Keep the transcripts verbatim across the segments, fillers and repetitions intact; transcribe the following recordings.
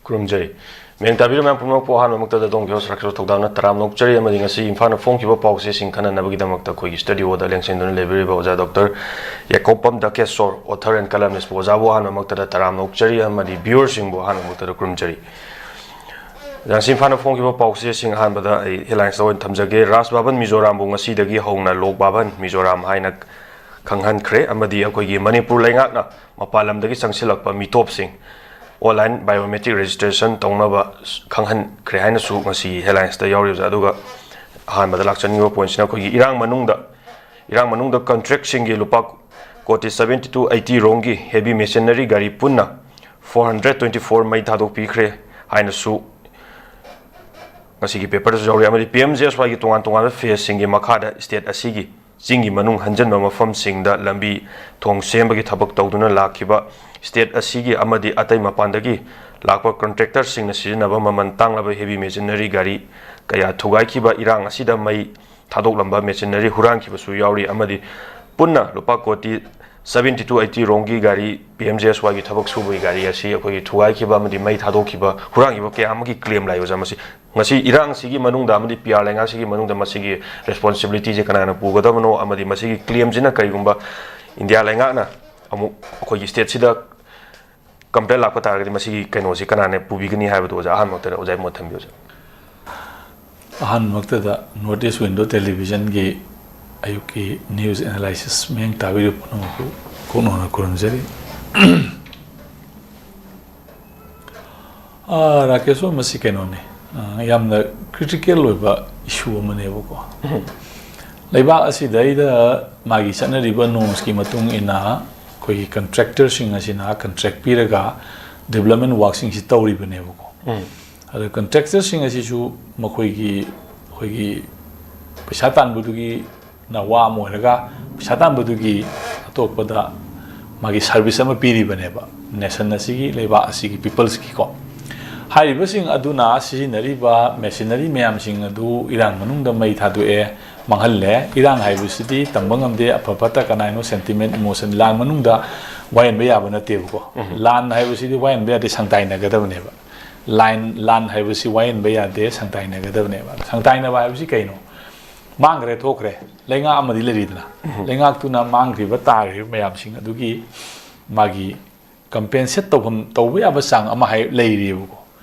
ꯈꯨꯔꯨꯝꯖꯔꯤ꯫ ꯃꯌꯦꯡ ꯇꯥꯕꯤꯔꯤꯕ ꯃꯌꯥꯝ ꯄꯨꯝꯅꯃꯛꯄꯨ ꯑꯍꯥꯟꯕꯃꯛꯇꯗ ꯑꯗꯣꯝꯒꯤ host ꯔꯥꯀꯦꯁꯣꯔ ꯊꯧꯗꯥꯝꯅ ꯇꯔꯥꯝꯅ ꯑꯣꯛꯆꯔꯤ, ꯑꯃꯗꯤ ꯉꯁꯤ ꯏꯝꯐꯥꯜꯅ ꯐꯣꯡꯈꯤꯕ ꯄꯥꯎꯆꯦꯁꯤꯡ ꯈꯟꯅꯅꯕꯒꯤꯗꯃꯛꯇ ꯑꯩꯈꯣꯏꯒꯤ studioꯗ ꯂꯦꯡꯁꯤꯟꯗꯨꯅ ꯂꯩꯕꯤꯔꯤꯕ ꯑꯣꯖꯥ ꯗꯣꯛꯇꯔ ꯌꯥꯀꯣꯄꯝ ꯗꯀꯦꯁꯣꯔ, author and columnist, ꯑꯣꯖꯥꯕꯨ ꯑꯍꯥꯟꯕꯃꯛꯇꯗ ꯇꯔꯥꯝꯅ ꯑꯣꯛꯆꯔꯤ, ꯑꯃꯗꯤ viewerꯁꯤꯡꯕꯨ ꯑꯍꯥꯟꯕꯃꯛꯇꯗ ꯈꯨꯔꯨꯝꯖꯔꯤ꯫ ꯑꯣꯖꯥ, ꯉꯁꯤ ꯏꯝꯐꯥꯜꯅ ꯐꯣꯡꯈꯤꯕ ꯄꯥꯎꯆꯦꯁꯤꯡ ꯑꯍꯥꯟꯕꯗ ꯑꯩ headlinesꯇ ꯑꯣꯏꯅ ꯊꯝꯖꯒꯦ꯫ ꯔꯥꯖ ꯚꯕꯟ ꯃꯤꯖꯣꯔꯥꯝꯕꯨ ꯉꯁꯤꯗꯒꯤ ꯍꯧꯅ ꯂꯣꯛ ꯚꯕꯟ ꯃꯤꯖꯣꯔꯥꯝ ꯍꯥꯏꯅ ꯈꯪꯍꯟꯈ꯭ꯔꯦ, ꯑꯃꯗꯤ ꯑꯩꯈꯣꯏꯒꯤ ꯃꯅꯤꯄꯨꯔ ꯂꯩꯉꯥꯛꯅ ꯃꯄꯥꯟ ꯂꯝꯗꯒꯤ ꯆꯪꯁꯤꯜꯂꯛꯄ ꯃꯤꯇꯣꯞꯁꯤꯡ online biometric registration ꯇꯧꯅꯕ ꯈꯪꯍꯟꯈ꯭ꯔꯦ ꯍꯥꯏꯅꯁꯨ ꯉꯁꯤ headlinesꯇ ꯌꯥꯎꯔꯤ, ꯑꯣꯖꯥ꯫ ꯑꯗꯨꯒ ꯑꯍꯥꯟꯕꯗ ꯂꯥꯛꯆꯅꯤꯡꯕ pointꯁꯤꯅ ꯑꯩꯈꯣꯏꯒꯤ ꯏꯔꯥꯡ ꯃꯅꯨꯡꯗ, ꯏꯔꯥꯡ ꯃꯅꯨꯡꯗ contractꯁꯤꯡꯒꯤ ꯂꯨꯄꯥ ꯀꯣꯇꯤ seventy to eighty ꯔꯣꯝꯒꯤ heavy machinery ꯒꯥꯔꯤ ꯄꯨꯟꯅ four hundred twenty four ꯃꯩ ꯊꯥꯗꯣꯛꯄꯤꯈ꯭ꯔꯦ ꯍꯥꯏꯅꯁꯨ ꯉꯁꯤꯒꯤ paperꯗꯁꯨ ꯌꯥꯎꯔꯤ꯫ ꯑꯃꯗꯤ P M G S Yꯒꯤ ꯇꯣꯉꯥꯟ ꯇꯣꯉꯥꯟꯕ phaseꯁꯤꯡꯒꯤ ꯃꯈꯥꯗ state ꯑꯁꯤꯒꯤ ꯆꯤꯡꯒꯤ ꯃꯅꯨꯡ ꯍꯟꯖꯤꯟꯕ ꯃꯐꯝꯁꯤꯡꯗ ꯂꯝꯕꯤ ꯊꯣꯡ ꯁꯦꯝꯕꯒꯤ ꯊꯕꯛ ꯇꯧꯗꯨꯅ ꯂꯥꯛꯈꯤꯕ state ꯑꯁꯤꯒꯤ ꯑꯃꯗꯤ ꯑꯇꯩ ꯃꯄꯥꯟꯗꯒꯤ ꯂꯥꯛꯄ contractorꯁꯤꯡꯅ ꯁꯤꯖꯤꯟꯅꯕ ꯃꯃꯜ ꯇꯥꯡꯂꯕ heavy machinery ꯒꯥꯔꯤ ꯀꯌꯥ ꯊꯨꯒꯥꯏꯈꯤꯕ ꯏꯔꯥꯡ ꯑꯁꯤꯗ ꯃꯩ ꯊꯥꯗꯣꯛꯂꯝꯕ machinery ꯍꯨꯔꯥꯟꯈꯤꯕꯁꯨ ꯌꯥꯎꯔꯤ, ꯑꯃꯗꯤ ꯄꯨꯟꯅ ꯂꯨꯄꯥ ꯀꯣꯇꯤ seventy to eighty ꯔꯣꯝꯒꯤ ꯒꯥꯔꯤ, P M G S Yꯒꯤ ꯊꯕꯛ ꯁꯨꯕꯒꯤ ꯒꯥꯔꯤ ꯑꯁꯤ ꯑꯩꯈꯣꯏꯒꯤ ꯊꯨꯒꯥꯏꯈꯤꯕ ꯑꯃꯗꯤ ꯃꯩ ꯊꯥꯗꯣꯛꯈꯤꯕ, ꯍꯨꯔꯥꯟꯈꯤꯕ ꯀꯌꯥ ꯑꯃꯒꯤ claim ꯂꯥꯛꯏ, ꯑꯣꯖꯥ꯫ ꯃꯁꯤ, ꯉꯁꯤ ꯏꯔꯥꯡꯁꯤꯒꯤ ꯃꯅꯨꯡꯗ ꯑꯃꯗꯤ P R ꯂꯩꯉꯥꯛꯁꯤꯒꯤ ꯃꯅꯨꯡꯗ ꯃꯁꯤꯒꯤ responsibilityꯁꯦ ꯀꯅꯥꯅ ꯄꯨꯒꯗꯕꯅꯣ, ꯑꯃꯗꯤ ꯃꯁꯤꯒꯤ claimꯁꯤꯅ ꯀꯔꯤꯒꯨꯝꯕ ꯏꯟꯗꯤꯌꯥ ꯂꯩꯉꯥꯛꯅ ꯑꯃꯨꯛ ꯑꯩꯈꯣꯏꯒꯤ stateꯁꯤꯗ complaint ꯂꯥꯛꯄ ꯇꯥꯔꯒꯗꯤ ꯃꯁꯤꯒꯤ ꯀꯩꯅꯣꯁꯤ ꯀꯅꯥꯅ ꯄꯨꯕꯤꯒꯅꯤ ꯍꯥꯏꯕꯗꯣ, ꯑꯣꯖꯥ, ꯑꯍꯥꯟꯕ ꯃꯛꯇꯗ ꯑꯣꯖꯥꯒꯤ ꯃꯣꯠ ꯊꯝꯕꯤꯌꯨ, ꯑꯣꯖꯥ꯫ ꯑꯍꯥꯟꯕ ꯃꯛꯇꯗ North East Window Televisionꯒꯤ ꯑꯌꯨꯛꯀꯤ news analysis ꯃꯤꯠꯌꯦꯡ ꯇꯥꯕꯤꯔꯤꯕ ꯄꯨꯝꯅꯃꯛꯄꯨ ꯀꯣꯛꯅꯣꯟꯅ ꯈꯨꯔꯨꯝꯖꯔꯤ꯫ ꯑꯥ, ꯔꯥꯀꯦꯁ ꯍꯣꯏ, ꯃꯁꯤ ꯀꯩꯅꯣꯅꯤ, ꯑꯥ, ꯌꯥꯝꯅ critical ꯑꯣꯏꯕ issue ꯑꯃꯅꯦꯕꯀꯣ꯫ ꯎꯝ꯫ ꯂꯩꯕꯥꯛ ꯑꯁꯤꯗꯩꯗ ꯃꯥꯒꯤ ꯆꯠꯅꯔꯤꯕ normsꯀꯤ ꯃꯇꯨꯡ ꯏꯟꯅ ꯑꯩꯈꯣꯏꯒꯤ contractorꯁꯤꯡ ꯑꯁꯤꯅ contract ꯄꯤꯔꯒ development workꯁꯤꯡꯁꯤ ꯇꯧꯔꯤꯕꯅꯦꯕꯀꯣ꯫ ꯎꯝ꯫ ꯑꯗ contractorꯁꯤꯡ ꯑꯁꯤꯁꯨ ꯃꯈꯣꯏꯒꯤ, ꯑꯩꯈꯣꯏꯒꯤ ꯄꯩꯁꯥ ꯇꯥꯟꯕꯗꯨꯒꯤ ꯅꯋꯥ ꯑꯃ ꯑꯣꯏꯔꯒ ꯄꯩꯁꯥ ꯇꯥꯟꯕꯗꯨꯒꯤ ꯑꯇꯣꯞꯄꯗ ꯃꯥꯒꯤ service ꯑꯃ ꯄꯤꯔꯤꯕꯅꯦꯕ nation ꯑꯁꯤꯒꯤ, ꯂꯩꯕꯥꯛ ꯑꯁꯤꯒꯤ peopleꯁꯀꯤꯀꯣ꯫ ꯍꯥꯏꯔꯤꯕꯁꯤꯡ ꯑꯗꯨꯅ ꯁꯤꯖꯤꯟꯅꯔꯤꯕ machinery ꯃꯌꯥꯝꯁꯤꯡ ꯑꯗꯨ ꯏꯔꯥꯡ ꯃꯅꯨꯡꯗ ꯃꯩ ꯊꯥꯗꯣꯛꯑꯦ, ꯃꯥꯡꯍꯜꯂꯦ꯫ ꯏꯔꯥꯡ ꯍꯥꯏꯕꯁꯤꯗꯤ ꯇꯝꯕ ꯉꯝꯗꯦ, ꯑꯐ ꯐꯠꯇ ꯀꯅꯥꯅꯣ sentiment, emotion, ꯂꯥꯟ ꯃꯅꯨꯡꯗ ꯋꯥꯍꯟꯕ ꯌꯥꯕ ꯅꯠꯇꯦꯕꯀꯣ꯫ ꯎꯝ꯫ ꯂꯥꯟ ꯍꯥꯏꯕꯁꯤꯗꯤ ꯋꯥꯍꯟꯕ ꯌꯥꯗꯦ, ꯁꯪꯗꯥꯏꯅꯒꯗꯕꯅꯦꯕ꯫ ꯂꯥꯟ ꯂꯥꯟ ꯍꯥꯏꯕꯁꯤ ꯋꯥꯌꯦꯟꯕ ꯌꯥꯗꯦ, ꯁꯪꯇꯥꯏꯅꯒꯗꯕꯅꯦꯕ꯫ ꯁꯪꯇꯥꯏꯅꯕ ꯍꯥꯏꯕꯁꯤ ꯀꯩꯅꯣ? ꯃꯥꯡꯈ꯭ꯔꯦ, ꯊꯣꯛꯈ꯭ꯔꯦ, ꯂꯩꯉꯥꯛ ꯑꯃꯗꯤ ꯂꯩꯔꯤꯗꯅ, ꯂꯩꯉꯥꯛꯇꯨꯅ ꯃꯥꯡꯈ꯭ꯔꯤꯕ ꯇꯥꯈ꯭ꯔꯤꯕ ꯃꯌꯥꯝꯁꯤꯡ ꯑꯗꯨꯒꯤ ꯃꯥꯒꯤ ꯀꯝꯄꯦꯟꯁꯦꯠ ꯇꯧꯐꯝ, ꯇꯧꯕ ꯌꯥꯕ ꯆꯥꯡ ꯑꯃ ꯍꯥꯏ ꯂꯩꯔꯤꯑꯕꯀꯣ꯫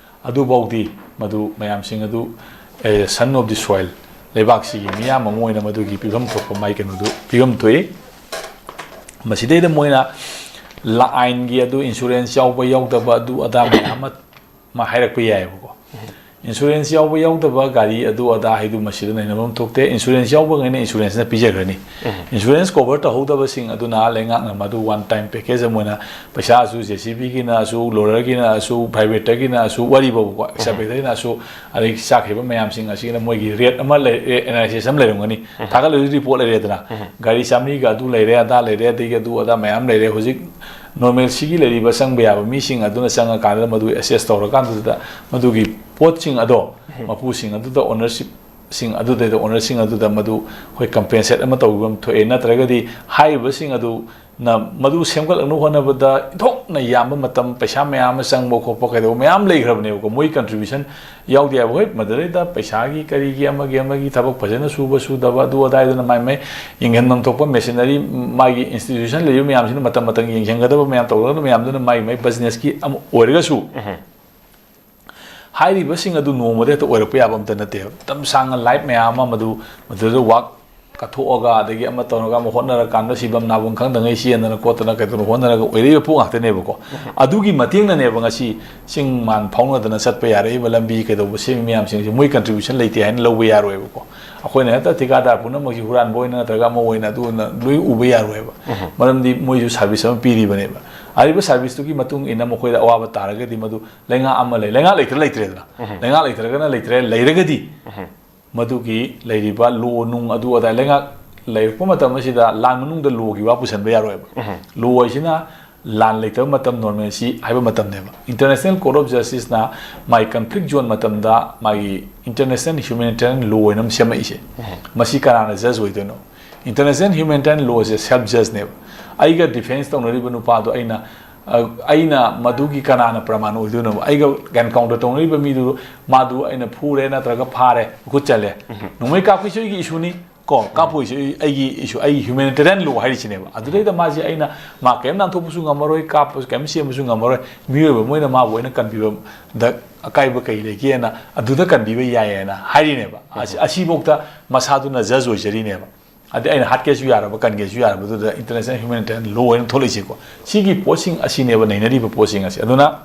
ꯑꯗꯨꯐꯥꯎꯗꯤ ꯃꯗꯨ ꯃꯌꯥꯝꯁꯤꯡ ꯑꯗꯨ, ꯑꯦ, ꯁꯟ ꯑꯣꯐ ꯗꯤ ꯁꯣꯏꯜ, ꯂꯩꯕꯥꯛꯁꯤꯒꯤ ꯃꯤꯌꯥꯝ ꯑꯃ ꯑꯣꯏꯅ ꯃꯗꯨꯒꯤ ꯄꯤꯐꯝ ꯊꯣꯛꯄ ꯃꯥꯏ ꯀꯩꯅꯣꯗꯨ ꯄꯤꯐꯝ ꯊꯣꯛꯏ꯫ ꯃꯁꯤꯗꯩꯗ ꯃꯣꯏꯅ ꯂꯥꯏꯟꯒꯤ ꯑꯗꯨ ꯏꯟꯁꯨꯔꯦꯟꯁ ꯌꯥꯎꯕ ꯌꯥꯎꯗꯕ ꯑꯗꯨ ꯑꯗꯥ ꯃꯌꯥꯝ ꯑꯃ, ꯑꯃ ꯍꯥꯏꯔꯛꯄ ꯌꯥꯏꯑꯕꯀꯣ꯫ ꯏꯟꯁꯨꯔꯦꯟꯁ ꯌꯥꯎꯕ ꯌꯥꯎꯗꯕ ꯒꯥꯔꯤ ꯑꯗꯨ ꯑꯗꯥ ꯍꯥꯏꯗꯨ ꯃꯁꯤꯗ ꯅꯩꯅꯕ ꯑꯃ ꯊꯣꯛꯇꯦ꯫ ꯏꯟꯁꯨꯔꯦꯟꯁ ꯌꯥꯎꯕꯉꯩꯅ ꯏꯟꯁꯨꯔꯦꯟꯁꯅ ꯄꯤꯖꯈ꯭ꯔꯅꯤ꯫ ꯏꯟꯁꯨꯔꯦꯟꯁ ꯀꯣꯚꯔ ꯇꯧꯍꯧꯗꯕꯁꯤꯡ ꯑꯗꯨꯅ ꯂꯩꯉꯥꯛꯅ ꯃꯗꯨ ꯋꯥꯟ ꯇꯥꯏꯝ ꯄꯦꯀꯦꯖ ꯑꯃ ꯑꯣꯏꯅ ꯄꯩꯁꯥꯁꯨ ꯖꯦ ꯁꯤ ꯕꯤꯒꯤꯅꯁꯨ, ꯂꯣꯔꯔꯒꯤꯅꯁꯨ, ꯄ꯭ꯔꯥꯏꯚꯦꯠꯇꯒꯤꯅꯁꯨ, ꯋꯥꯔꯤꯕꯀꯣ, ꯑꯦꯛꯁꯀꯥꯚꯦꯇꯔꯒꯤꯅꯁꯨ, ꯑꯗꯒꯤ ꯆꯥꯈꯤꯕ ꯃꯌꯥꯝꯁꯤꯡ ꯑꯁꯤꯒꯤꯅ ꯃꯣꯏꯒꯤ ꯔꯦꯠ ꯑꯃ ꯂꯩ, ꯑꯦꯅꯥꯂꯥꯏꯁꯤꯁ ꯑꯃ ꯂꯩꯔꯝꯒꯅꯤ꯫ ꯊꯥꯒꯠꯂꯕꯁꯨ ꯔꯤꯄꯣꯔꯠ ꯂꯩꯔꯦꯗꯅ, ꯒꯥꯔꯤ ꯆꯥꯝꯃꯔꯤꯒ ꯑꯗꯨ ꯂꯩꯔꯦ, ꯑꯗꯥ ꯂꯩꯔꯦ, ꯑꯗꯒꯤ ꯑꯗꯨ ꯑꯗꯥ ꯃꯌꯥꯝ ꯂꯩꯔꯦ꯫ ꯍꯧꯖꯤꯛ ꯅꯣꯔꯃꯦꯜꯁꯤꯒꯤ ꯂꯩꯔꯤꯕ ꯆꯪꯕ ꯌꯥꯕ ꯃꯤꯁꯤꯡ ꯑꯗꯨꯅ ꯆꯪꯉꯀꯥꯟꯗ ꯃꯗꯨ ꯑꯦꯁꯦꯁ ꯇꯧꯔꯀꯥꯟꯗꯨꯗ ꯃꯗꯨꯒꯤ ꯄꯣꯠꯁꯤꯡ ꯑꯗꯣ ꯃꯄꯨꯁꯤꯡ ꯑꯗꯨꯗ, ꯑꯣꯅꯔꯁꯤꯞꯁꯤꯡ ꯑꯗꯨꯗꯩꯗ, ꯑꯣꯅꯔꯁꯤꯡ ꯑꯗꯨꯗ ꯃꯗꯨ ꯑꯩꯈꯣꯏ ꯀꯝꯄꯦꯟꯁꯦꯠ ꯑꯃ ꯇꯧꯕꯤꯕ ꯑꯃ ꯊꯣꯛꯑꯦ꯫ ꯅꯠꯇ꯭ꯔꯒꯗꯤ ꯍꯥꯏꯔꯤꯕꯁꯤꯡ ꯑꯗꯨꯅ ꯃꯗꯨ ꯁꯦꯝꯒꯠꯂꯛꯅꯕ ꯍꯣꯠꯅꯕꯗ ꯏꯟꯊꯣꯛꯅ ꯌꯥꯝꯕ ꯃꯇꯝ, ꯄꯩꯁꯥ ꯃꯌꯥꯝ ꯑꯃ ꯆꯪꯕ ꯈꯣꯠꯄ ꯀꯩꯗꯧꯕ ꯃꯌꯥꯝ ꯂꯩꯈ꯭ꯔꯕꯅꯦꯕꯀꯣ꯫ ꯃꯣꯏ ꯀꯟꯇ꯭ꯔꯤꯕ꯭ꯌꯨꯁꯟ ꯌꯥꯎꯗꯦ ꯍꯥꯏꯕ, ꯍꯣꯏ, ꯃꯗꯨꯗꯩꯗ ꯄꯩꯁꯥꯒꯤ ꯀꯔꯤꯒꯤ ꯑꯃꯒꯤ ꯑꯃꯒꯤ ꯊꯕꯛ ꯐꯖꯅ ꯁꯨꯕ ꯁꯨꯗꯕ ꯑꯗꯨ ꯑꯗꯥꯏꯗꯨꯅ ꯃꯥꯏ ꯃꯥꯏ ꯌꯦꯡꯍꯟꯐꯝ ꯊꯣꯛꯄ ꯃꯦꯁꯤꯅꯔꯤ, ꯃꯥꯒꯤ ꯏꯟꯁꯇꯤꯇ꯭ꯌꯨꯁꯟ ꯂꯩꯔꯤꯕ ꯃꯌꯥꯝꯁꯤꯅ ꯃꯇꯝ ꯃꯇꯝꯒꯤ ꯌꯦꯡꯁꯤꯟꯒꯗꯕ ꯃꯌꯥꯝ ꯇꯧꯒꯗꯕ ꯃꯌꯥꯝꯗꯨꯅ ꯃꯥꯏ ꯃꯥꯏ ꯕꯤꯖꯤꯅꯦꯁꯀꯤ ꯑꯃ ꯑꯣꯏꯔꯒꯁꯨ, ꯍꯥꯏꯔꯤꯕꯁꯤꯡ ꯑꯗꯨ ꯅꯣꯡꯃꯗ ꯍꯦꯛꯇ ꯑꯣꯏꯔꯛꯄ ꯌꯥꯕ ꯑꯝꯇ ꯅꯠꯇꯦꯕ꯫ ꯃꯇꯝ ꯁꯥꯡꯅ ꯂꯥꯏꯐ ꯃꯌꯥꯝ ꯑꯃ ꯃꯗꯨ, ꯃꯗꯨꯗ ꯋꯥꯛ ꯀꯠꯊꯣꯛꯑꯒ, ꯑꯗꯒꯤ ꯑꯃ ꯇꯧꯔꯒ, ꯑꯃ ꯍꯣꯠꯅꯔꯀꯥꯟꯗ ꯁꯤꯐꯝ ꯅꯥꯐꯝ ꯈꯪꯗꯉꯩ ꯆꯦꯟꯗꯅ ꯈꯣꯠꯇꯅ ꯀꯩꯗꯧꯅ ꯍꯣꯠꯅꯔꯒ ꯑꯣꯏꯔꯛꯏꯕ ꯄꯣꯠ ꯉꯥꯛꯇꯅꯦꯕꯀꯣ꯫ ꯑꯗꯨꯒꯤ ꯃꯇꯦꯡꯅꯅꯦꯕ ꯉꯁꯤ ꯆꯤꯡ ꯃꯥꯟ ꯐꯥꯎꯅꯗꯅ ꯆꯠꯄ ꯌꯥꯔꯛꯏꯕ, ꯂꯝꯕꯤ ꯀꯩꯗꯧꯕ ꯁꯦꯝꯃꯤ ꯃꯌꯥꯝꯁꯤꯡꯁꯦ꯫ ꯃꯣꯏ ꯀꯟꯇ꯭ꯔꯤꯕ꯭ꯌꯨꯁꯟ ꯂꯩꯇꯦ ꯍꯥꯏꯅ ꯂꯧꯕ ꯌꯥꯔꯣꯏꯕꯀꯣ꯫ ꯑꯩꯈꯣꯏꯅ ꯍꯦꯛꯇ ꯊꯤꯀꯥꯗꯥꯔ ꯄꯨꯝꯅꯃꯛꯁꯤ ꯍꯨꯔꯥꯟꯕ ꯑꯣꯏꯅ ꯅꯠꯇ꯭ꯔꯒ ꯑꯃ ꯑꯣꯏꯅ ꯑꯗꯨ ꯑꯣꯏꯅ ꯂꯣꯏ ꯎꯕ ꯌꯥꯔꯣꯏꯕ꯫ ꯃꯔꯝꯗꯤ ꯃꯣꯏꯁꯨ ꯁꯥꯔꯚꯤꯁ ꯑꯃ ꯄꯤꯔꯤꯕꯅꯦꯕ꯫ ꯍꯥꯏꯔꯤꯕ ꯁꯥꯔꯚꯤꯁꯇꯨꯒꯤ ꯃꯇꯨꯡ ꯏꯟꯅ ꯃꯈꯣꯏꯗ ꯑꯋꯥꯕ ꯇꯥꯔꯒꯗꯤ ꯃꯗꯨ ꯂꯩꯉꯥꯛ ꯑꯃ ꯂꯩ, ꯂꯩꯉꯥꯛ ꯂꯩꯇ꯭ꯔ ꯂꯩꯇ꯭ꯔꯦꯗꯅ꯫ ꯂꯩꯉꯥꯛ ꯂꯩꯇ꯭ꯔꯒꯅ ꯂꯩꯇ꯭ꯔꯦ, ꯂꯩꯔꯒꯗꯤ ꯃꯗꯨꯒꯤ ꯂꯩꯔꯤꯕ ꯂꯣ ꯅꯨꯡ ꯑꯗꯨ ꯑꯗꯥ, ꯂꯩꯉꯥꯛ ꯂꯩꯔꯛꯄ ꯃꯇꯝ ꯑꯁꯤꯗ ꯂꯥꯟ ꯃꯅꯨꯡꯗ ꯂꯣꯒꯤ ꯋꯥ ꯄꯨꯁꯟꯕ ꯌꯥꯔꯣꯏꯕ꯫ ꯂꯣ ꯍꯥꯏꯁꯤꯅ ꯂꯥꯟ ꯂꯩꯇꯕ ꯃꯇꯝ, ꯅꯣꯔꯃꯦꯜꯁꯤ ꯍꯥꯏꯕ ꯃꯇꯝꯅꯦꯕ꯫ ꯏꯟꯇꯔꯅꯦꯁꯅꯦꯜ ꯀꯣꯔꯠ ꯑꯣꯐ ꯖꯁꯇꯤꯁꯅ ꯃꯥꯒꯤ ꯀꯟꯐ꯭ꯂꯤꯛ ꯖꯣꯟ ꯃꯇꯝꯗ ꯃꯥꯒꯤ ꯏꯟꯇꯔꯅꯦꯁꯅꯦꯜ ꯍ꯭ꯌꯨꯃꯦꯅꯤꯇꯦꯔꯤꯌꯟ ꯂꯣ ꯍꯥꯏꯅ ꯑꯃ ꯁꯦꯝꯃꯛꯏꯁꯦ꯫ ꯃꯁꯤ ꯀꯅꯥꯅ ꯖꯁ ꯑꯣꯏꯗꯣꯏꯅꯣ? ꯏꯟꯇꯔꯅꯦꯁꯅꯦꯜ ꯍ꯭ꯌꯨꯃꯦꯅꯤꯇꯦꯔꯤꯌꯟ ꯂꯣꯁꯦ ꯁꯦꯜꯐ ꯖꯁꯅꯦꯕ꯫ ꯑꯩꯒ ꯗꯤꯐꯦꯟꯁ ꯇꯧꯅꯔꯤꯕ ꯅꯨꯄꯥꯗꯣ ꯑꯩꯅ ꯑ, ꯑꯩꯅ ꯃꯗꯨꯒꯤ ꯀꯅꯥꯅ ꯄ꯭ꯔꯃꯥꯟ ꯑꯣꯏꯗꯣꯏꯅꯣꯕ? ꯑꯩꯒ ꯑꯦꯟꯀꯥꯎꯟꯇꯔ ꯇꯧꯅꯔꯤꯕ ꯃꯤꯗꯨ, ꯃꯥꯗꯨ ꯑꯩꯅ ꯐꯨꯔꯦ ꯅꯠꯇ꯭ꯔꯒ ꯐꯥꯔꯦ, ꯃꯈꯨꯠ ꯆꯜꯂꯦ, ꯅꯣꯡꯃꯩ ꯀꯥꯞꯄꯤꯁꯨ ꯑꯩꯒꯤ ꯏꯁꯨꯅꯤ ꯀꯣ, ꯀꯥꯞꯄꯣꯏꯁꯨ ꯑꯩ-, ꯑꯩꯒꯤ ꯏꯁꯨ, ꯑꯩꯒꯤ ꯍ꯭ꯌꯨꯃꯦꯅꯤꯇꯦꯔꯤꯌꯟ ꯂꯣ ꯍꯥꯏꯔꯤꯁꯤꯅꯦꯕ꯫ ꯑꯗꯨꯗꯩꯗ ꯃꯥꯁꯦ ꯑꯩꯅ, ꯃꯥ ꯀꯔꯤꯝ ꯅꯥꯟꯊꯣꯛꯄꯁꯨ ꯉꯝꯃꯔꯣꯏ, ꯀꯥꯞꯄꯁꯨ ꯀꯔꯤꯝ ꯁꯦꯝꯕꯁꯨ ꯉꯝꯃꯔꯣꯏ, ꯃꯤꯑꯣꯏꯕ ꯑꯃ ꯑꯣꯏꯅ ꯃꯥꯕꯨ ꯑꯩꯅ ꯀꯟꯕꯤꯕꯗ ꯑꯀꯥꯏꯕ ꯀꯩ ꯂꯩꯒꯦꯅ, ꯑꯗꯨꯗ ꯀꯟꯕꯤꯕ ꯌꯥꯏꯌꯦꯅ ꯍꯥꯏꯔꯤꯅꯦꯕ꯫ ꯑꯁꯤ, ꯑꯁꯤꯐꯧꯗ ꯃꯁꯥꯗꯨꯅ ꯖꯖ ꯑꯣꯏꯖꯔꯤꯅꯦꯕ꯫ ꯑꯗꯩ ꯑꯩꯅ ꯍꯥꯠꯀꯦꯁꯨ ꯌꯥꯔꯕ, ꯀꯟꯒꯦꯁꯨ ꯌꯥꯔꯕꯗꯨꯗ international humanitarian law ꯍꯥꯏꯅ ꯊꯣꯛꯂꯛꯏꯁꯦꯀꯣ꯫ ꯁꯤꯒꯤ ꯄꯣꯠꯁꯤꯡ ꯑꯁꯤꯅꯦꯕ ꯅꯩꯅꯔꯤꯕ ꯄꯣꯠꯁꯤꯡ ꯑꯁꯤ꯫ ꯑꯗꯨꯅ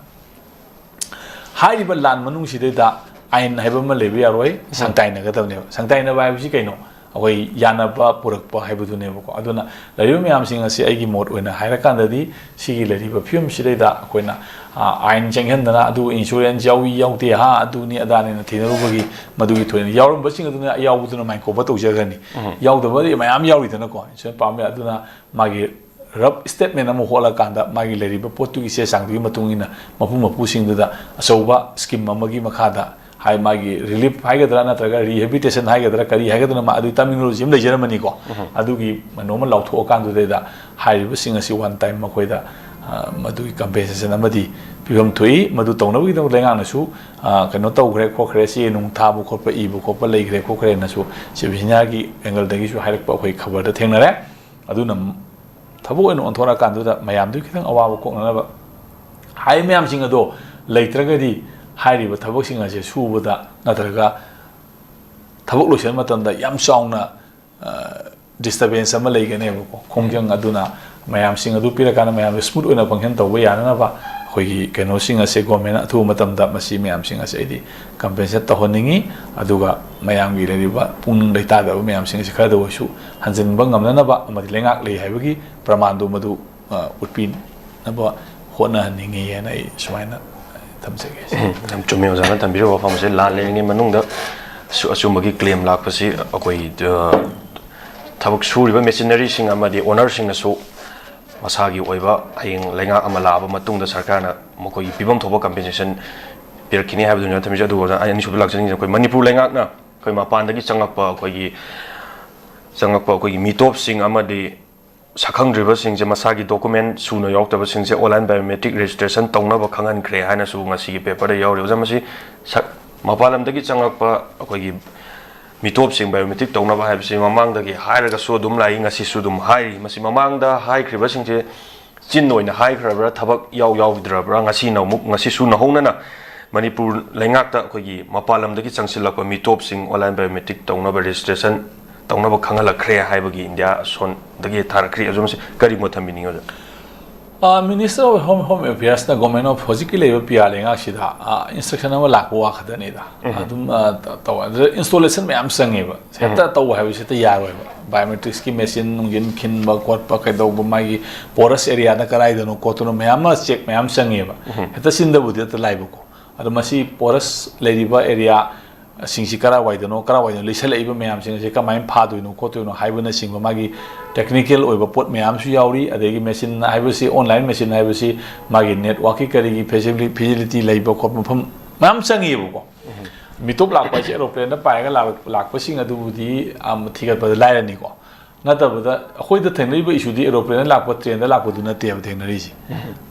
ꯍꯥꯏꯔꯤꯕ ꯂꯥꯟ ꯃꯅꯨꯡꯁꯤꯗꯩꯗ ꯑꯥꯏꯟ ꯍꯥꯏꯕ ꯑꯃ ꯂꯩꯕ ꯌꯥꯔꯣꯏ, ꯁꯪꯇꯥꯏꯅꯒꯗꯕꯅꯦꯕ꯫ ꯁꯪꯇꯥꯏꯅꯕ ꯍꯥꯏꯕꯁꯤ ꯀꯩꯅꯣ? ꯑꯩꯈꯣꯏ ꯌꯥꯅꯕ ꯄꯨꯔꯛꯄ ꯍꯥꯏꯕꯗꯨꯅꯦꯕꯀꯣ꯫ ꯑꯗꯨꯅ ꯂꯩꯔꯤꯕ ꯃꯌꯥꯝꯁꯤꯡ ꯑꯁꯤ ꯑꯩꯒꯤ ꯃꯣꯠ ꯑꯣꯏꯅ ꯍꯥꯏꯔꯀꯥꯟꯗꯗꯤ ꯁꯤꯒꯤ ꯂꯩꯔꯤꯕ ꯐꯤꯕꯝꯁꯤꯗꯩꯗ ꯑꯩꯈꯣꯏꯅ, ꯑ, ꯑꯥꯏꯟ ꯆꯪꯍꯟꯗꯅ ꯑꯗꯨ insurance ꯌꯥꯎꯏ ꯌꯥꯎꯗꯦ ꯍꯥ, ꯑꯗꯨꯅꯤ ꯑꯗꯥꯅꯤꯅ ꯊꯤꯅꯔꯨꯕꯒꯤ ꯃꯗꯨꯒꯤ ꯊꯣꯏꯅ ꯌꯥꯎꯔꯝꯕꯁꯤꯡ ꯑꯗꯨꯅ ꯌꯥꯎꯕꯗꯨꯅ ꯃꯥꯏ ꯀꯣꯕꯔ ꯇꯧꯖꯈ꯭ꯔꯅꯤ꯫ ꯌꯥꯎꯗꯕꯗꯤ ꯃꯌꯥꯝ ꯌꯥꯎꯔꯤꯗꯅꯀꯣ, insurance ꯄꯥꯝꯃꯦ꯫ ꯑꯗꯨꯅ ꯃꯥꯒꯤ rough statement ꯑꯃ ꯍꯣꯠꯂꯀꯥꯟꯗ ꯃꯥꯒꯤ ꯂꯩꯔꯤꯕ ꯄꯣꯠꯇꯨꯒꯤ ꯆꯦ ꯆꯥꯡꯗꯨꯒꯤ ꯃꯇꯨꯡ ꯏꯟꯅ ꯃꯄꯨ ꯃꯄꯨꯁꯤꯡꯗꯨꯗ ꯑꯆꯧꯕ ꯁ꯭ꯀꯤꯝ ꯑꯃꯒꯤ ꯃꯈꯥꯗ ꯍꯥꯏ, ꯃꯥꯒꯤ ꯔꯤꯂꯤꯐ ꯍꯥꯏꯒꯗ꯭ꯔꯥ ꯅꯠꯇ꯭ꯔꯒ ꯔꯤꯍꯦꯕꯤꯂꯤꯇꯦꯁꯟ ꯍꯥꯏꯒꯗ꯭ꯔꯥ ꯀꯔꯤ ꯍꯥꯏꯒꯗ꯭ꯔꯥ, ꯃꯥ ꯑꯗꯨꯒꯤ ꯇꯔꯃꯤꯅꯣꯂꯣꯖꯤ ꯑꯃ ꯂꯩꯖꯔꯝꯃꯅꯤꯀꯣ꯫ ꯑꯗꯨꯒꯤ ꯀꯩꯅꯣ ꯑꯃ ꯂꯥꯎꯊꯣꯛꯑꯀꯥꯟꯗꯨꯗꯩꯗ ꯍꯥꯏꯔꯤꯕꯁꯤꯡ ꯑꯁꯤ ꯋꯥꯟ ꯇꯥꯏꯝ ꯃꯈꯣꯏꯗ, ꯑ, ꯃꯗꯨꯒꯤ ꯀꯝꯄꯦꯟꯁꯦꯁꯟ ꯑꯃꯗꯤ ꯄꯤꯐꯝ ꯊꯣꯛꯏ꯫ ꯃꯗꯨ ꯇꯧꯅꯕꯒꯤꯗꯃꯛ ꯂꯩꯉꯥꯛꯅꯁꯨ, ꯑ, ꯀꯩꯅꯣ ꯇꯧꯈ꯭ꯔꯦ ꯈꯣꯠꯈ꯭ꯔꯦ, ꯆꯦ ꯅꯨꯡ ꯊꯥꯕ ꯈꯣꯠꯄ, ꯏꯕ ꯈꯣꯠꯄ ꯂꯩꯈ꯭ꯔꯦ ꯈꯣꯠꯈ꯭ꯔꯦꯅꯁꯨ ꯁꯤꯕ ꯁꯦꯅꯥꯒꯤ ꯑꯦꯡꯒꯜꯗꯒꯤꯁꯨ ꯍꯥꯏꯔꯛꯄ ꯑꯩꯈꯣꯏ ꯈꯕꯔꯗ ꯊꯦꯡꯅꯔꯦ꯫ ꯑꯗꯨꯅ ꯊꯕꯛ ꯑꯣꯏꯅ ꯑꯣꯟꯊꯣꯔꯛꯑꯀꯥꯟꯗꯨꯗ ꯃꯌꯥꯝꯗꯨꯒꯤ ꯈꯤꯇꯪ ꯑꯋꯥꯕ ꯀꯣꯛꯅꯅꯕ ꯍꯥꯏꯔꯤꯕ ꯃꯌꯥꯝꯁꯤꯡ ꯑꯗꯣ ꯂꯩꯇ꯭ꯔꯒꯗꯤ ꯍꯥꯏꯔꯤꯕ ꯊꯕꯛꯁꯤꯡ ꯑꯁꯦ ꯁꯨꯕꯗ ꯅꯠꯇ꯭ꯔꯒ ꯊꯕꯛ ꯂꯣꯏꯁꯤꯟꯕ ꯃꯇꯝꯗ ꯌꯥꯝ ꯆꯥꯎꯅ, ꯑ, ꯗꯤꯁꯇꯔꯕꯦꯟꯁ ꯑꯃ ꯂꯩꯒꯅꯦꯕꯀꯣ꯫ ꯈꯣꯡꯖꯪ ꯑꯗꯨꯅ ꯃꯌꯥꯝꯁꯤꯡ ꯑꯗꯨ ꯄꯤꯔꯀꯥꯟꯗ ꯃꯌꯥꯝꯗ ꯁ꯭ꯃꯨꯠ ꯑꯣꯏꯅ ꯐꯪꯁꯟ ꯇꯧꯕ ꯌꯥꯅꯅꯕ ꯑꯩꯈꯣꯏꯒꯤ ꯀꯩꯅꯣꯁꯤꯡ ꯑꯁꯦ ꯒꯣꯔꯃꯦꯟꯅ ꯑꯊꯨꯕ ꯃꯇꯝꯗ ꯃꯁꯤ ꯃꯌꯥꯝꯁꯤꯡ ꯑꯁꯦ ꯑꯩꯗꯤ ꯀꯝꯄꯦꯟꯁꯦꯠ ꯇꯧꯍꯟꯅꯤꯡꯉꯤ꯫ ꯑꯗꯨꯒ ꯃꯌꯥꯝꯒꯤ ꯂꯩꯔꯤꯕ ꯄꯨꯛꯅꯤꯡ ꯂꯩꯇꯥꯗꯕ ꯃꯌꯥꯝꯁꯤꯡ ꯑꯁꯤ ꯈꯔꯗ ꯑꯣꯏꯔꯁꯨ ꯍꯟꯖꯤꯟꯕ ꯉꯝꯅꯅꯕ ꯑꯃꯗꯤ ꯂꯩꯉꯥꯛ ꯂꯩ ꯍꯥꯏꯕꯒꯤ ꯄ꯭ꯔꯃꯥꯟꯗꯨ ꯃꯗꯨ, ꯑ, ꯎꯠꯄꯤꯅꯕ ꯍꯣꯠꯅꯍꯟꯅꯤꯡꯉꯤ ꯍꯥꯏꯅ ꯑꯩ ꯁꯨꯃꯥꯏꯅ ꯊꯝꯖꯒꯦ꯫ ꯎꯝ, ꯌꯥꯝ ꯆꯨꯝꯃꯤ ꯑꯣꯖꯥꯅ ꯊꯝꯕꯤꯔꯤꯕ ꯋꯥꯐꯝ ꯑꯁꯦ꯫ ꯂꯥꯟ ꯂꯩꯔꯤꯉꯩ ꯃꯅꯨꯡꯗ ꯁꯨ-, ꯑꯆꯨꯝꯕꯒꯤ ꯀ꯭ꯂꯦꯝ ꯂꯥꯛꯄꯁꯤ ꯑꯩꯈꯣꯏ, ꯑ, ꯊꯕꯛ ꯁꯨꯔꯤꯕ ꯃꯦꯆꯤꯅꯔꯤꯁꯤꯡ ꯑꯃꯗꯤ ꯑꯣꯅꯔꯁꯤꯡꯅꯁꯨ ꯃꯁꯥꯒꯤ ꯑꯣꯏꯕ ꯍꯌꯦꯡ ꯂꯩꯉꯥꯛ ꯑꯃ ꯂꯥꯛꯑꯕ ꯃꯇꯨꯡꯗ ꯁꯔꯀꯥꯔꯅ ꯃꯈꯣꯏꯒꯤ ꯄꯤꯐꯝ ꯊꯣꯛꯄ ꯀꯝꯄꯦꯟꯁꯦꯁꯟ ꯄꯤꯔꯛꯈꯤꯅꯤ ꯍꯥꯏꯕꯗꯨꯅ ꯊꯝꯕꯤꯖꯩ꯫ ꯑꯗꯨꯒ ꯑꯣꯖꯥ, ꯑꯩ ꯑꯅꯤꯁꯨꯕ ꯂꯥꯛꯆꯅꯤꯡꯉꯤꯁꯦ ꯑꯩꯈꯣꯏ ꯃꯅꯤꯄꯨꯔ ꯂꯩꯉꯥꯛꯅ ꯑꯩꯈꯣꯏ ꯃꯄꯥꯟꯗꯒꯤ ꯆꯪꯂꯛꯄ ꯑꯩꯈꯣꯏꯒꯤ, ꯆꯪꯂꯛꯄ ꯑꯩꯈꯣꯏꯒꯤ ꯃꯤꯇꯣꯞꯁꯤꯡ ꯑꯃꯗꯤ ꯁꯛꯈꯪꯗ꯭ꯔꯤꯕꯁꯤꯡꯁꯦ ꯃꯁꯥꯒꯤ document ꯁꯨꯅ ꯌꯥꯎꯔꯛꯇꯕꯁꯤꯡꯁꯦ online biometric registration ꯇꯧꯅꯕ ꯈꯪꯍꯟꯈ꯭ꯔꯦ ꯍꯥꯏꯅꯁꯨ ꯉꯁꯤꯒꯤ paperꯗ ꯌꯥꯎꯔꯤ꯫ ꯑꯣꯖꯥ, ꯃꯁꯤ ꯁꯛ-, ꯃꯄꯥꯟ ꯂꯝꯗꯒꯤ ꯆꯪꯂꯛꯄ ꯑꯩꯈꯣꯏꯒꯤ ꯃꯤꯇꯣꯞꯁꯤꯡ biometric ꯇꯧꯅꯕ ꯍꯥꯏꯕꯁꯤ ꯃꯃꯥꯡꯗꯒꯤ ꯍꯥꯏꯔꯒꯁꯨ ꯑꯗꯨꯝ ꯂꯥꯛꯏ, ꯉꯁꯤꯁꯨ ꯑꯗꯨꯝ ꯍꯥꯏꯔꯤ꯫ ꯃꯁꯤ ꯃꯃꯥꯡꯗ ꯍꯥꯏꯈ꯭ꯔꯤꯕꯁꯤꯡꯁꯦ ꯆꯤꯟ ꯑꯣꯏꯅ ꯍꯥꯏꯈ꯭ꯔꯕ꯭ꯔꯥ, ꯊꯕꯛ ꯌꯥꯎ ꯌꯥꯎꯗ꯭ꯔꯕ꯭ꯔꯥ, ꯉꯁꯤꯅ ꯑꯃꯨꯛ, ꯉꯁꯤꯁꯨ ꯅꯧꯍꯧꯅꯅ ꯃꯅꯤꯄꯨꯔ ꯂꯩꯉꯥꯛꯇ ꯑꯩꯈꯣꯏꯒꯤ ꯃꯄꯥꯟ ꯂꯝꯗꯒꯤ ꯆꯪꯁꯤꯜꯂꯛꯄ ꯃꯤꯇꯣꯞꯁꯤꯡ online biometric ꯇꯧꯅꯕ registration ꯇꯧꯅꯕ ꯈꯪꯍꯜꯂꯛꯈ꯭ꯔꯦ ꯍꯥꯏꯕꯒꯤ ꯏꯟꯗꯤꯌꯥ ꯑꯁꯣꯟꯗꯒꯤ ꯊꯥꯔꯛꯈ꯭ꯔꯤ꯫ ꯑꯗꯨ ꯃꯁꯤ ꯀꯔꯤ ꯃꯣꯠ ꯊꯝꯕꯤꯅꯤꯡꯉꯤ, ꯑꯣꯖꯥ? Minister of Home Home Affairsꯅ Government of ꯍꯧꯖꯤꯛꯀꯤ ꯂꯩꯔꯤꯕ ꯄꯤ ꯑꯥꯔ ꯂꯩꯉꯥꯛꯁꯤꯗ instruction ꯑꯃ ꯂꯥꯛꯄ ꯋꯥ ꯈꯛꯇꯅꯤꯗ꯫ ꯑꯗꯨꯝ ꯑ, ꯇ-, ꯇꯧꯋꯦ꯫ ꯑꯗꯨꯗ installation ꯃꯌꯥꯝ ꯆꯪꯉꯦꯕ꯫ ꯍꯦꯛꯇ ꯇꯧꯕ ꯍꯥꯏꯕꯁꯤ ꯍꯦꯛꯇ ꯌꯥꯔꯣꯏꯕ꯫ Biometricsꯀꯤ machine ꯅꯨꯡꯖꯤꯟ ꯈꯤꯟꯕ ꯈꯣꯠꯄ ꯀꯩꯗꯧꯕ, ꯃꯥꯒꯤ porous areaꯗ ꯀꯗꯥꯏꯗꯅꯣ ꯈꯣꯠꯇꯅꯣ ꯃꯌꯥꯝ ꯑꯃ check ꯃꯌꯥꯝ ꯆꯪꯉꯦꯕ꯫ ꯍꯦꯛꯇ ꯆꯤꯟꯗꯕꯨꯗꯤ ꯍꯦꯛꯇ ꯂꯥꯏꯕꯀꯣ꯫ ꯑꯗꯣ ꯃꯁꯤ porous ꯂꯩꯔꯤꯕ area ꯁꯤꯡꯁꯤ ꯀꯔꯥꯏꯋꯥꯏꯗꯅꯣ, ꯀꯔꯥꯏꯋꯥꯏꯗꯅꯣ ꯂꯩꯁꯜꯂꯛꯏꯕ ꯃꯌꯥꯝꯁꯤꯡ ꯑꯁꯤ ꯀꯃꯥꯏꯅ ꯐꯥꯗꯣꯏꯅꯣ ꯈꯣꯠꯇꯣꯏꯅꯣ ꯍꯥꯏꯕꯅꯆꯤꯡꯕ ꯃꯥꯒꯤ technical ꯑꯣꯏꯕ ꯄꯣꯠ ꯃꯌꯥꯝꯁꯨ ꯌꯥꯎꯔꯤ꯫ ꯑꯗꯒꯤ machine ꯍꯥꯏꯕꯁꯤ, online machine ꯍꯥꯏꯕꯁꯤ ꯃꯥꯒꯤ networkꯀꯤ ꯀꯔꯤꯒꯤ facility, facility ꯂꯩꯕ ꯈꯣꯠꯄ ꯃꯐꯝ ꯃꯌꯥꯝ ꯆꯪꯉꯤꯕꯀꯣ꯫ ꯃꯤꯇꯣꯞ ꯂꯥꯛꯄ ꯍꯥꯏꯁꯦ aeroplaneꯗ ꯄꯥꯏꯔꯒ ꯂꯥꯛ-, ꯂꯥꯛꯄꯁꯤꯡ ꯑꯗꯨꯕꯨꯗꯤ, ꯑꯝ, ꯊꯤꯒꯠꯄꯗ ꯂꯥꯏꯔꯅꯤꯀꯣ꯫ ꯅꯠꯇꯕꯗ ꯑꯩꯈꯣꯏꯗ ꯊꯦꯡꯅꯔꯤꯕ issueꯗꯤ aeroplaneꯗ ꯂꯥꯛꯄ, trainꯗ ꯂꯥꯛꯄꯗꯨ ꯅꯠꯇꯦꯕ ꯊꯦꯡꯅꯔꯤꯁꯦ꯫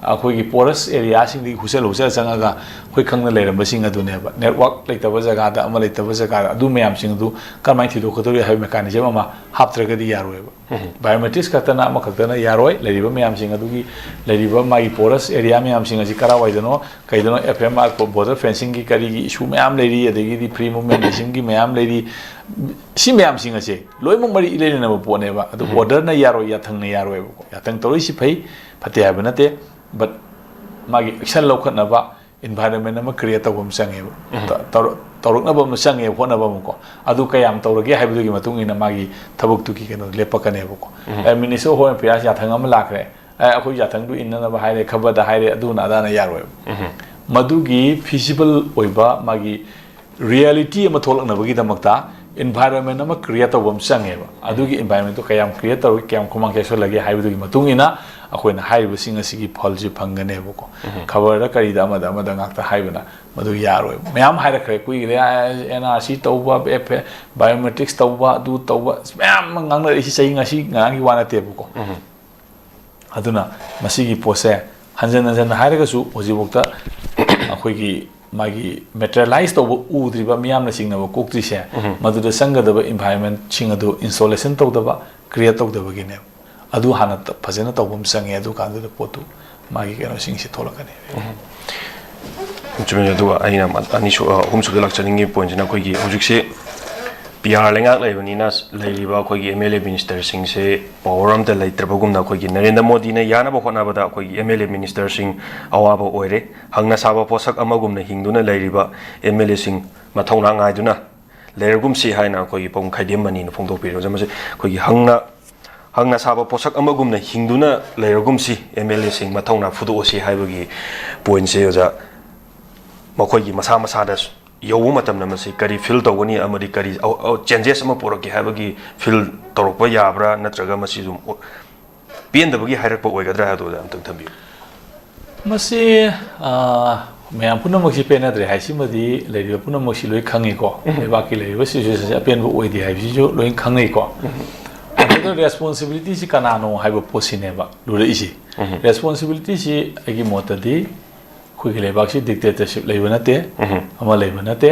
ꯑꯩꯈꯣꯏꯒꯤ porous areaꯁꯤꯡꯗꯒꯤ ꯍꯨꯠꯆꯜ ꯍꯨꯠꯆꯜ ꯆꯪꯉꯒ ꯑꯩꯈꯣꯏ ꯈꯪꯅ ꯂꯩꯔꯝꯕꯁꯤꯡ ꯑꯗꯨꯅꯦꯕ꯫ Network ꯂꯩꯇꯕ ꯖꯒꯥꯗ, ꯑꯃ ꯂꯩꯇꯕ ꯖꯒꯥꯗ ꯑꯗꯨ ꯃꯌꯥꯝꯁꯤꯡ ꯑꯗꯨ ꯀꯔꯝꯍꯥꯏꯅ ꯊꯤꯗꯣꯛꯀꯗꯧꯔꯤ ꯍꯥꯏꯕ mechanism ꯑꯃ ꯍꯥꯞꯇ꯭ꯔꯒꯗꯤ ꯌꯥꯔꯣꯏꯕ꯫ Biometrics ꯈꯛꯇꯅ, ꯑꯃꯈꯛꯇꯅ ꯌꯥꯔꯣꯏ꯫ ꯂꯩꯔꯤꯕ ꯃꯌꯥꯝꯁꯤꯡ ꯑꯗꯨꯒꯤ, ꯂꯩꯔꯤꯕ ꯃꯥꯒꯤ porous area ꯃꯌꯥꯝꯁꯤꯡ ꯑꯁꯤ ꯀꯔꯥꯏꯋꯥꯏꯗꯅꯣ, ꯀꯩꯗꯅꯣ, F M R border fencingꯒꯤ ꯀꯔꯤꯒꯤ issue ꯃꯌꯥꯝ ꯂꯩꯔꯤ, ꯑꯗꯒꯤꯗꯤ free movement regimeꯒꯤ ꯃꯌꯥꯝ ꯂꯩꯔꯤ꯫ ꯁꯤ ꯃꯌꯥꯝꯁꯤꯡ ꯑꯁꯦ ꯂꯣꯏꯅꯃꯛ ꯃꯔꯤ ꯏꯂꯩ ꯂꯩꯅꯕ ꯄꯣꯠꯅꯦꯕ꯫ ꯑꯗꯨ orderꯅ ꯌꯥꯔꯣꯏ, ꯌꯥꯊꯪꯅ ꯌꯥꯔꯣꯏꯕꯀꯣ꯫ ꯌꯥꯊꯪ ꯇꯧꯔꯛꯏꯁꯤ ꯐꯩ, ꯐꯠꯇꯦ ꯍꯥꯏꯕ ꯅꯠꯇꯦ, but ꯃꯥꯒꯤ action ꯂꯧꯈꯠꯅꯕ environment ꯑꯃ create ꯇꯧꯕ ꯑꯃ ꯆꯪꯉꯦꯕ꯫ ꯇ-, ꯇꯧꯔ-, ꯇꯧꯔꯛꯅꯕ ꯑꯃ ꯆꯪꯉꯦꯕ, ꯍꯣꯠꯅꯕ ꯑꯃꯀꯣ꯫ ꯑꯗꯨ ꯀꯌꯥꯝ ꯇꯧꯔꯒꯦ ꯍꯥꯏꯕꯗꯨꯒꯤ ꯃꯇꯨꯡ ꯏꯟꯅ ꯃꯥꯒꯤ ꯊꯕꯛꯇꯨꯒꯤ ꯀꯩꯅꯣ ꯂꯦꯞꯄꯛꯀꯅꯦꯕꯀꯣ꯫ ꯑꯦ, Minister of Home Affairs ꯌꯥꯊꯪ ꯑꯃ ꯂꯥꯛꯈ꯭ꯔꯦ, ꯑꯦ, ꯑꯩꯈꯣꯏ ꯌꯥꯊꯪꯗꯨ ꯏꯟꯅꯅꯕ ꯍꯥꯏꯔꯦ, ꯈꯕꯔꯗ ꯍꯥꯏꯔꯦ, ꯑꯗꯨꯅ ꯑꯗꯥꯅ ꯌꯥꯔꯣꯏꯕ꯫ ꯃꯗꯨꯒꯤ feasible ꯑꯣꯏꯕ ꯃꯥꯒꯤ reality ꯑꯃ ꯊꯣꯛꯂꯛꯅꯕꯒꯤꯗꯃꯛꯇ environment ꯑꯃ create ꯇꯧꯕ ꯑꯃ ꯆꯪꯉꯦꯕ꯫ ꯑꯗꯨꯒꯤ environmentꯇꯣ ꯀꯌꯥꯝ create ꯇꯧꯔꯒꯦ, ꯀꯌꯥꯝ ꯈꯨꯃꯥꯡ ꯆꯥꯎꯁꯜꯂꯒꯦ ꯍꯥꯏꯕꯗꯨꯒꯤ ꯃꯇꯨꯡ ꯏꯟꯅ ꯑꯩꯈꯣꯏꯅ ꯍꯥꯏꯔꯤꯕꯁꯤꯡ ꯑꯁꯤꯒꯤ ꯐꯜꯁꯤ ꯐꯪꯒꯅꯦꯕꯀꯣ꯫ ꯈꯕꯔꯗ ꯀꯔꯤꯗ ꯑꯃꯗ ꯑꯃꯗ ꯉꯥꯛꯇ ꯍꯥꯏꯕꯅ ꯃꯗꯨ ꯌꯥꯔꯣꯏ꯫ ꯃꯌꯥꯝ ꯍꯥꯏꯔꯛꯈ꯭ꯔꯦ ꯀꯨꯏꯈ꯭ꯔꯦ, ꯑꯦꯟ ꯑꯥꯔ ꯁꯤ ꯇꯧꯕ, ꯕꯥꯏꯑꯣꯃꯦꯇ꯭ꯔꯤꯛꯁ ꯇꯧꯕ, ꯑꯗꯨ ꯇꯧꯕ, ꯃꯌꯥꯝ ꯑꯃ ꯉꯥꯡꯅꯔꯛꯏꯁꯤ ꯆꯍꯤ ꯉꯁꯤ ꯉꯔꯥꯡꯒꯤ ꯋꯥ ꯅꯠꯇꯦꯕꯀꯣ꯫ ꯑꯗꯨꯅ ꯃꯁꯤꯒꯤ ꯄꯣꯠꯁꯦ ꯍꯟꯖꯟ ꯍꯟꯖꯟꯅ ꯍꯥꯏꯔꯒꯁꯨ ꯍꯧꯖꯤꯛꯐꯥꯎꯗ ꯑꯩꯈꯣꯏꯒꯤ ꯃꯥꯒꯤ ꯃꯦꯇꯔꯤꯌꯦꯂꯥꯏꯁ ꯇꯧꯕ ꯎꯗ꯭ꯔꯤꯕ, ꯃꯤꯌꯥꯝꯅ ꯆꯤꯡꯅꯕ ꯀꯣꯛꯇ꯭ꯔꯤꯁꯦ ꯃꯗꯨꯗ ꯆꯪꯒꯗꯕ ꯏꯟꯚꯥꯏꯔꯣꯟꯃꯦꯟꯁꯤꯡ ꯑꯗꯨ ꯏꯟꯁꯇꯣꯂꯦꯁꯟ ꯇꯧꯗꯕ, ꯀ꯭ꯔꯤꯌꯦꯠ ꯇꯧꯗꯕꯒꯤꯅꯦꯕ꯫ ꯑꯗꯨ ꯍꯥꯟꯅ ꯇ- ꯐꯖꯅ ꯇꯧꯕ ꯑꯃ ꯆꯪꯉꯦ, ꯑꯗꯨ ꯀꯥꯟꯗꯨꯗ ꯄꯣꯠꯇꯨ ꯃꯥꯒꯤ ꯀꯩꯅꯣꯁꯤꯡꯁꯤ ꯊꯣꯛꯂꯛꯀꯅꯤ꯫ ꯆꯨꯝꯃꯤ꯫ ꯑꯗꯨꯒ ꯑꯩꯅ ꯑꯅꯤꯁꯨ ꯑꯍꯨꯝꯁꯨꯗ ꯂꯥꯛꯆꯅꯤꯡꯉꯤ ꯄꯣꯏꯟꯁꯤꯅ ꯑꯩꯈꯣꯏꯒꯤ ꯍꯧꯖꯤꯛꯁꯦ ꯄꯤ ꯑꯥꯔ ꯂꯩꯉꯥꯛ ꯂꯩꯕꯅꯤꯅ ꯂꯩꯔꯤꯕ ꯑꯩꯈꯣꯏꯒꯤ ꯑꯦꯝ ꯑꯦꯜ ꯑꯦ ꯃꯤꯅꯤꯁꯇꯔꯁꯤꯡꯁꯦ ꯄꯋꯥꯔ ꯑꯝꯇ ꯂꯩꯇ꯭ꯔꯕꯒꯨꯝꯅ ꯑꯩꯈꯣꯏꯒꯤ ꯅꯔꯦꯟꯗ꯭ꯔ ꯃꯣꯗꯤꯅ ꯌꯥꯅꯕ ꯍꯣꯠꯅꯕꯗ ꯑꯩꯈꯣꯏꯒꯤ ꯑꯦꯝ ꯑꯦꯜ ꯑꯦ ꯃꯤꯅꯤꯁꯇꯔꯁꯤꯡ ꯑꯋꯥꯕ ꯑꯣꯏꯔꯦ꯫ ꯍꯪꯅ ꯁꯥꯕ ꯄꯣꯠꯁꯛ ꯑꯃꯒꯨꯝꯅ ꯍꯤꯡꯗꯨꯅ ꯂꯩꯔꯤꯕ ꯑꯦꯝ ꯑꯦꯜ ꯑꯦꯁꯤꯡ ꯃꯊꯧꯅꯥ ꯉꯥꯏꯗꯨꯅ ꯂꯩꯔꯒꯨꯝꯁꯤ ꯍꯥꯏꯅ ꯑꯩꯈꯣꯏꯒꯤ ꯄꯥꯕꯨꯡ ꯈꯥꯏꯗꯦꯝ ꯃꯅꯤꯅ ꯐꯣꯡꯗꯣꯛꯄꯤꯔꯤꯕ ꯃꯁꯤ ꯑꯩꯈꯣꯏꯒꯤ ꯍꯪꯅ ꯍꯪꯅ ꯁꯥꯕ ꯄꯣꯠꯁꯛ ꯑꯃꯒꯨꯝꯅ ꯍꯤꯡꯗꯨꯅ ꯂꯩꯔꯒꯨꯝꯁꯤ, ꯑꯦꯝ ꯑꯦꯜ ꯑꯦꯁꯤꯡ ꯃꯊꯧꯅꯥ ꯐꯨꯗꯣꯛꯑꯁꯤ ꯍꯥꯏꯕꯒꯤ ꯄꯣꯏꯟꯁꯦ ꯑꯣꯖꯥ, ꯃꯈꯣꯏꯒꯤ ꯃꯁꯥ ꯃꯁꯥꯗ ꯌꯧꯕ ꯃꯇꯝꯗ ꯃꯁꯤ ꯀꯔꯤ ꯐꯤꯜ ꯇꯧꯒꯅꯤ ꯑꯃꯗꯤ ꯀꯔꯤ ꯆꯦꯟꯖꯦꯁ ꯑꯃ ꯄꯨꯔꯛꯀꯦ ꯍꯥꯏꯕꯒꯤ ꯐꯤꯜ ꯇꯧꯔꯛꯄ ꯌꯥꯕ꯭ꯔꯥ, ꯅꯠꯇ꯭ꯔꯒ ꯃꯁꯤ ꯑꯗꯨꯝ ꯄꯦꯟꯗꯕꯒꯤ ꯍꯥꯏꯔꯛꯄ ꯑꯣꯏꯒꯗ꯭ꯔꯥ ꯍꯥꯏꯕꯗꯣ ꯑꯣꯖꯥ ꯑꯝꯇꯪ ꯊꯝꯕꯤꯌꯨ꯫ ꯃꯁꯤ ꯑ, ꯃꯌꯥꯝ ꯄꯨꯝꯅꯃꯛꯁꯤ ꯄꯦꯟꯅꯗ꯭ꯔꯦ ꯍꯥꯏꯁꯤꯃꯗꯤ ꯂꯩꯔꯤꯕ ꯄꯨꯝꯅꯃꯛꯁꯤ ꯂꯣꯏ ꯈꯪꯉꯤꯀꯣ꯫ ꯂꯩꯕꯥꯛꯀꯤ ꯂꯩꯔꯤꯕ ꯁꯤꯆꯨꯋꯦꯁꯟꯁꯤ ꯑꯄꯦꯟꯕ ꯑꯣꯏꯗꯦ ꯍꯥꯏꯕꯁꯤꯁꯨ ꯂꯣꯏ ꯈꯪꯅꯩꯀꯣ꯫ ꯑꯗꯨꯗ ꯔꯦꯁꯄꯣꯟꯁꯤꯕꯤꯂꯤꯇꯤꯁꯤ ꯀꯅꯥꯅꯣ ꯍꯥꯏꯕ ꯄꯣꯠꯁꯤꯅꯦꯕ ꯂꯨꯔꯛꯏꯁꯤ꯫ ꯔꯦꯁꯄꯣꯟꯁꯤꯕꯤꯂꯤꯇꯤꯁꯤ ꯑꯩꯒꯤ ꯃꯣꯠꯇꯗꯤ ꯑꯩꯈꯣꯏꯒꯤ ꯂꯩꯕꯥꯛꯁꯤ ꯗꯤꯛꯇꯦꯇꯔꯁꯤꯞ ꯂꯩꯕ ꯅꯠꯇꯦ, ꯑꯃ ꯂꯩꯕ ꯅꯠꯇꯦ꯫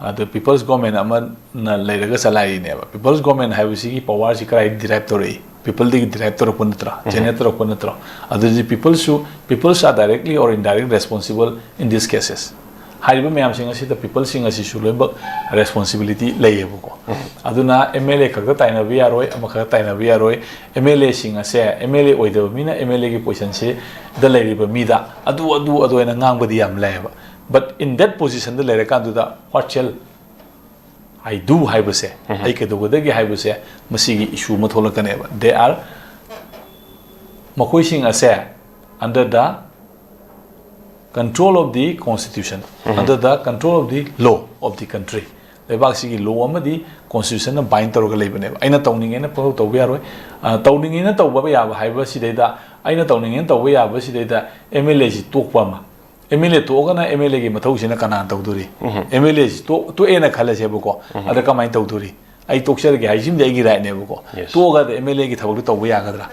ꯑꯗꯣ ꯄꯤꯄꯜꯁ ꯒꯣꯔꯃꯦꯟ ꯑꯃꯅ ꯂꯩꯔꯒ ꯆꯂꯥꯏꯔꯤꯅꯦꯕ꯫ ꯄꯤꯄꯜꯁ ꯒꯣꯔꯃꯦꯟ ꯍꯥꯏꯕꯁꯤꯒꯤ ꯄꯋꯥꯔꯁꯤ ꯀꯗꯥꯏꯗ ꯗꯤꯔꯥꯏꯞ ꯇꯧꯔꯛꯏ? ꯄꯤꯄꯜꯗꯒꯤ ꯗꯤꯔꯥꯏꯞ ꯇꯧꯔꯛꯄ ꯅꯠꯇ꯭ꯔꯣ? ꯖꯦꯅꯦꯔꯦꯠ ꯇꯧꯔꯛꯄ ꯅꯠꯇ꯭ꯔꯣ? ꯑꯗꯨꯗꯤ ꯄꯤꯄꯜꯁꯨ, people are directly or indirectly responsible in this cases꯫ ꯍꯥꯏꯔꯤꯕ ꯃꯌꯥꯝꯁꯤꯡ ꯑꯁꯤꯗ ꯄꯤꯄꯜꯁꯤꯡ ꯑꯁꯤꯁꯨ ꯂꯣꯏꯅꯃꯛ ꯔꯦꯁꯄꯣꯟꯁꯤꯕꯤꯂꯤꯇꯤ ꯂꯩꯌꯦꯕꯀꯣ꯫ ꯑꯗꯨꯅ ꯑꯦꯝ ꯑꯦꯜ ꯑꯦ ꯈꯛꯇ ꯇꯥꯏꯅꯕ ꯌꯥꯔꯣꯏ, ꯑꯃꯈꯛꯇ ꯇꯥꯏꯅꯕ ꯌꯥꯔꯣꯏ꯫ ꯑꯦꯝ ꯑꯦꯜ ꯑꯦꯁꯤꯡ ꯑꯁꯦ ꯑꯦꯝ ꯑꯦꯜ ꯑꯦ ꯑꯣꯏꯗꯕ ꯃꯤꯅ ꯑꯦꯝ ꯑꯦꯜ ꯑꯦꯒꯤ ꯄꯣꯖꯤꯁꯟꯁꯤꯗ ꯂꯩꯔꯤꯕ ꯃꯤꯗ ꯑꯗꯨ ꯑꯗꯨ ꯑꯗꯨ ꯍꯥꯏꯅ ꯉꯥꯡꯕꯗꯤ ꯌꯥꯝ ꯂꯥꯏꯌꯦꯕ꯫ But in that positionꯗ ꯂꯩꯔꯀꯥꯟꯗꯨꯗ what shall I do ꯍꯥꯏꯕꯁꯦ, ꯑꯩ ꯀꯩꯗꯧꯒꯗꯒꯦ ꯍꯥꯏꯕꯁꯦ, ꯃꯁꯤꯒꯤ ꯏꯁꯨ ꯑꯃ ꯊꯣꯛꯂꯛꯀꯅꯦꯕ꯫ They are, ꯃꯈꯣꯏꯁꯤꯡ ꯑꯁꯦ under the control of the constitution, under the control of the law of the country꯫ ꯂꯩꯕꯥꯛꯁꯤꯒꯤ ꯂꯣ ꯑꯃꯗꯤ ꯀꯣꯟꯁꯇꯤꯇ꯭ꯌꯨꯁꯟꯅ ꯕꯥꯏꯟ ꯇꯧꯔꯒ ꯂꯩꯕꯅꯦꯕ꯫ ꯑꯩꯅ ꯇꯧꯅꯤꯡꯉꯦꯅ ꯄꯪꯇꯧ ꯇꯧꯕ ꯌꯥꯔꯣꯏ꯫ ꯑ, ꯇꯧꯅꯤꯡꯉꯦꯅ ꯇꯧꯕ ꯌꯥꯕ ꯍꯥꯏꯕꯁꯤꯗꯩꯗ ꯑꯩꯅ ꯇꯧꯅꯤꯡꯉꯦꯅ ꯇꯧꯕ ꯌꯥꯕ ꯁꯤꯗꯩꯗ ꯑꯦꯝ ꯑꯦꯜ ꯑꯦꯁꯤ ꯇꯣꯛꯄ ꯑꯃ, ꯑꯦꯝ ꯑꯦꯜ ꯑꯦ ꯇꯣꯛꯑꯒꯅ ꯑꯦꯝ ꯑꯦꯜ ꯑꯦꯒꯤ ꯃꯊꯧꯁꯤꯅ ꯀꯅꯥꯅ ꯇꯧꯗꯣꯔꯤ? ꯑꯦꯝ ꯑꯦꯜ ꯑꯦꯁꯤ ꯇꯣꯛ- ꯇꯣꯛꯑꯦꯅ ꯈꯜꯂꯁꯦꯕꯀꯣ, ꯑꯗ ꯀꯃꯥꯏꯅ ꯇꯧꯗꯣꯔꯤ? ꯑꯩ ꯇꯣꯛꯆꯔꯒꯦ ꯍꯥꯏꯁꯤꯃꯗꯤ ꯑꯩꯒꯤ ꯔꯥꯏꯠꯅꯦꯕꯀꯣ꯫ Yes. ꯇꯣꯛꯑꯒ ꯑꯦꯝ ꯑꯦꯜ ꯑꯦꯒꯤ ꯊꯕꯛꯇꯣ ꯇꯧꯕ ꯌꯥꯒꯗ꯭ꯔꯥ?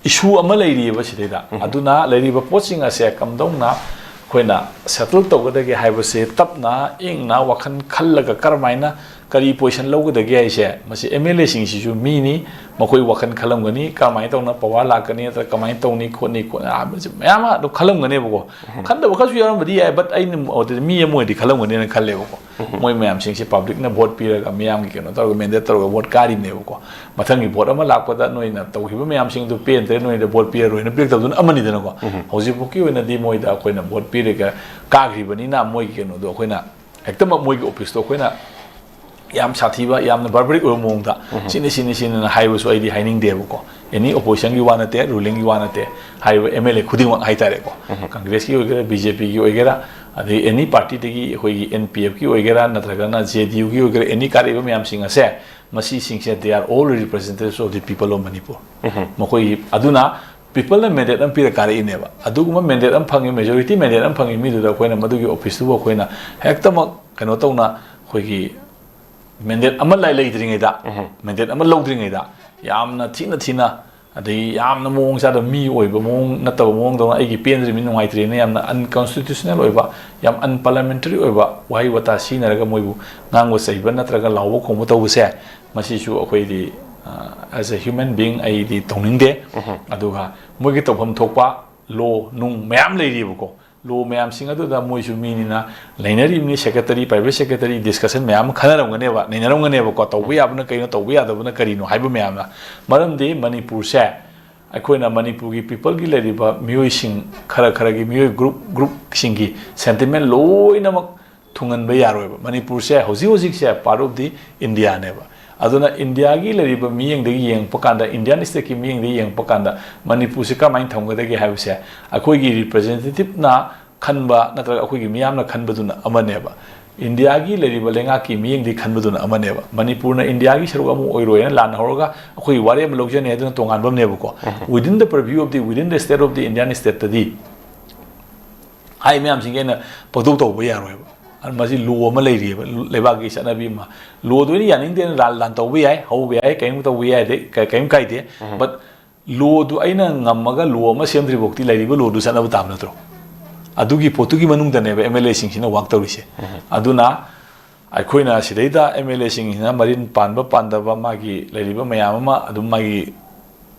ꯏꯁꯨ ꯑꯃ ꯂꯩꯔꯤꯑꯕ ꯁꯤꯗꯩꯗ꯫ ꯑꯗꯨꯅ ꯂꯩꯔꯤꯕ ꯄꯣꯠꯁꯤꯡ ꯑꯁꯦ ꯀꯝꯗꯧꯅ ꯑꯩꯈꯣꯏꯅ ꯁꯦꯇꯜ ꯇꯧꯒꯗꯒꯦ ꯍꯥꯏꯕꯁꯦ ꯇꯞꯅ ꯏꯪꯅ ꯋꯥꯈꯜ ꯈꯜꯂꯒ ꯀꯔꯝꯍꯥꯏꯅ ꯀꯔꯤ ꯄꯣꯖꯤꯁꯟ ꯂꯧꯒꯗꯒꯦ ꯍꯥꯏꯁꯦ, ꯃꯁꯤ ꯑꯦꯝ ꯑꯦꯜ ꯑꯦꯁꯤꯡꯁꯤꯁꯨ ꯃꯤꯅꯤ, ꯃꯈꯣꯏ ꯋꯥꯈꯜ ꯈꯜꯂꯝꯒꯅꯤ, ꯀꯔꯝꯍꯥꯏꯅ ꯇꯧꯅ ꯄꯋꯥꯔ ꯂꯥꯛꯀꯅꯤ, ꯅꯠꯇ꯭ꯔꯒ ꯀꯃꯥꯏꯅ ꯇꯧꯅꯤ ꯈꯣꯠꯅꯤ ꯈꯣꯠꯅꯤ ꯍꯥꯏꯕꯁꯤ ꯃꯌꯥꯝ ꯑꯃ ꯑꯗꯨꯝ ꯈꯜꯂꯝꯒꯅꯦꯕꯀꯣ꯫ ꯈꯟꯗꯕ ꯈꯔꯁꯨ ꯌꯥꯎꯔꯝꯕꯗꯤ ꯌꯥꯏ, but ꯑꯩꯅ ꯑꯗꯨꯗꯤ ꯃꯤ ꯑꯃ ꯑꯣꯏꯔꯗꯤ ꯈꯜꯂꯝꯒꯅꯤꯅ ꯈꯜꯂꯦꯕꯀꯣ꯫ ꯃꯣꯏ ꯃꯌꯥꯝꯁꯤꯡꯁꯦ ꯄꯕ꯭ꯂꯤꯛꯅ ꯚꯣꯠ ꯄꯤꯔꯒ, ꯃꯤꯌꯥꯝꯒꯤ ꯀꯩꯅꯣ ꯇꯧꯔꯒ, ꯃꯦꯟꯗꯦꯠ ꯇꯧꯔꯒ ꯚꯣꯠ ꯀꯥꯔꯤꯕꯅꯦꯕꯀꯣ꯫ ꯃꯊꯪꯒꯤ ꯚꯣꯠ ꯑꯃ ꯂꯥꯛꯄꯗ ꯅꯣꯏꯅ ꯇꯧꯈꯤꯕ ꯃꯌꯥꯝꯁꯤꯡꯗꯨ ꯄꯦꯟꯗ꯭ꯔꯦ, ꯅꯣꯏꯗ ꯚꯣꯠ ꯄꯤꯔꯔꯣꯏꯅ ꯄꯤꯔꯛꯇꯕꯗꯨꯅ ꯑꯃꯅꯤꯗꯅꯀꯣ꯫ ꯍꯧꯖꯤꯛꯐꯥꯎꯀꯤ ꯑꯣꯏꯅꯗꯤ ꯃꯣꯏꯗ ꯑꯩꯈꯣꯏꯅ ꯚꯣꯠ ꯄꯤꯔꯒ ꯀꯥꯈ꯭ꯔꯤꯕꯅꯤꯅ ꯃꯣꯏꯒꯤ ꯀꯩꯅꯣꯗꯣ ꯑꯩꯈꯣꯏꯅ ꯍꯦꯛꯇꯃꯛ ꯃꯣꯏꯒꯤ ꯑꯣꯐꯤꯁꯇꯣ ꯑꯩꯈꯣꯏꯅ ꯌꯥꯝ ꯁꯥꯊꯤꯕ, ꯌꯥꯝꯅ ꯕꯥꯔꯕꯔꯤꯛ ꯑꯣꯏꯕ ꯃꯑꯣꯡꯗ ꯁꯤꯅꯤ, ꯁꯤꯅꯤ, ꯁꯤꯅꯤꯅ ꯍꯥꯏꯕꯁꯨ ꯑꯩꯗꯤ ꯍꯥꯏꯅꯤꯡꯗꯦꯕꯀꯣ꯫ ꯑꯦꯅꯤ ꯑꯣꯄꯣꯖꯤꯁꯟꯒꯤ ꯋꯥ ꯅꯠꯇꯦ, ꯔꯨꯂꯤꯡꯒꯤ ꯋꯥ ꯅꯠꯇꯦ, ꯍꯥꯏꯔꯤꯕ ꯑꯦꯝ ꯑꯦꯜ ꯑꯦ ꯈꯨꯗꯤꯡꯃꯛ ꯍꯥꯏꯇꯥꯔꯦꯀꯣ, ꯀꯪꯒ꯭ꯔꯦꯁꯀꯤ ꯑꯣꯏꯒꯦꯔꯥ, ꯕꯤ ꯖꯦ ꯄꯤꯒꯤ ꯑꯣꯏꯒꯦꯔꯥ, ꯑꯗꯩ ꯑꯦꯅꯤ ꯄꯥꯔꯇꯤꯗꯒꯤ, ꯑꯩꯈꯣꯏꯒꯤ ꯑꯦꯟ ꯄꯤ ꯑꯦꯐꯀꯤ ꯑꯣꯏꯒꯦꯔꯥ, ꯅꯠꯇ꯭ꯔꯒꯅ ꯖꯦ ꯗꯤ ꯌꯨꯒꯤ ꯑꯣꯏꯒꯦꯔꯥ, ꯑꯦꯅꯤ ꯀꯥꯔꯛꯏꯕ ꯃꯌꯥꯝꯁꯤꯡ ꯑꯁꯦ, ꯃꯁꯤꯁꯤꯡꯁꯦ, they are all representatives of the people of Manipur. ꯃꯈꯣꯏꯒꯤ, ꯑꯗꯨꯅ ꯄꯤꯄꯜꯅ ꯃꯦꯟꯗꯦꯠ ꯑꯃ ꯄꯤꯔ ꯀꯥꯔꯛꯏꯅꯦꯕ꯫ ꯑꯗꯨꯒꯨꯝꯕ ꯃꯦꯟꯗꯦꯠ ꯑꯃ ꯐꯪꯉꯤ, ꯃꯦꯖꯣꯔꯤꯇꯤ ꯃꯦꯟꯗꯦꯠ ꯑꯃ ꯐꯪꯉꯤ ꯃꯤꯗꯨꯗ ꯑꯩꯈꯣꯏꯅ ꯃꯗꯨꯒꯤ ꯑꯣꯐꯤꯁꯇꯨꯕꯨ ꯑꯩꯈꯣꯏꯅ ꯍꯦꯛꯇꯃꯛ ꯀꯩꯅꯣ ꯇꯧꯅ, ꯑꯩꯈꯣꯏꯒꯤ ꯃꯦꯟꯗꯦꯠ ꯑꯃ ꯂꯩ-, ꯂꯩꯗ꯭ꯔꯤꯉꯩꯗ, ꯃꯦꯟꯗꯦꯠ ꯑꯃ ꯂꯧꯗ꯭ꯔꯤꯉꯩꯗ ꯌꯥꯝꯅ ꯊꯤꯅ ꯊꯤꯅ, ꯑꯗꯩ ꯌꯥꯝꯅ ꯃꯑꯣꯡ ꯆꯥꯗꯕ, ꯃꯤ ꯑꯣꯏꯕ ꯃꯑꯣꯡ ꯅꯠꯇꯕ ꯃꯑꯣꯡꯗꯧꯅ, "ꯑꯩꯒꯤ ꯄꯦꯟꯗ꯭ꯔꯤꯕꯅꯤ, ꯅꯨꯡꯉꯥꯏꯇ꯭ꯔꯦꯅ" ꯌꯥꯝꯅ ꯑꯟꯀꯟꯁꯇꯤꯇ꯭ꯌꯨꯁꯅꯦꯜ ꯑꯣꯏꯕ, ꯌꯥꯝ ꯑꯟꯄꯥꯔꯂꯤꯌꯥꯃꯦꯟꯇꯔꯤ ꯑꯣꯏꯕ ꯋꯥꯍꯩ ꯋꯥꯇꯥ ꯁꯤꯖꯤꯟꯅꯔꯒ ꯃꯣꯏꯕꯨ ꯉꯥꯡꯕ ꯆꯩꯕ ꯅꯠꯇ꯭ꯔꯒ ꯂꯥꯎꯕ ꯈꯣꯡꯕ ꯇꯧꯕꯁꯦ, ꯃꯁꯤꯁꯨ ꯑꯩꯈꯣꯏꯗꯤ, ꯑ, as a human being ꯑꯩꯗꯤ ꯇꯧꯅꯤꯡꯗꯦ꯫ ꯑꯗꯨꯒ ꯃꯣꯏꯒꯤ ꯇꯧꯐꯝ ꯊꯣꯛꯄ ꯂꯣ ꯅꯨꯡ ꯃꯌꯥꯝ ꯂꯩꯔꯤꯕꯀꯣ, ꯂꯣ ꯃꯌꯥꯝꯁꯤꯡ ꯑꯗꯨꯗ ꯃꯣꯏꯁꯨ ꯃꯤꯅꯤꯅ ꯂꯩꯅꯔꯤꯕꯅꯤ, ꯁꯦꯀ꯭ꯔꯦꯇꯔꯤ, ꯄ꯭ꯔꯥꯏꯚꯦꯠ ꯁꯦꯀ꯭ꯔꯦꯇꯔꯤ ꯗꯤꯁꯀꯁꯟ ꯃꯌꯥꯝ ꯑꯃ ꯈꯟꯅꯔꯝꯒꯅꯦꯕ, ꯅꯩꯅꯔꯝꯒꯅꯦꯕꯀꯣ, ꯇꯧꯕ ꯌꯥꯕꯅ ꯀꯩꯅꯣ, ꯇꯧꯕ ꯌꯥꯗꯕꯅ ꯀꯔꯤꯅꯣ ꯍꯥꯏꯕ ꯃꯌꯥꯝꯅ꯫ ꯃꯔꯝꯗꯤ ꯃꯅꯤꯄꯨꯔꯁꯦ, ꯑꯩꯈꯣꯏꯅ ꯃꯅꯤꯄꯨꯔꯒꯤ ꯄꯤꯄꯜꯒꯤ ꯂꯩꯔꯤꯕ ꯃꯤꯑꯣꯏꯁꯤꯡ, ꯈꯔ ꯈꯔꯒꯤ ꯃꯤꯑꯣꯏ ꯒ꯭ꯔꯨꯞ ꯒ꯭ꯔꯨꯞꯁꯤꯡꯒꯤ ꯁꯦꯟꯇꯤꯃꯦꯟ ꯂꯣꯏꯅꯃꯛ ꯊꯨꯡꯍꯟꯕ ꯌꯥꯔꯣꯏꯕ꯫ ꯃꯅꯤꯄꯨꯔꯁꯦ ꯍꯧꯖꯤꯛ ꯍꯧꯖꯤꯛꯁꯦ part of the Indiaꯅꯦꯕ꯫ ꯑꯗꯨꯅ ꯏꯟꯗꯤꯌꯥꯒꯤ ꯂꯩꯔꯤꯕ ꯃꯤꯠꯌꯦꯡꯗꯒꯤ ꯌꯦꯡꯉꯛꯄ ꯀꯥꯟꯗ, ꯏꯟꯗꯤꯌꯥꯟ ꯁ꯭ꯇꯦꯠꯀꯤ ꯃꯤꯠꯌꯦꯡꯗꯒꯤ ꯌꯦꯡꯉꯛꯄ ꯀꯥꯟꯗ, ꯃꯅꯤꯄꯨꯔꯁꯦ ꯀꯔꯝꯍꯥꯏꯅ ꯊꯝꯒꯗꯒꯦ ꯍꯥꯏꯕꯁꯦ ꯑꯩꯈꯣꯏꯒꯤ ꯔꯤꯄ꯭ꯔꯖꯦꯟꯇꯦꯇꯤꯞꯅ ꯈꯟꯕ ꯅꯠꯇ꯭ꯔꯒ ꯑꯩꯈꯣꯏꯒꯤ ꯃꯤꯌꯥꯝꯅ ꯈꯟꯕꯗꯨꯅ ꯑꯃꯅꯦꯕ꯫ ꯏꯟꯗꯤꯌꯥꯒꯤ ꯂꯩꯔꯤꯕ ꯂꯩꯉꯥꯛꯀꯤ ꯃꯤꯠꯌꯦꯡꯗꯤ ꯈꯟꯕꯗꯨꯅ ꯑꯃꯅꯦꯕ꯫ ꯃꯅꯤꯄꯨꯔꯅ ꯏꯟꯗꯤꯌꯥꯒꯤ ꯁꯔꯨꯛ ꯑꯃ ꯑꯣꯏꯔꯣꯏꯅ ꯂꯥꯟꯅ ꯍꯧꯔꯒ ꯑꯩꯈꯣꯏ ꯋꯥꯔꯦꯞ ꯑꯃ ꯂꯧꯖꯅꯤ ꯍꯥꯏꯗꯨꯅ ꯇꯣꯉꯥꯟꯕ ꯑꯃꯅꯦꯕꯀꯣ꯫ Within the purview of the, within the state of the Indian state ꯇꯗꯤ ꯍꯥꯏ ꯃꯌꯥꯝꯁꯤꯡꯒꯤ ꯑꯩꯅ ꯄꯪꯇꯧ ꯇꯧꯕ ꯌꯥꯔꯣꯏꯕ꯫ ꯃꯁꯤ ꯂꯣ ꯑꯃ ꯂꯩꯔꯤꯑꯕ, ꯂꯩꯕꯥꯛꯀꯤ ꯆꯠꯅꯕꯤ ꯑꯃ꯫ ꯂꯣꯗꯨ ꯑꯩꯅ ꯌꯥꯅꯤꯡꯗꯦꯅ ꯂꯥꯟ, ꯂꯥꯟ ꯇꯧꯕ ꯌꯥꯏ, ꯍꯧꯕ ꯌꯥꯏ, ꯀꯔꯤꯝ ꯇꯧꯕ ꯌꯥꯏ, ꯑꯗꯩ ꯀ-, ꯀꯔꯤꯝ ꯀꯥꯏꯗꯦ꯫ But ꯂꯣꯗꯨ ꯑꯩꯅ ꯉꯝꯃꯒ ꯂꯣ ꯑꯃ ꯁꯦꯝꯗ꯭ꯔꯤ ꯐꯥꯎꯗꯤ ꯂꯩꯔꯤꯕ ꯂꯣꯗꯨ ꯆꯠꯅꯕ ꯇꯥꯕ ꯅꯠꯇ꯭ꯔꯣ? ꯑꯗꯨꯒꯤ ꯄꯣꯠꯇꯨꯒꯤ ꯃꯅꯨꯡꯗꯅꯦꯕ ꯑꯦꯝ ꯑꯦꯜ ꯑꯦꯁꯤꯡꯁꯤꯅ ꯋꯥꯛ ꯇꯧꯔꯤꯁꯦ꯫ ꯑꯗꯨꯅ ꯑꯩꯈꯣꯏꯅ ꯁꯤꯗꯩꯗ ꯑꯦꯝ ꯑꯦꯜ ꯑꯦꯁꯤꯡꯁꯤꯅ ꯃꯔꯤꯟ ꯄꯥꯟꯕ ꯄꯥꯟꯗꯕ, ꯃꯥꯒꯤ ꯂꯩꯔꯤꯕ ꯃꯌꯥꯝ ꯑꯃ ꯑꯗꯨꯝ ꯃꯥꯒꯤ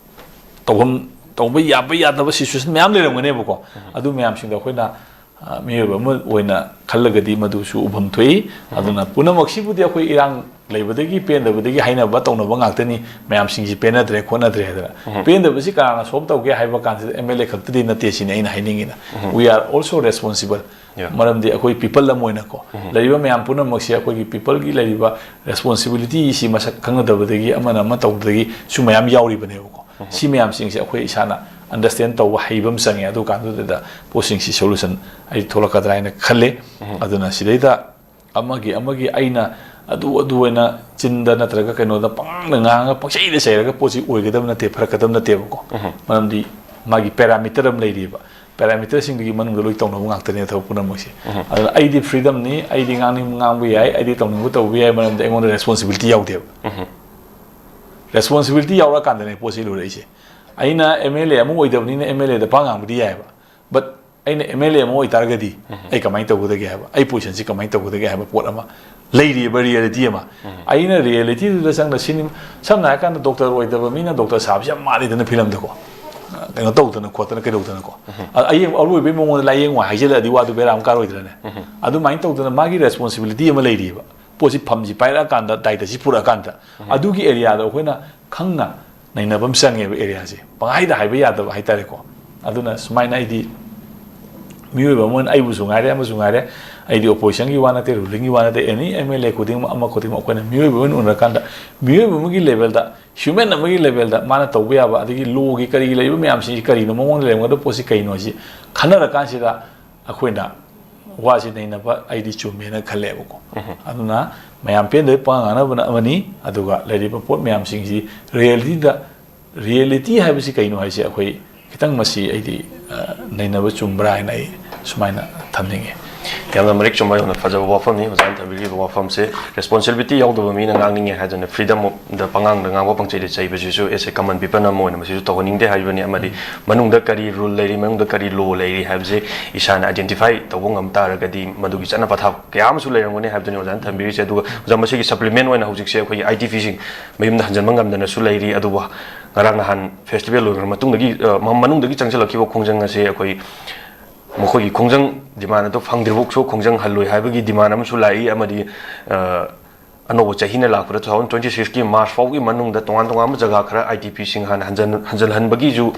ꯇꯧꯐꯝ, ꯇꯧꯕ ꯌꯥꯕ ꯌꯥꯗꯕ ꯁꯤꯆꯨꯋꯦꯁꯟ ꯃꯌꯥꯝ ꯂꯩꯔꯝꯒꯅꯦꯕꯀꯣ꯫ ꯑꯗꯨ ꯃꯌꯥꯝꯁꯤꯡꯗꯣ ꯑꯩꯈꯣꯏꯅ, ꯑ, ꯃꯤꯑꯣꯏꯕ ꯑꯃ ꯑꯣꯏꯅ ꯈꯜꯂꯒꯗꯤ ꯃꯗꯨꯁꯨ ꯎꯐꯝ ꯊꯣꯛꯏ꯫ ꯑꯗꯨꯅ ꯄꯨꯝꯅꯃꯛꯁꯤꯕꯨꯗꯤ ꯑꯩꯈꯣꯏ ꯏꯔꯥꯡ ꯂꯩꯕꯗꯒꯤ, ꯄꯦꯟꯗꯕꯗꯒꯤ ꯍꯥꯏꯅꯕ ꯇꯧꯅꯕ ꯉꯥꯛꯇꯅꯤ꯫ ꯃꯌꯥꯝꯁꯤꯡꯁꯤ ꯄꯦꯟꯅꯗ꯭ꯔꯦ, ꯈꯣꯠꯅꯗ꯭ꯔꯦ ꯍꯥꯏꯗꯅ꯫ ꯄꯦꯟꯗꯕꯁꯤ ꯀꯅꯥꯅ ꯁꯣꯜꯕ ꯇꯧꯒꯦ ꯍꯥꯏꯕ ꯀꯥꯟꯁꯤꯗ ꯑꯦꯝ ꯑꯦꯜ ꯑꯦ ꯈꯛꯇꯗꯤ ꯅꯠꯇꯦ ꯁꯤꯅꯤ ꯑꯩꯅ ꯍꯥꯏꯅꯤꯡꯉꯤꯅ꯫ We are also responsible. Yeah. ꯃꯔꯝꯗꯤ ꯑꯩꯈꯣꯏ ꯄꯤꯄꯜ ꯑꯃ ꯑꯣꯏꯅꯀꯣ, ꯂꯩꯔꯤꯕ ꯃꯌꯥꯝ ꯄꯨꯝꯅꯃꯛꯁꯦ ꯑꯩꯈꯣꯏꯒꯤ ꯄꯤꯄꯜꯒꯤ ꯂꯩꯔꯤꯕ ꯔꯦꯁꯄꯣꯟꯁꯤꯕꯤꯂꯤꯇꯤꯁꯤ ꯃꯁꯛ ꯈꯪꯅꯗꯕꯗꯒꯤ, ꯑꯃꯅ ꯑꯃ ꯇꯧꯕꯗꯒꯤ ꯁꯨ ꯃꯌꯥꯝ ꯌꯥꯎꯔꯤꯕꯅꯦꯕꯀꯣ꯫ ꯁꯤ ꯃꯌꯥꯝꯁꯤꯡꯁꯦ ꯑꯩꯈꯣꯏ ꯏꯁꯥꯅ ꯑꯟꯗꯔꯁꯇꯦꯟ ꯇꯧꯕ ꯍꯩꯕ ꯑꯃ ꯆꯪꯉꯦ꯫ ꯑꯗꯨ ꯀꯥꯟꯗꯨꯗ ꯄꯣꯠꯁꯤꯡꯁꯤ ꯁꯣꯂꯨꯁꯟ ꯑꯩ ꯊꯣꯛꯂꯛꯀꯗ꯭ꯔꯥ ꯍꯥꯏꯅ ꯈꯜꯂꯦ꯫ ꯑꯗꯨꯅ ꯁꯤꯗꯩꯗ ꯑꯃꯒꯤ, ꯑꯃꯒꯤ ꯑꯩꯅ ꯑꯗꯨ, ꯑꯗꯨ ꯑꯣꯏꯅ ꯆꯤꯟꯗ ꯅꯠꯇ꯭ꯔꯒ ꯀꯩꯅꯣꯗ ꯄꯉꯥꯡꯗ ꯉꯥꯡꯉꯒ ꯄꯪꯆꯩꯗ ꯆꯩꯔꯒ ꯄꯣꯠꯁꯤ ꯑꯣꯏꯒꯗꯕ ꯅꯠꯇꯦ, ꯐꯔꯛꯀꯗꯕ ꯅꯠꯇꯦꯕꯀꯣ꯫ ꯃꯔꯝꯗꯤ ꯃꯥꯒꯤ ꯄꯦꯔꯥꯃꯤꯇꯔ ꯑꯃ ꯂꯩꯔꯤꯕ꯫ ꯄꯦꯔꯥꯃꯤꯇꯔꯁꯤꯡꯗꯨꯒꯤ ꯃꯅꯨꯡꯗ ꯂꯣꯏ ꯇꯧꯅꯕ ꯉꯥꯛꯇꯅꯦ ꯊꯕꯛ ꯄꯨꯝꯅꯃꯛꯁꯦ꯫ ꯑꯗꯨꯅ ꯑꯩꯗꯤ ꯐ꯭ꯔꯤꯗꯝꯅꯤ, ꯑꯩꯗꯤ ꯉꯥꯡꯅꯤꯡꯕ ꯉꯥꯡꯕ ꯌꯥꯏ, ꯑꯩꯗꯤ ꯇꯧꯅꯤꯡꯕ ꯇꯧꯕ ꯌꯥꯏ, ꯃꯔꯝꯗꯤ ꯑꯩꯉꯣꯟꯗ ꯔꯦꯁꯄꯣꯟꯁꯤꯕꯤꯂꯤꯇꯤ ꯌꯥꯎꯗꯦꯕ꯫ ꯔꯦꯁꯄꯣꯟꯁꯤꯕꯤꯂꯤꯇꯤ ꯌꯥꯎꯔꯀꯥꯟꯗꯗꯅꯦ ꯄꯣꯠꯁꯤ ꯂꯨꯔꯛꯏꯁꯦ꯫ ꯑꯩꯅ ꯑꯦꯝ ꯑꯦꯜ ꯑꯦ ꯑꯃ ꯑꯣꯏꯗꯕꯅꯤꯅ ꯑꯦꯝ ꯑꯦꯜ ꯑꯦꯗ ꯄꯥ ꯉꯥꯡꯕꯗꯤ ꯌꯥꯏꯑꯕ꯫ But ꯑꯩꯅ ꯑꯦꯝ ꯑꯦꯜ ꯑꯦ ꯑꯃ ꯑꯣꯏꯇꯥꯔꯒꯗꯤ ꯑꯩ ꯀꯃꯥꯏꯅ ꯇꯧꯒꯗꯒꯦ ꯍꯥꯏꯕ, ꯑꯩ ꯄꯣꯖꯤꯁꯟꯁꯤ ꯀꯃꯥꯏꯅ ꯇꯧꯒꯗꯒꯦ ꯍꯥꯏꯕ ꯄꯣꯠ ꯑꯃ ꯂꯩꯔꯤꯑꯕ, ꯔꯤꯌꯦꯂꯤꯇꯤ ꯑꯃ꯫ ꯑꯩꯅ ꯔꯤꯌꯦꯂꯤꯇꯤꯗꯨꯗ ꯆꯪꯅ ꯁꯤꯅꯤ-, ꯁꯝꯅ ꯍꯥꯏꯔꯀꯥꯟꯗ ꯗꯣꯛꯇꯔ ꯑꯣꯏꯗꯕ ꯃꯤꯅ ꯗꯣꯛꯇꯔ ꯁꯥꯕꯁꯤ ꯌꯥꯝ ꯃꯥꯜꯂꯤꯗꯅ ꯐꯤꯂꯝꯗꯀꯣ꯫ ꯀꯩꯅꯣ ꯇꯧꯗꯅ ꯈꯣꯠꯇꯅ ꯀꯩꯗꯧꯗꯅꯀꯣ꯫ ꯑ-, ꯑꯌꯦꯡ-, ꯑꯔꯣꯏꯕꯒꯤ ꯃꯉꯣꯟꯗ ꯂꯥꯏꯌꯦꯡꯉꯨ ꯍꯥꯏꯖꯤꯜꯂꯛꯑꯗꯤ ꯋꯥꯗꯨ ꯕꯦꯔꯥ ꯑꯃ ꯀꯥꯔꯣꯏꯗ꯭ꯔꯅꯦ? ꯑꯗꯨꯃꯥꯏꯅ ꯇꯧꯗꯅ ꯃꯥꯒꯤ ꯔꯦꯁꯄꯣꯟꯁꯤꯕꯤꯂꯤꯇꯤ ꯑꯃ ꯂꯩꯔꯤꯑꯕ꯫ ꯄꯣꯠꯁꯤ, ꯐꯝꯁꯤ ꯄꯥꯏꯔꯛꯑꯀꯥꯟꯗ, ꯗꯥꯏꯇꯁꯤ ꯄꯨꯔꯛꯑꯀꯥꯟꯗ, ꯑꯗꯨꯒꯤ ꯑꯦꯔꯤꯌꯥꯗꯣ ꯑꯩꯈꯣꯏꯅ ꯈꯪꯅ ꯅꯩꯅꯕ ꯑꯃ ꯆꯪꯉꯦꯕ, ꯑꯦꯔꯤꯌꯥꯁꯦ꯫ ꯄꯪꯍꯥꯏꯗ ꯍꯥꯏꯕ ꯌꯥꯗꯕ ꯍꯥꯏꯇꯥꯔꯦꯀꯣ꯫ ꯑꯗꯨꯅ ꯁꯨꯃꯥꯏꯅ ꯑꯩꯗꯤ ꯃꯤꯑꯣꯏꯕ ꯑꯃ ꯑꯣꯏꯅ, ꯑꯩꯕꯨꯁꯨ ꯉꯥꯏꯔꯦ, ꯑꯃꯁꯨ ꯉꯥꯏꯔꯦ, ꯑꯩꯗꯤ ꯑꯣꯄꯣꯖꯤꯁꯟꯒꯤ ꯋꯥ ꯅꯠꯇꯦ, ꯔꯨꯂꯤꯡꯒꯤ ꯋꯥ ꯅꯠꯇꯦ, ꯑꯦꯅꯤ ꯑꯦꯝ ꯑꯦꯜ ꯑꯦ ꯈꯨꯗꯤꯡꯃꯛ, ꯑꯃ ꯈꯨꯗꯤꯡꯃꯛ, ꯑꯩꯈꯣꯏꯅ ꯃꯤꯑꯣꯏꯕ ꯑꯣꯏꯅ ꯎꯅꯔꯀꯥꯟꯗ ꯃꯤꯑꯣꯏꯕ ꯑꯃꯒꯤ ꯂꯦꯚꯦꯜꯗ, ꯍ꯭ꯌꯨꯃꯦꯟ ꯑꯃꯒꯤ ꯂꯦꯚꯦꯜꯗ ꯃꯥꯅ ꯇꯧꯕ ꯌꯥꯕ, ꯑꯗꯒꯤ ꯂꯣꯒꯤ ꯀꯔꯤꯒꯤ ꯂꯩꯔꯤꯕ ꯃꯌꯥꯝꯁꯤ ꯀꯔꯤꯅꯣ, ꯃꯉꯣꯟꯗ ꯂꯩꯔꯝꯒꯗꯕ ꯄꯣꯠꯁꯤ ꯀꯩꯅꯣ ꯍꯥꯏꯁꯤ ꯈꯟꯅꯔꯀꯥꯟꯁꯤꯗ ꯑꯩꯈꯣꯏꯅ ꯋꯥꯁꯤ ꯅꯩꯅꯕ ꯑꯩꯗꯤ ꯆꯨꯝꯃꯦꯅ ꯈꯜꯂꯦꯕꯀꯣ꯫ ꯑꯗꯨꯅ ꯃꯌꯥꯝ ꯄꯦꯟꯗꯕ ꯄꯉꯥꯡ ꯉꯥꯡꯅꯕꯅ ꯑꯃꯅꯤ, ꯑꯗꯨꯒ ꯂꯩꯔꯤꯕ ꯄꯣꯠ ꯃꯌꯥꯝꯁꯤꯡꯁꯤ ꯔꯤꯌꯦꯂꯤꯇꯤꯗ, ꯔꯤꯌꯦꯂꯤꯇꯤ ꯍꯥꯏꯕꯁꯤ ꯀꯩꯅꯣ ꯍꯥꯏꯁꯦ ꯑꯩꯈꯣꯏ ꯈꯤꯇꯪ ꯃꯁꯤ ꯑꯩꯗꯤ, ꯑ, ꯅꯩꯅꯕ ꯆꯨꯝꯕ꯭ꯔꯥ ꯍꯥꯏꯅ ꯑꯩ ꯁꯨꯃꯥꯏꯅ ꯊꯝꯅꯤꯡꯉꯦ꯫ ꯌꯥꯝꯅ ꯃꯔꯤꯛ ꯆꯨꯝꯕ, ꯌꯥꯝꯅ ꯐꯖꯕ ꯋꯥꯐꯝꯅꯤ ꯑꯣꯖꯥꯅ ꯊꯝꯕꯤꯔꯤꯕ ꯋꯥꯐꯝꯁꯦ꯫ ꯔꯦꯁꯄꯣꯟꯁꯤꯕꯤꯂꯤꯇꯤ ꯌꯥꯎꯗꯕ ꯃꯤꯅ ꯉꯥꯡꯅꯤꯡꯉꯦ ꯍꯥꯏꯗꯅ ꯐ꯭ꯔꯤꯗꯝ ꯑꯣꯐ ꯗ ꯄꯉꯥꯡꯗ ꯉꯥꯡꯕ ꯄꯪꯆꯩꯗ ꯆꯩꯕꯁꯤꯁꯨ ꯑꯦꯁ ꯑꯦ ꯀꯃꯟ ꯄꯤꯄꯜ ꯑꯃ ꯑꯣꯏꯅ ꯃꯁꯤꯁꯨ ꯇꯧꯍꯟꯅꯤꯡꯗꯦ ꯍꯥꯏꯕꯅꯤ꯫ ꯑꯃꯗꯤ ꯃꯅꯨꯡꯗ ꯀꯔꯤ ꯔꯨꯜ ꯂꯩꯔꯤ, ꯃꯅꯨꯡꯗ ꯀꯔꯤ ꯂꯣ ꯂꯩꯔꯤ ꯍꯥꯏꯕꯁꯦ ꯏꯁꯥꯅ ꯑꯥꯏꯗꯦꯟꯇꯤꯐꯥꯏ ꯇꯧꯕ ꯉꯝ ꯇꯥꯔꯒꯗꯤ ꯃꯗꯨꯒꯤ ꯆꯠꯅ ꯄꯊꯥꯞ ꯀꯌꯥ ꯑꯃꯁꯨ ꯂꯩꯔꯝꯒꯅꯤ ꯍꯥꯏꯕꯗꯨꯅꯤ ꯑꯣꯖꯥꯅ ꯊꯝꯕꯤꯔꯤꯁꯦ꯫ ꯑꯗꯨꯒ ꯑꯣꯖꯥ, ꯃꯁꯤꯒꯤ ꯁꯄ꯭ꯂꯤꯃꯦꯟ ꯑꯣꯏꯅ ꯍꯧꯖꯤꯛꯁꯦ ꯑꯩꯈꯣꯏꯒꯤ ꯑꯥꯏ ꯗꯤ ꯄꯤꯁꯤꯡ ꯃꯌꯨꯝꯗ ꯍꯟꯖꯤꯟꯕ ꯉꯝꯗꯅꯁꯨ ꯂꯩꯔꯤ꯫ ꯑꯗꯨꯕꯨ ꯉꯔꯥꯡ ꯅꯍꯥꯟ ꯐꯦꯁꯇꯤꯚꯦꯜ ꯂꯣꯏꯈ꯭ꯔ ꯃꯇꯨꯡꯗꯒꯤ, ꯑ, ꯃ-, ꯃꯅꯨꯡꯗꯒꯤ ꯆꯪꯁꯤꯜꯂꯛꯈꯤꯕ ꯈꯣꯡꯖꯪ ꯑꯁꯦ ꯑꯩꯈꯣꯏ ꯃꯈꯣꯏꯒꯤ ꯈꯣꯡꯖꯪ ꯗꯤꯃꯥꯟ ꯑꯗꯨ ꯐꯪꯗ꯭ꯔꯤꯐꯥꯎꯁꯨ ꯈꯣꯡꯖꯪ ꯍꯜꯂꯣꯏ ꯍꯥꯏꯕꯒꯤ ꯗꯤꯃꯥꯟ ꯑꯃꯁꯨ ꯂꯥꯛꯏ꯫ ꯑꯃꯗꯤ, ꯑ, ꯑꯅꯧꯕ ꯆꯍꯤꯅ ꯂꯥꯛꯄꯗ two thousand twenty sixꯀꯤ ꯃꯥꯔꯆ ꯐꯥꯎꯒꯤ ꯃꯅꯨꯡꯗ ꯇꯣꯉꯥꯟ ꯇꯣꯉꯥꯟꯕ ꯖꯒꯥ ꯈꯔ ꯑꯥꯏ ꯗꯤ ꯄꯤꯁꯤꯡ ꯍꯥꯟꯅ ꯍꯟꯖꯟ-, ꯍꯟꯖꯜꯍꯟꯕꯒꯤꯁꯨ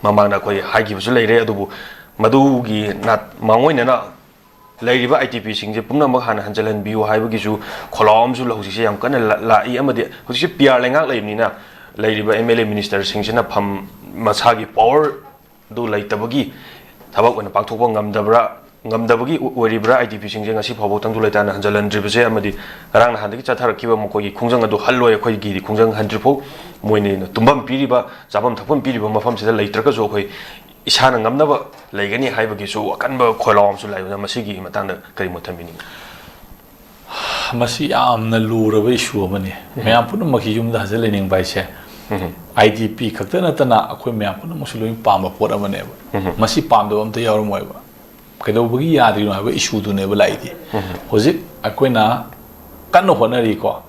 ꯃꯃꯥꯡꯗ ꯑꯩꯈꯣꯏ ꯍꯥꯏꯈꯤꯕꯁꯨ ꯂꯩꯔꯦ꯫ ꯑꯗꯨꯕꯨ ꯃꯗꯨꯒꯤ ꯅꯥꯠ-, ꯃꯥꯡꯑꯣꯏꯅꯅ ꯂꯩꯔꯤꯕ ꯑꯥꯏ ꯗꯤ ꯄꯤꯁꯤꯡꯁꯦ ꯄꯨꯝꯅꯃꯛ ꯍꯥꯟꯅ ꯍꯟꯖꯜꯍꯟꯕꯤꯌꯨ ꯍꯥꯏꯕꯒꯤꯁꯨ ꯈꯣꯜꯂꯥꯎ ꯑꯃꯁꯨ ꯍꯧꯖꯤꯛꯁꯦ ꯌꯥꯝ ꯀꯟꯅ ꯂꯥ-, ꯂꯥꯛꯏ꯫ ꯑꯃꯗꯤ ꯍꯧꯖꯤꯛꯁꯦ ꯄꯤ ꯑꯥꯔ ꯂꯩꯉꯥꯛ ꯂꯩꯕꯅꯤꯅ ꯂꯩꯔꯤꯕ ꯑꯦꯝ ꯑꯦꯜ ꯑꯦ ꯃꯤꯅꯤꯁꯇꯔꯁꯤꯡꯁꯤꯅ ꯐꯝ-, ꯃꯁꯥꯒꯤ ꯄꯋꯥꯔ ꯑꯗꯨ ꯂꯩꯇꯕꯒꯤ ꯊꯕꯛ ꯑꯣꯏꯅ ꯄꯥꯡꯊꯣꯛꯄ ꯉꯝꯗꯕ꯭ꯔꯥ, ꯉꯝꯗꯕꯒꯤ ꯑꯣꯏꯔꯤꯕ꯭ꯔꯥ, ꯑꯥꯏ ꯗꯤ ꯄꯤꯁꯤꯡꯁꯦ ꯉꯁꯤ ꯐꯥꯎꯕ ꯇꯪꯗꯨ ꯂꯩꯇꯥꯅ ꯍꯟꯖꯤꯜꯍꯟꯗ꯭ꯔꯤꯕꯁꯦ, ꯑꯃꯗꯤ ꯉꯔꯥꯡ ꯅꯍꯥꯟꯗꯒꯤ ꯆꯠꯊꯔꯛꯈꯤꯕ ꯃꯈꯣꯏꯒꯤ ꯈꯣꯡꯖꯪ ꯑꯗꯨ ꯍꯜꯂꯣꯏ, ꯑꯩꯈꯣꯏꯒꯤꯗꯤ ꯈꯣꯡꯖꯪ ꯍꯟꯗ꯭ꯔꯤꯐꯥꯎ ꯃꯣꯏꯅ ꯇꯨꯝꯐꯝ ꯄꯤꯔꯤꯕ, ꯆꯥꯐꯝ ꯊꯛꯐꯝ ꯄꯤꯔꯤꯕ ꯃꯐꯝꯁꯤꯗ ꯂꯩꯇ꯭ꯔꯒꯁꯨ ꯑꯩꯈꯣꯏ ꯏꯁꯥꯅ ꯉꯝꯅꯕ ꯂꯩꯒꯅꯤ ꯍꯥꯏꯕꯒꯤꯁꯨ ꯑꯀꯟꯕ ꯈꯣꯏꯂꯥꯎ ꯑꯃꯁꯨ ꯂꯥꯛꯏ꯫ ꯑꯣꯖꯥ, ꯃꯁꯤꯒꯤ ꯃꯇꯥꯡꯗ ꯀꯔꯤ ꯃꯣꯠ ꯊꯝꯕꯤꯅꯤꯡꯉꯤ? ꯃꯁꯤ ꯌꯥꯝꯅ ꯂꯨꯔꯕ ꯏꯁꯨ ꯑꯃꯅꯤ꯫ ꯎꯝ꯫ ꯃꯌꯥꯝ ꯄꯨꯝꯅꯃꯛꯀꯤ ꯌꯨꯝꯗ ꯍꯟꯖꯤꯜ ꯂꯩꯅꯤꯡꯕ ꯍꯥꯏꯁꯦ, ꯎꯝ꯫ ꯑꯥꯏ ꯗꯤ ꯄꯤ ꯈꯛꯇ ꯅꯠꯇꯅ ꯑꯩꯈꯣꯏ ꯃꯌꯥꯝ ꯄꯨꯝꯅꯃꯛꯁꯨ ꯂꯣꯏꯅ ꯄꯥꯝꯕ ꯄꯣꯠ ꯑꯃꯅꯦꯕ꯫ ꯎꯝ꯫ ꯃꯁꯤ ꯄꯥꯝꯗꯕ ꯑꯝꯇ ꯌꯥꯎꯔꯝꯃꯣꯏꯕ꯫ ꯀꯩꯗꯧꯕꯒꯤ ꯌꯥꯗ꯭ꯔꯤꯅꯣ ꯍꯥꯏꯕ ꯏꯁꯨꯗꯨꯅꯦꯕ ꯂꯥꯛꯏꯗꯤ꯫ ꯎꯝ꯫ ꯍꯧꯖꯤꯛ ꯑꯩꯈꯣꯏꯅ ꯀꯟꯅ ꯍꯣꯠꯅꯔꯤꯀꯣ,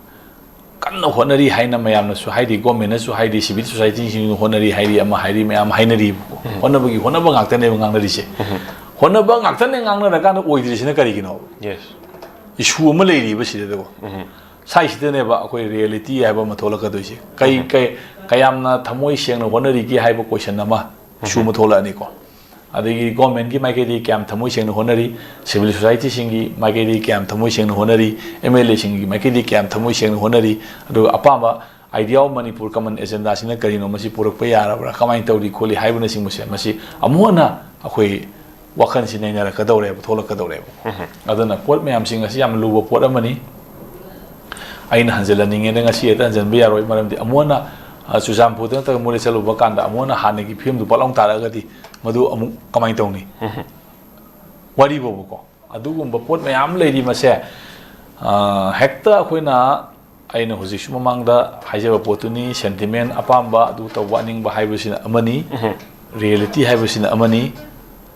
ꯀꯟꯅ ꯍꯣꯠꯅꯔꯤ ꯍꯥꯏꯅ ꯃꯌꯥꯝꯅꯁꯨ ꯍꯥꯏꯔꯤ, ꯒꯣꯔꯃꯦꯟꯅꯁꯨ ꯍꯥꯏꯔꯤ, ꯁꯤꯚꯤꯜ ꯁꯣꯁꯥꯏꯇꯤꯁꯤꯡꯅ ꯍꯣꯠꯅꯔꯤ ꯍꯥꯏꯔꯤ, ꯑꯃ ꯍꯥꯏꯔꯤ, ꯃꯌꯥꯝ ꯍꯥꯏꯅꯔꯤꯕꯀꯣ꯫ ꯎꯝ꯫ ꯍꯣꯠꯅꯕꯒꯤ ꯍꯣꯠꯅꯕ ꯉꯥꯛꯇꯅꯦꯕ ꯉꯥꯡꯅꯔꯤꯁꯦ꯫ ꯎꯝ꯫ ꯍꯣꯠꯅꯕ ꯉꯥꯛꯇꯅꯦ ꯉꯥꯡꯅꯔꯀꯥꯟꯗ ꯑꯣꯏꯗ꯭ꯔꯤꯁꯤꯅ ꯀꯔꯤꯒꯤꯅꯣ? Yes. ꯏꯁꯨ ꯑꯃ ꯂꯩꯔꯤꯕ ꯁꯤꯗꯀꯣ꯫ ꯎꯝ꯫ ꯁꯥꯏꯁꯤꯗꯅꯦꯕ ꯑꯩꯈꯣꯏ ꯔꯤꯌꯦꯂꯤꯇꯤ ꯍꯥꯏꯕ ꯑꯃ ꯊꯣꯛꯂꯛꯀꯗꯣꯏꯁꯦ꯫ ꯀꯩ, ꯎꯝ꯫ ꯀꯩ, ꯀꯌꯥꯝꯅ ꯊꯃꯣꯏ ꯁꯦꯡꯅ ꯍꯣꯠꯅꯔꯤꯒꯦ ꯍꯥꯏꯕ ꯀꯣꯏꯁꯟ ꯑꯃ ꯏꯁꯨ ꯑꯃ ꯊꯣꯛꯂꯛꯑꯅꯤꯀꯣ꯫ ꯑꯗꯒꯤ ꯒꯣꯔꯃꯦꯟꯒꯤ ꯃꯥꯏꯀꯩꯗꯒꯤ ꯀꯌꯥꯝ ꯊꯃꯣꯏ ꯁꯦꯡꯅ ꯍꯣꯠꯅꯔꯤ, ꯁꯤꯚꯤꯜ ꯁꯣꯁꯥꯏꯇꯤꯁꯤꯡꯒꯤ ꯃꯥꯏꯀꯩꯗꯒꯤ ꯀꯌꯥꯝ ꯊꯃꯣꯏ ꯁꯦꯡꯅ ꯍꯣꯠꯅꯔꯤ, ꯑꯦꯝ ꯑꯦꯜ ꯑꯦꯁꯤꯡꯒꯤ ꯃꯥꯏꯀꯩꯗꯒꯤ ꯀꯌꯥꯝ ꯊꯃꯣꯏ ꯁꯦꯡꯅ ꯍꯣꯠꯅꯔꯤ, ꯑꯗꯨꯒ ꯑꯄꯥꯝꯕ Idea of Manipur Common Agenda ꯁꯤꯅ ꯀꯔꯤꯅꯣ, ꯃꯁꯤ ꯄꯨꯔꯛꯄ ꯌꯥꯔꯕ꯭ꯔꯥ, ꯀꯃꯥꯏꯅ ꯇꯧꯔꯤ ꯈꯣꯠꯂꯤ ꯍꯥꯏꯕꯅꯆꯤꯡꯕꯁꯦ, ꯃꯁꯤ ꯑꯃꯨꯛ ꯍꯟꯅ ꯑꯩꯈꯣꯏ ꯋꯥꯈꯜꯁꯤ ꯅꯩꯅꯔꯛꯀꯗꯧꯔꯦꯕ, ꯊꯣꯛꯂꯛꯀꯗꯧꯔꯦꯕ꯫ ꯑꯗꯨꯅ ꯄꯣꯠ ꯃꯌꯥꯝꯁꯤꯡ ꯑꯁꯤ ꯌꯥꯝ ꯂꯨꯕ ꯄꯣꯠ ꯑꯃꯅꯤ꯫ ꯑꯩꯅ ꯍꯟꯖꯤꯜꯍꯟꯅꯤꯡꯉꯦꯅ ꯉꯁꯤ ꯍꯦꯛꯇ ꯍꯟꯖꯤꯟꯕ ꯌꯥꯔꯣꯏ꯫ ꯃꯔꯝꯗꯤ ꯑꯃꯨꯛ ꯍꯟꯅ, ꯑ, ꯆꯨꯔꯆꯥꯟꯄꯨꯔꯗ ꯅꯠꯇ꯭ꯔꯒ ꯃꯣꯔꯦ ꯆꯠꯂꯨꯕ ꯀꯥꯟꯗ ꯑꯃꯨꯛ ꯍꯟꯅ ꯍꯥꯟꯅꯒꯤ ꯐꯤꯕꯝꯗꯨ ꯄꯠ ꯂꯥꯎ ꯇꯥꯔꯛꯑꯒꯗꯤ ꯃꯗꯨ ꯑꯃꯨꯛ ꯀꯃꯥꯏꯅ ꯇꯧꯅꯤ? ꯋꯥꯔꯤ ꯐꯥꯎꯕꯀꯣ꯫ ꯑꯗꯨꯒꯨꯝꯕ ꯄꯣꯠ ꯃꯌꯥꯝ ꯂꯩꯔꯤ ꯃꯁꯦ꯫ ꯑ, ꯍꯦꯛꯇ ꯑꯩꯈꯣꯏꯅ, ꯑꯩꯅ ꯍꯧꯖꯤꯛꯁꯨ ꯃꯃꯥꯡꯗ ꯍꯥꯏꯖꯕ ꯄꯣꯠꯇꯨꯅꯤ, sentiment, ꯑꯄꯥꯝꯕ, ꯑꯗꯨ ꯇꯧꯕ, ꯑꯅꯤꯡꯕ ꯍꯥꯏꯕꯁꯤꯅ ꯑꯃꯅꯤ, reality ꯍꯥꯏꯕꯁꯤꯅ ꯑꯃꯅꯤ,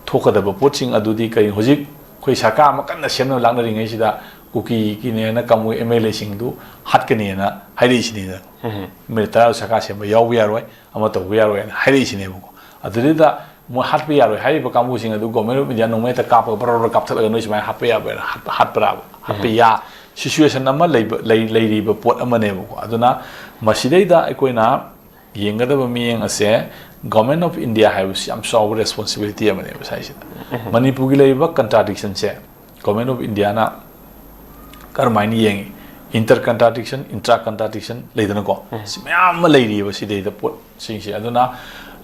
ꯊꯣꯛꯀꯗꯕ ꯄꯣꯠꯁꯤꯡ ꯑꯗꯨꯗꯤ ꯀꯔꯤ? ꯍꯧꯖꯤꯛ ꯑꯩꯈꯣꯏ ꯁꯔꯀꯥꯔ ꯑꯃ ꯀꯟꯅ ꯁꯦꯝꯅꯕ ꯂꯥꯛꯅꯔꯤꯉꯩꯁꯤꯗ ꯀꯨꯀꯤꯒꯤꯅꯦꯅ ꯀꯥꯡꯕꯨ MLA ꯁꯤꯡꯗꯨ ꯍꯥꯠꯀꯅꯤꯅ ꯍꯥꯏꯔꯛꯏꯁꯤꯅꯤꯗꯅ꯫ ꯃꯤꯅꯤꯠ ꯇꯔꯥ ꯁꯔꯀꯥꯔ ꯁꯦꯝꯕ ꯌꯥꯎꯕ ꯌꯥꯔꯣꯏ, ꯑꯃ ꯇꯧꯕ ꯌꯥꯔꯣꯏꯅ ꯍꯥꯏꯔꯛꯏꯁꯤꯅꯦꯕꯀꯣ꯫ ꯑꯗꯨꯗꯨꯗ ꯃꯣꯏ ꯍꯥꯠꯄ ꯌꯥꯔꯣꯏ ꯍꯥꯏꯔꯤꯕ ꯀꯥꯡꯕꯨꯁꯤꯡ ꯑꯗꯨ Government of India ꯅꯣꯡꯃꯩ ꯍꯦꯛꯇ ꯀꯥꯞꯄꯒ ꯕꯔ ꯕꯔ ꯀꯥꯞꯊꯠꯂꯒ ꯅꯣꯏ ꯁꯨꯃꯥꯏꯅ ꯍꯥꯠꯄ ꯌꯥꯕ꯭ꯔꯥꯅ ꯍꯥꯠꯄ, ꯍꯥꯠꯄ꯭ꯔꯥꯕ? ꯍꯥꯠꯄ ꯌꯥ-, situation ꯑꯃ ꯂꯩꯕ, ꯂꯩ-, ꯂꯩꯔꯤꯕ ꯄꯣꯠ ꯑꯃꯅꯦꯕꯀꯣ꯫ ꯑꯗꯨꯅ ꯃꯁꯤꯗꯩꯗ ꯑꯩꯈꯣꯏꯅ ꯌꯦꯡꯒꯗꯕ ꯃꯤꯠꯌꯦꯡ ꯑꯁꯦ Government of India ꯍꯥꯏꯕꯁꯤ ꯌꯥꯝ ꯆꯥꯎꯕ responsibility ꯑꯃꯅꯦꯕ ꯁꯥꯏꯁꯤꯗ꯫ ꯃꯅꯤꯄꯨꯔꯒꯤ ꯂꯩꯔꯤꯕ contradiction say Government of India ꯅ ꯀꯔꯝꯍꯥꯏꯅ ꯌꯦꯡꯉꯤ? Inter contradiction, intra contradiction ꯂꯩꯗꯅꯀꯣ꯫ ꯁꯤ ꯃꯌꯥꯝ ꯑꯃ ꯂꯩꯔꯤꯕ ꯁꯤꯗꯩꯗ ꯄꯣꯠꯁꯤꯡꯁꯦ꯫ ꯑꯗꯨꯅ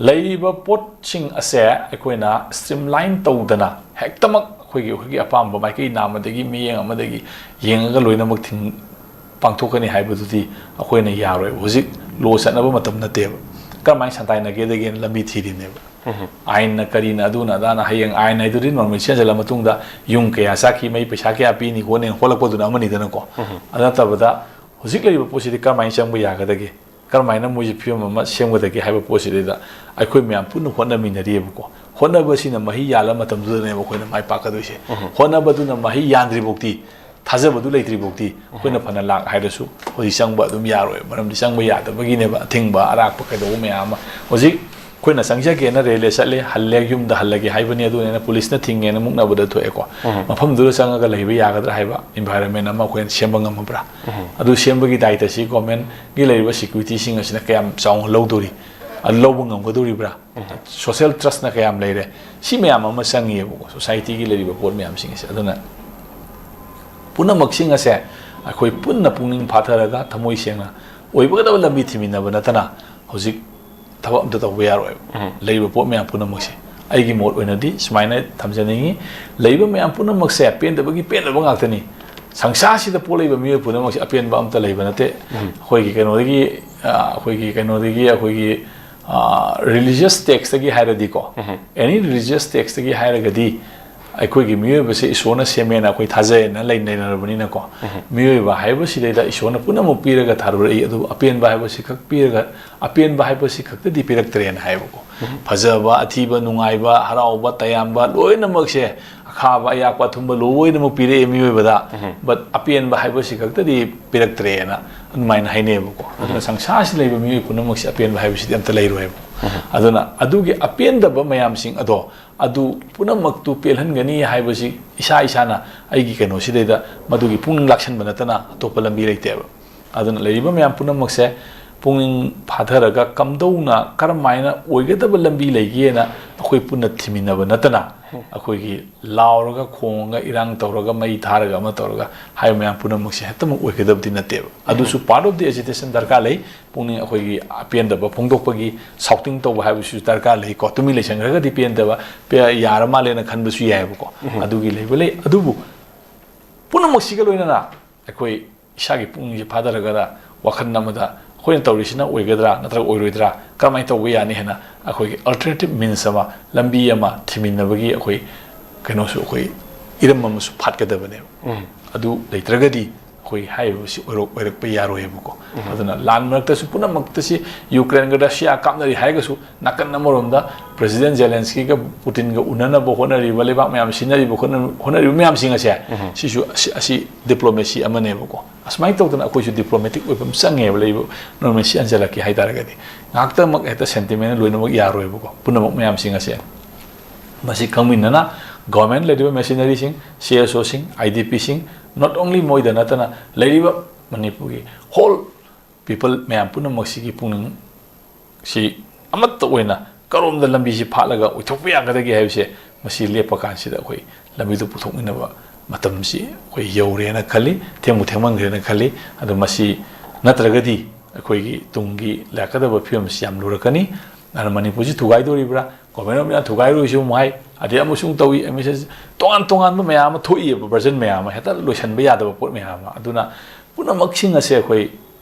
ꯂꯩꯔꯤꯕ ꯄꯣꯠꯁꯤꯡ ꯑꯁꯦ ꯑꯩꯈꯣꯏꯅ streamline ꯇꯧꯗꯅ ꯍꯦꯛꯇꯃꯛ ꯑꯩꯈꯣꯏꯒꯤ, ꯑꯩꯈꯣꯏꯒꯤ ꯑꯄꯥꯝꯕ ꯃꯥꯏꯀꯩ ꯅꯥꯝꯃꯗꯒꯤ, ꯃꯤꯠꯌꯦꯡ ꯑꯃꯗꯒꯤ ꯌꯦꯡꯉꯒ ꯂꯣꯏꯅꯃꯛ ꯊꯤꯡ-, ꯄꯥꯡꯊꯣꯛꯀꯅꯤ ꯍꯥꯏꯕꯗꯨꯗꯤ ꯑꯩꯈꯣꯏꯅ ꯌꯥꯔꯣꯏꯕ꯫ ꯍꯧꯖꯤꯛ law ꯆꯠꯅꯕ ꯃꯇꯝ ꯅꯠꯇꯦꯕ꯫ ꯀꯔꯝꯍꯥꯏꯅ ꯁꯟꯗꯥꯏꯅꯒꯦꯗꯒꯦꯅ ꯂꯝꯕꯤ ꯊꯤꯔꯤꯅꯦꯕ꯫ ꯑꯥꯏꯟꯅ ꯀꯔꯤꯅ ꯑꯗꯨꯅ ꯑꯗꯥꯅ, ꯍꯌꯦꯡ ꯑꯥꯏꯟ ꯍꯥꯏꯗꯨꯗꯤ normal ꯁꯦꯝꯖꯤꯜꯂ ꯃꯇꯨꯡꯗ ꯌꯨꯝ ꯀꯌꯥ ꯁꯥꯈꯤ, ꯃꯩ ꯄꯩꯁꯥ ꯀꯌꯥ ꯄꯤꯅꯤ ꯈꯣꯠꯅꯤ ꯍꯣꯠꯂꯛꯄꯗꯨꯅ ꯑꯃꯅꯤꯗꯅꯀꯣ꯫ ꯑꯗꯨ ꯅꯠꯇꯕꯗ ꯍꯧꯖꯤꯛ ꯂꯩꯔꯤꯕ ꯄꯣꯠꯁꯤꯗꯤ ꯀꯔꯝꯍꯥꯏꯅ ꯆꯪꯕ ꯌꯥꯒꯗꯒꯦ? ꯀꯔꯝꯍꯥꯏꯅ ꯃꯣꯏꯁꯤ ꯐꯤꯕꯝ ꯑꯃ ꯁꯦꯝꯒꯗꯒꯦ ꯍꯥꯏꯕ ꯄꯣꯠꯁꯤꯗꯩꯗ ꯑꯩꯈꯣꯏ ꯃꯌꯥꯝ ꯄꯨꯟꯅ ꯍꯣꯠꯅꯃꯤꯟꯅꯔꯤꯑꯕꯀꯣ꯫ ꯍꯣꯠꯅꯕꯁꯤꯅ ꯃꯍꯩ ꯌꯥꯜꯂ ꯃꯇꯝꯗꯨꯗꯅꯦꯕ ꯑꯩꯈꯣꯏꯅ ꯃꯥꯏ ꯄꯥꯛꯀꯗꯣꯏꯁꯦ꯫ ꯍꯣꯠꯅꯕꯗꯨꯅ ꯃꯍꯩ ꯌꯥꯟꯗ꯭ꯔꯤꯐꯥꯎꯇꯤ, ꯊꯥꯖꯕꯗꯨ ꯂꯩꯇ꯭ꯔꯤꯐꯥꯎꯇꯤ ꯑꯩꯈꯣꯏꯅ ꯐꯅ ꯂꯥꯛ ꯍꯥꯏꯔꯁꯨ ꯍꯧꯖꯤꯛ ꯆꯪꯕ ꯑꯗꯨꯝ ꯌꯥꯔꯣꯏ꯫ ꯃꯔꯝꯗꯤ ꯆꯪꯕ ꯌꯥꯗꯕꯒꯤꯅꯦꯕ ꯑꯊꯤꯡꯕ, ꯑꯔꯥꯛꯄ ꯀꯩꯗꯧꯕ ꯃꯌꯥꯝ ꯑꯃ꯫ ꯍꯧꯖꯤꯛ ꯑꯩꯈꯣꯏꯅ ꯆꯪꯖꯒꯦꯅ ꯔꯦꯂꯦ ꯆꯠꯂꯦ, ꯍꯜꯂꯦ, ꯌꯨꯝꯗ ꯍꯜꯂꯒꯦ ꯍꯥꯏꯕꯅꯤ, ꯑꯗꯨꯅꯦꯅ ꯄꯨꯂꯤꯁꯅ ꯊꯤꯡꯉꯦꯅ ꯃꯨꯛꯅꯕꯗ ꯊꯣꯛꯑꯦꯀꯣ꯫ ꯃꯐꯝꯗꯨꯗ ꯆꯪꯉꯒ ꯂꯩꯕ ꯌꯥꯒꯗ꯭ꯔꯥ ꯍꯥꯏꯕ environment ꯑꯃ ꯑꯩꯈꯣꯏꯅ ꯁꯦꯝꯕ ꯉꯝꯃꯕ꯭ꯔꯥ? ꯑꯗꯨ ꯁꯦꯝꯕꯒꯤ ꯗꯥꯏꯇꯁꯤ government ꯀꯤ ꯂꯩꯔꯤꯕ security ꯁꯤꯡ ꯑꯁꯤꯅ ꯀꯌꯥꯝ ꯆꯥꯎꯅ ꯂꯧꯗꯣꯔꯤ? ꯑꯗꯨ ꯂꯧꯕ ꯉꯝꯒꯗꯧꯔꯤꯕ꯭ꯔꯥ? Social trust ꯅ ꯀꯌꯥꯝ ꯂꯩꯔꯦ? ꯁꯤ ꯃꯌꯥꯝ ꯑꯃ ꯆꯪꯉꯤꯑꯕꯀꯣ, society ꯒꯤ ꯂꯩꯔꯤꯕ ꯄꯣꯠ ꯃꯌꯥꯝꯁꯤꯡ ꯑꯁꯦ꯫ ꯑꯗꯨꯅ ꯄꯨꯝꯅꯃꯛꯁꯤꯡ ꯑꯁꯦ ꯑꯩꯈꯣꯏ ꯄꯨꯟꯅ ꯄꯨꯛꯅꯤꯡ ꯐꯥꯊꯔꯒ ꯊꯃꯣꯏ ꯁꯦꯡꯅ ꯑꯣꯏꯕꯒꯗꯕ ꯂꯝꯕꯤ ꯊꯤꯃꯤꯟꯅꯕ ꯅꯠꯇꯅ ꯍꯧꯖꯤꯛ ꯊꯕꯛ ꯑꯝꯇ ꯇꯧꯕ ꯌꯥꯔꯣꯏꯕ꯫ ꯂꯩꯔꯤꯕ ꯄꯣꯠ ꯃꯌꯥꯝ ꯄꯨꯝꯅꯃꯛꯁꯦ ꯑꯩꯒꯤ ꯃꯣꯠ ꯑꯣꯏꯅꯗꯤ ꯁꯨꯃꯥꯏꯅ ꯊꯝꯖꯅꯤꯡꯉꯤ, ꯂꯩꯔꯤꯕ ꯃꯌꯥꯝ ꯄꯨꯝꯅꯃꯛꯁꯦ ꯄꯦꯟꯗꯕꯒꯤ ꯄꯦꯟꯗꯕ ꯉꯥꯛꯇꯅꯤ꯫ ꯁꯪꯁꯥꯔꯁꯤꯗ ꯄꯣꯛꯂꯛꯏꯕ ꯃꯤꯑꯣꯏ ꯄꯨꯝꯅꯃꯛꯁꯦ ꯑꯄꯦꯟꯕ ꯑꯝꯇ ꯂꯩꯕ ꯅꯠꯇꯦ꯫ ꯑꯩꯈꯣꯏꯒꯤ ꯀꯩꯅꯣꯗꯒꯤ, ꯑ, ꯑꯩꯈꯣꯏꯒꯤ ꯀꯩꯅꯣꯗꯒꯤ, ꯑꯩꯈꯣꯏꯒꯤ, ꯑ, religious text ꯇꯒꯤ ꯍꯥꯏꯔꯗꯤꯀꯣ, any religious text ꯇꯒꯤ ꯍꯥꯏꯔꯒꯗꯤ, ꯑꯩꯈꯣꯏꯒꯤ ꯃꯤꯑꯣꯏꯕꯁꯦ ꯏꯁꯣꯔꯅ ꯁꯦꯝꯃꯦꯅ ꯑꯩꯈꯣꯏ ꯊꯥꯖꯩꯅ ꯂꯩꯅꯔꯕꯅꯤꯅꯀꯣ, ꯃꯤꯑꯣꯏꯕ ꯍꯥꯏꯕꯁꯤꯗꯩꯗ ꯏꯁꯣꯔꯅ ꯄꯨꯝꯅꯃꯛ ꯄꯤꯔꯒ ꯊꯥꯔꯨꯔꯛꯏ, ꯑꯗꯨꯕꯨ ꯑꯄꯦꯟꯕ ꯍꯥꯏꯕꯁꯤ ꯈꯛ ꯄꯤꯔꯒ, ꯑꯄꯦꯟꯕ ꯍꯥꯏꯕꯁꯤ ꯈꯛꯇꯗꯤ ꯄꯤꯔꯛꯇ꯭ꯔꯦꯅ ꯍꯥꯏꯕꯀꯣ꯫ ꯐꯖꯕ, ꯑꯊꯤꯕ, ꯅꯨꯡꯉꯥꯏꯕ, ꯍꯔꯥꯎꯕ, ꯇꯌꯥꯝꯕ, ꯂꯣꯏꯅꯃꯛꯁꯦ, ꯑꯈꯥꯕ, ꯑꯌꯥꯛꯄ, ꯑꯊꯨꯝꯕ ꯂꯣꯏꯅꯃꯛ ꯄꯤꯔꯛꯑꯦ ꯃꯤꯑꯣꯏꯕꯗ꯫ But ꯑꯄꯦꯟꯕ ꯍꯥꯏꯕꯁꯤ ꯈꯛꯇꯗꯤ ꯄꯤꯔꯛꯇ꯭ꯔꯦꯅ ꯑꯗꯨꯃꯥꯏꯅ ꯍꯥꯏꯅꯩꯌꯦꯕꯀꯣ꯫ ꯑꯗꯨꯅ ꯁꯪꯁꯥꯔꯁꯤ ꯂꯩꯕ ꯃꯤꯑꯣꯏ ꯄꯨꯝꯅꯃꯛꯁꯤ ꯑꯄꯦꯟꯕ ꯍꯥꯏꯕꯁꯤꯗꯤ ꯑꯝꯇ ꯂꯩꯔꯣꯏꯕ꯫ ꯑꯗꯨꯅ ꯑꯗꯨꯒꯤ ꯑꯄꯦꯟꯗꯕ ꯃꯌꯥꯝꯁꯤꯡ ꯑꯗꯣ, ꯑꯗꯨ ꯄꯨꯝꯅꯃꯛꯇꯨ ꯄꯦꯜꯍꯟꯒꯅꯤ ꯍꯥꯏꯕꯁꯤ ꯏꯁꯥ ꯏꯁꯥꯅ ꯑꯩꯒꯤ ꯀꯩꯅꯣꯁꯤꯗꯩꯗ ꯃꯗꯨꯒꯤ ꯄꯨꯛꯅꯤꯡ ꯂꯥꯛꯁꯟꯕ ꯅꯠꯇꯅ ꯑꯇꯣꯞꯄ ꯂꯝꯕꯤ ꯂꯩꯇꯦꯕ꯫ ꯑꯗꯨꯅ ꯂꯩꯔꯤꯕ ꯃꯌꯥꯝ ꯄꯨꯝꯅꯃꯛꯁꯦ ꯄꯨꯛꯅꯤꯡ ꯐꯥꯊꯔꯒ ꯀꯝꯗꯧꯅ, ꯀꯔꯝꯍꯥꯏꯅ ꯑꯣꯏꯒꯗꯕ ꯂꯝꯕꯤ ꯂꯩꯒꯦꯅ ꯑꯩꯈꯣꯏ ꯄꯨꯟꯅ ꯊꯤꯃꯤꯟꯅꯕ ꯅꯠꯇꯅ, ꯑꯩꯈꯣꯏꯒꯤ ꯂꯥꯎꯔꯒ, ꯈꯣꯡꯉꯒ, ꯏꯔꯥꯡ ꯇꯧꯔꯒ, ꯃꯩ ꯊꯥꯔꯒ, ꯑꯃ ꯇꯧꯔꯒ ꯍꯥꯏꯕ ꯃꯌꯥꯝ ꯄꯨꯝꯅꯃꯛꯁꯦ ꯍꯦꯛꯇꯃꯛ ꯑꯣꯏꯒꯗꯕꯗꯤ ꯅꯠꯇꯦꯕ꯫ ꯑꯗꯨꯁꯨ part of the agitation ꯗꯔꯀꯥꯔ ꯂꯩ꯫ ꯄꯨꯛꯅꯤꯡ ꯑꯩꯈꯣꯏꯒꯤ ꯑꯄꯦꯟꯗꯕ ꯐꯣꯡꯗꯣꯛꯄꯒꯤ, shouting ꯇꯧꯕ ꯍꯥꯏꯕꯁꯤꯁꯨ ꯗꯔꯀꯥꯔ ꯂꯩꯀꯣ꯫ ꯇꯨꯃꯤꯟ ꯂꯩꯁꯟꯈ꯭ꯔꯒꯗꯤ ꯄꯦꯟꯗꯕ, ꯄꯦ-, ꯌꯥꯔ ꯃꯥꯜꯂꯦꯅ ꯈꯟꯕꯁꯨ ꯌꯥꯏꯑꯕꯀꯣ꯫ ꯑꯗꯨꯒꯤ ꯂꯩꯕ ꯂꯩ꯫ ꯑꯗꯨꯕꯨ ꯄꯨꯝꯅꯃꯛꯁꯤꯒ ꯂꯣꯏꯅꯅ ꯑꯩꯈꯣꯏ ꯏꯁꯥꯒꯤ ꯄꯨꯛꯅꯤꯡꯁꯦ ꯐꯥꯊꯔꯒ ꯋꯥꯈꯜ ꯑꯃꯗ ꯑꯩꯈꯣꯏꯅ ꯇꯧꯔꯤꯁꯤꯅ ꯑꯣꯏꯒꯗ꯭ꯔꯥ ꯅꯠꯇ꯭ꯔꯒ ꯑꯣꯏꯔꯣꯏꯗ꯭ꯔꯥ, ꯀꯔꯝꯍꯥꯏꯅ ꯇꯧꯕ ꯌꯥꯅꯤ ꯍꯥꯏꯅ ꯑꯩꯈꯣꯏꯒꯤ alternative means ꯑꯃ, ꯂꯝꯕꯤ ꯑꯃ ꯊꯤꯃꯤꯟꯅꯕꯒꯤ ꯑꯩꯈꯣꯏ ꯀꯩꯅꯣꯁꯨ, ꯑꯩꯈꯣꯏ ꯏꯔꯝ ꯑꯃꯁꯨ ꯐꯥꯠꯀꯗꯕꯅꯦꯕ꯫ ꯑꯗꯨ ꯂꯩꯇ꯭ꯔꯒꯗꯤ ꯑꯩꯈꯣꯏ ꯍꯥꯏꯔꯤꯕꯁꯤ ꯑꯣꯏꯔꯛ-, ꯑꯣꯏꯔꯛꯄ ꯌꯥꯔꯣꯏꯕꯀꯣ꯫ ꯑꯗꯨꯅ ꯂꯥꯟ ꯃꯔꯛꯇꯁꯨ ꯄꯨꯝꯅꯃꯛꯇꯁꯤ ꯌꯨꯀ꯭ꯔꯦꯟꯒ ꯔꯁꯤꯌꯥ ꯀꯥꯞꯅꯔꯤ ꯍꯥꯏꯔꯒꯁꯨ ꯅꯥꯀꯟ ꯑꯃꯔꯣꯝꯗ ꯄ꯭ꯔꯦꯁꯤꯗꯦꯟ ꯖꯦꯂꯦꯟꯁꯀꯤꯒ ꯄꯨꯇꯤꯟꯒ ꯎꯅꯅꯕ ꯍꯣꯠꯅꯔꯤꯕ, ꯂꯩꯕꯥꯛ ꯃꯌꯥꯝ ꯁꯤꯟꯅꯔꯤꯕ, ꯍꯣꯠꯅ-, ꯍꯣꯠꯅꯔꯤꯕ ꯃꯌꯥꯝꯁꯤꯡ ꯑꯁꯦ, ꯁꯤꯁꯨ ꯑꯁꯤ, ꯑꯁꯤ diplomacy ꯑꯃꯅꯦꯕꯀꯣ꯫ ꯑꯁꯨꯃꯥꯏꯅ ꯇꯧꯗꯅ ꯑꯩꯈꯣꯏꯁꯨ diplomatic ꯑꯣꯏꯕ ꯑꯃ ꯆꯪꯉꯦꯕ, ꯂꯩꯕ ꯅꯣꯔꯃꯦꯜꯁꯤ ꯍꯟꯖꯜꯂꯛꯀꯦ ꯍꯥꯏ ꯇꯥꯔꯒꯗꯤ꯫ ꯉꯥꯏꯍꯥꯛꯇꯃꯛ ꯍꯦꯛꯇ sentiment ꯂꯣꯏꯅꯃꯛ ꯌꯥꯔꯣꯏꯕꯀꯣ꯫ ꯄꯨꯝꯅꯃꯛ ꯃꯌꯥꯝꯁꯤꯡ ꯑꯁꯦ ꯃꯁꯤ ꯈꯪꯃꯤꯟꯅꯅ government, ꯂꯩꯔꯤꯕ ꯃꯦꯁꯤꯅꯔꯤꯁꯤꯡ, C S ꯑꯣꯁꯤꯡ, I D ꯄꯤꯁꯤꯡ, not only ꯃꯣꯏꯗ ꯅꯠꯇꯅ ꯂꯩꯔꯤꯕ ꯃꯅꯤꯄꯨꯔꯒꯤ whole people ꯃꯌꯥꯝ ꯄꯨꯝꯅꯃꯛꯁꯤꯒꯤ ꯄꯨꯛꯅꯤꯡ ꯁꯤ ꯑꯃꯠꯇ ꯑꯣꯏꯅ ꯀꯔꯣꯝꯗ ꯂꯝꯕꯤꯁꯤ ꯐꯥꯠꯂꯒ ꯑꯣꯏꯊꯣꯛꯄ ꯌꯥꯒꯗꯒꯦ ꯍꯥꯏꯕꯁꯦ, ꯃꯁꯤ ꯂꯦꯞꯄ ꯀꯥꯟꯁꯤꯗ ꯑꯩꯈꯣꯏ ꯂꯝꯕꯤꯗꯨ ꯄꯨꯊꯣꯛꯃꯤꯟꯅꯕ ꯃꯇꯝꯁꯤ ꯑꯩꯈꯣꯏ ꯌꯧꯔꯦꯅ ꯈꯜꯂꯤ, ꯊꯦꯡꯕꯨ ꯊꯦꯡꯃꯟꯈ꯭ꯔꯦꯅ ꯈꯜꯂꯤ꯫ ꯑꯗꯣ ꯃꯁꯤ ꯅꯠꯇ꯭ꯔꯒꯗꯤ ꯑꯩꯈꯣꯏꯒꯤ ꯇꯨꯡꯒꯤ ꯂꯥꯛꯀꯗꯕ ꯐꯤꯕꯝꯁꯤ ꯌꯥꯝ ꯂꯨꯔꯛꯀꯅꯤ꯫ ꯑꯗꯨꯅ ꯃꯅꯤꯄꯨꯔꯁꯤ ꯊꯨꯒꯥꯏꯗꯣꯔꯤꯕ꯭ꯔꯥ, Government of India ꯊꯨꯒꯥꯏꯔꯣꯏꯁꯨ ꯑꯃꯨꯛ ꯍꯥꯏ, ꯑꯗꯩ ꯑꯃꯁꯨ ꯑꯃꯨꯛ ꯇꯧꯏ, ꯑꯦꯗꯃꯤꯅꯤꯁꯇ꯭ꯔꯦꯁꯟ ꯇꯣꯉꯥꯟ ꯇꯣꯉꯥꯟꯕ ꯃꯌꯥꯝ ꯑꯃ ꯊꯣꯛꯏꯑꯕ, ꯚꯔꯖꯟ ꯃꯌꯥꯝ ꯑꯃ, ꯍꯦꯛꯇ ꯂꯣꯏꯁꯤꯟꯕ ꯌꯥꯗꯕ ꯄꯣꯠ ꯃꯌꯥꯝ ꯑꯃ꯫ ꯑꯗꯨꯅ ꯄꯨꯝꯅꯃꯛꯁꯤꯡ ꯑꯁꯦ ꯑꯩꯈꯣꯏ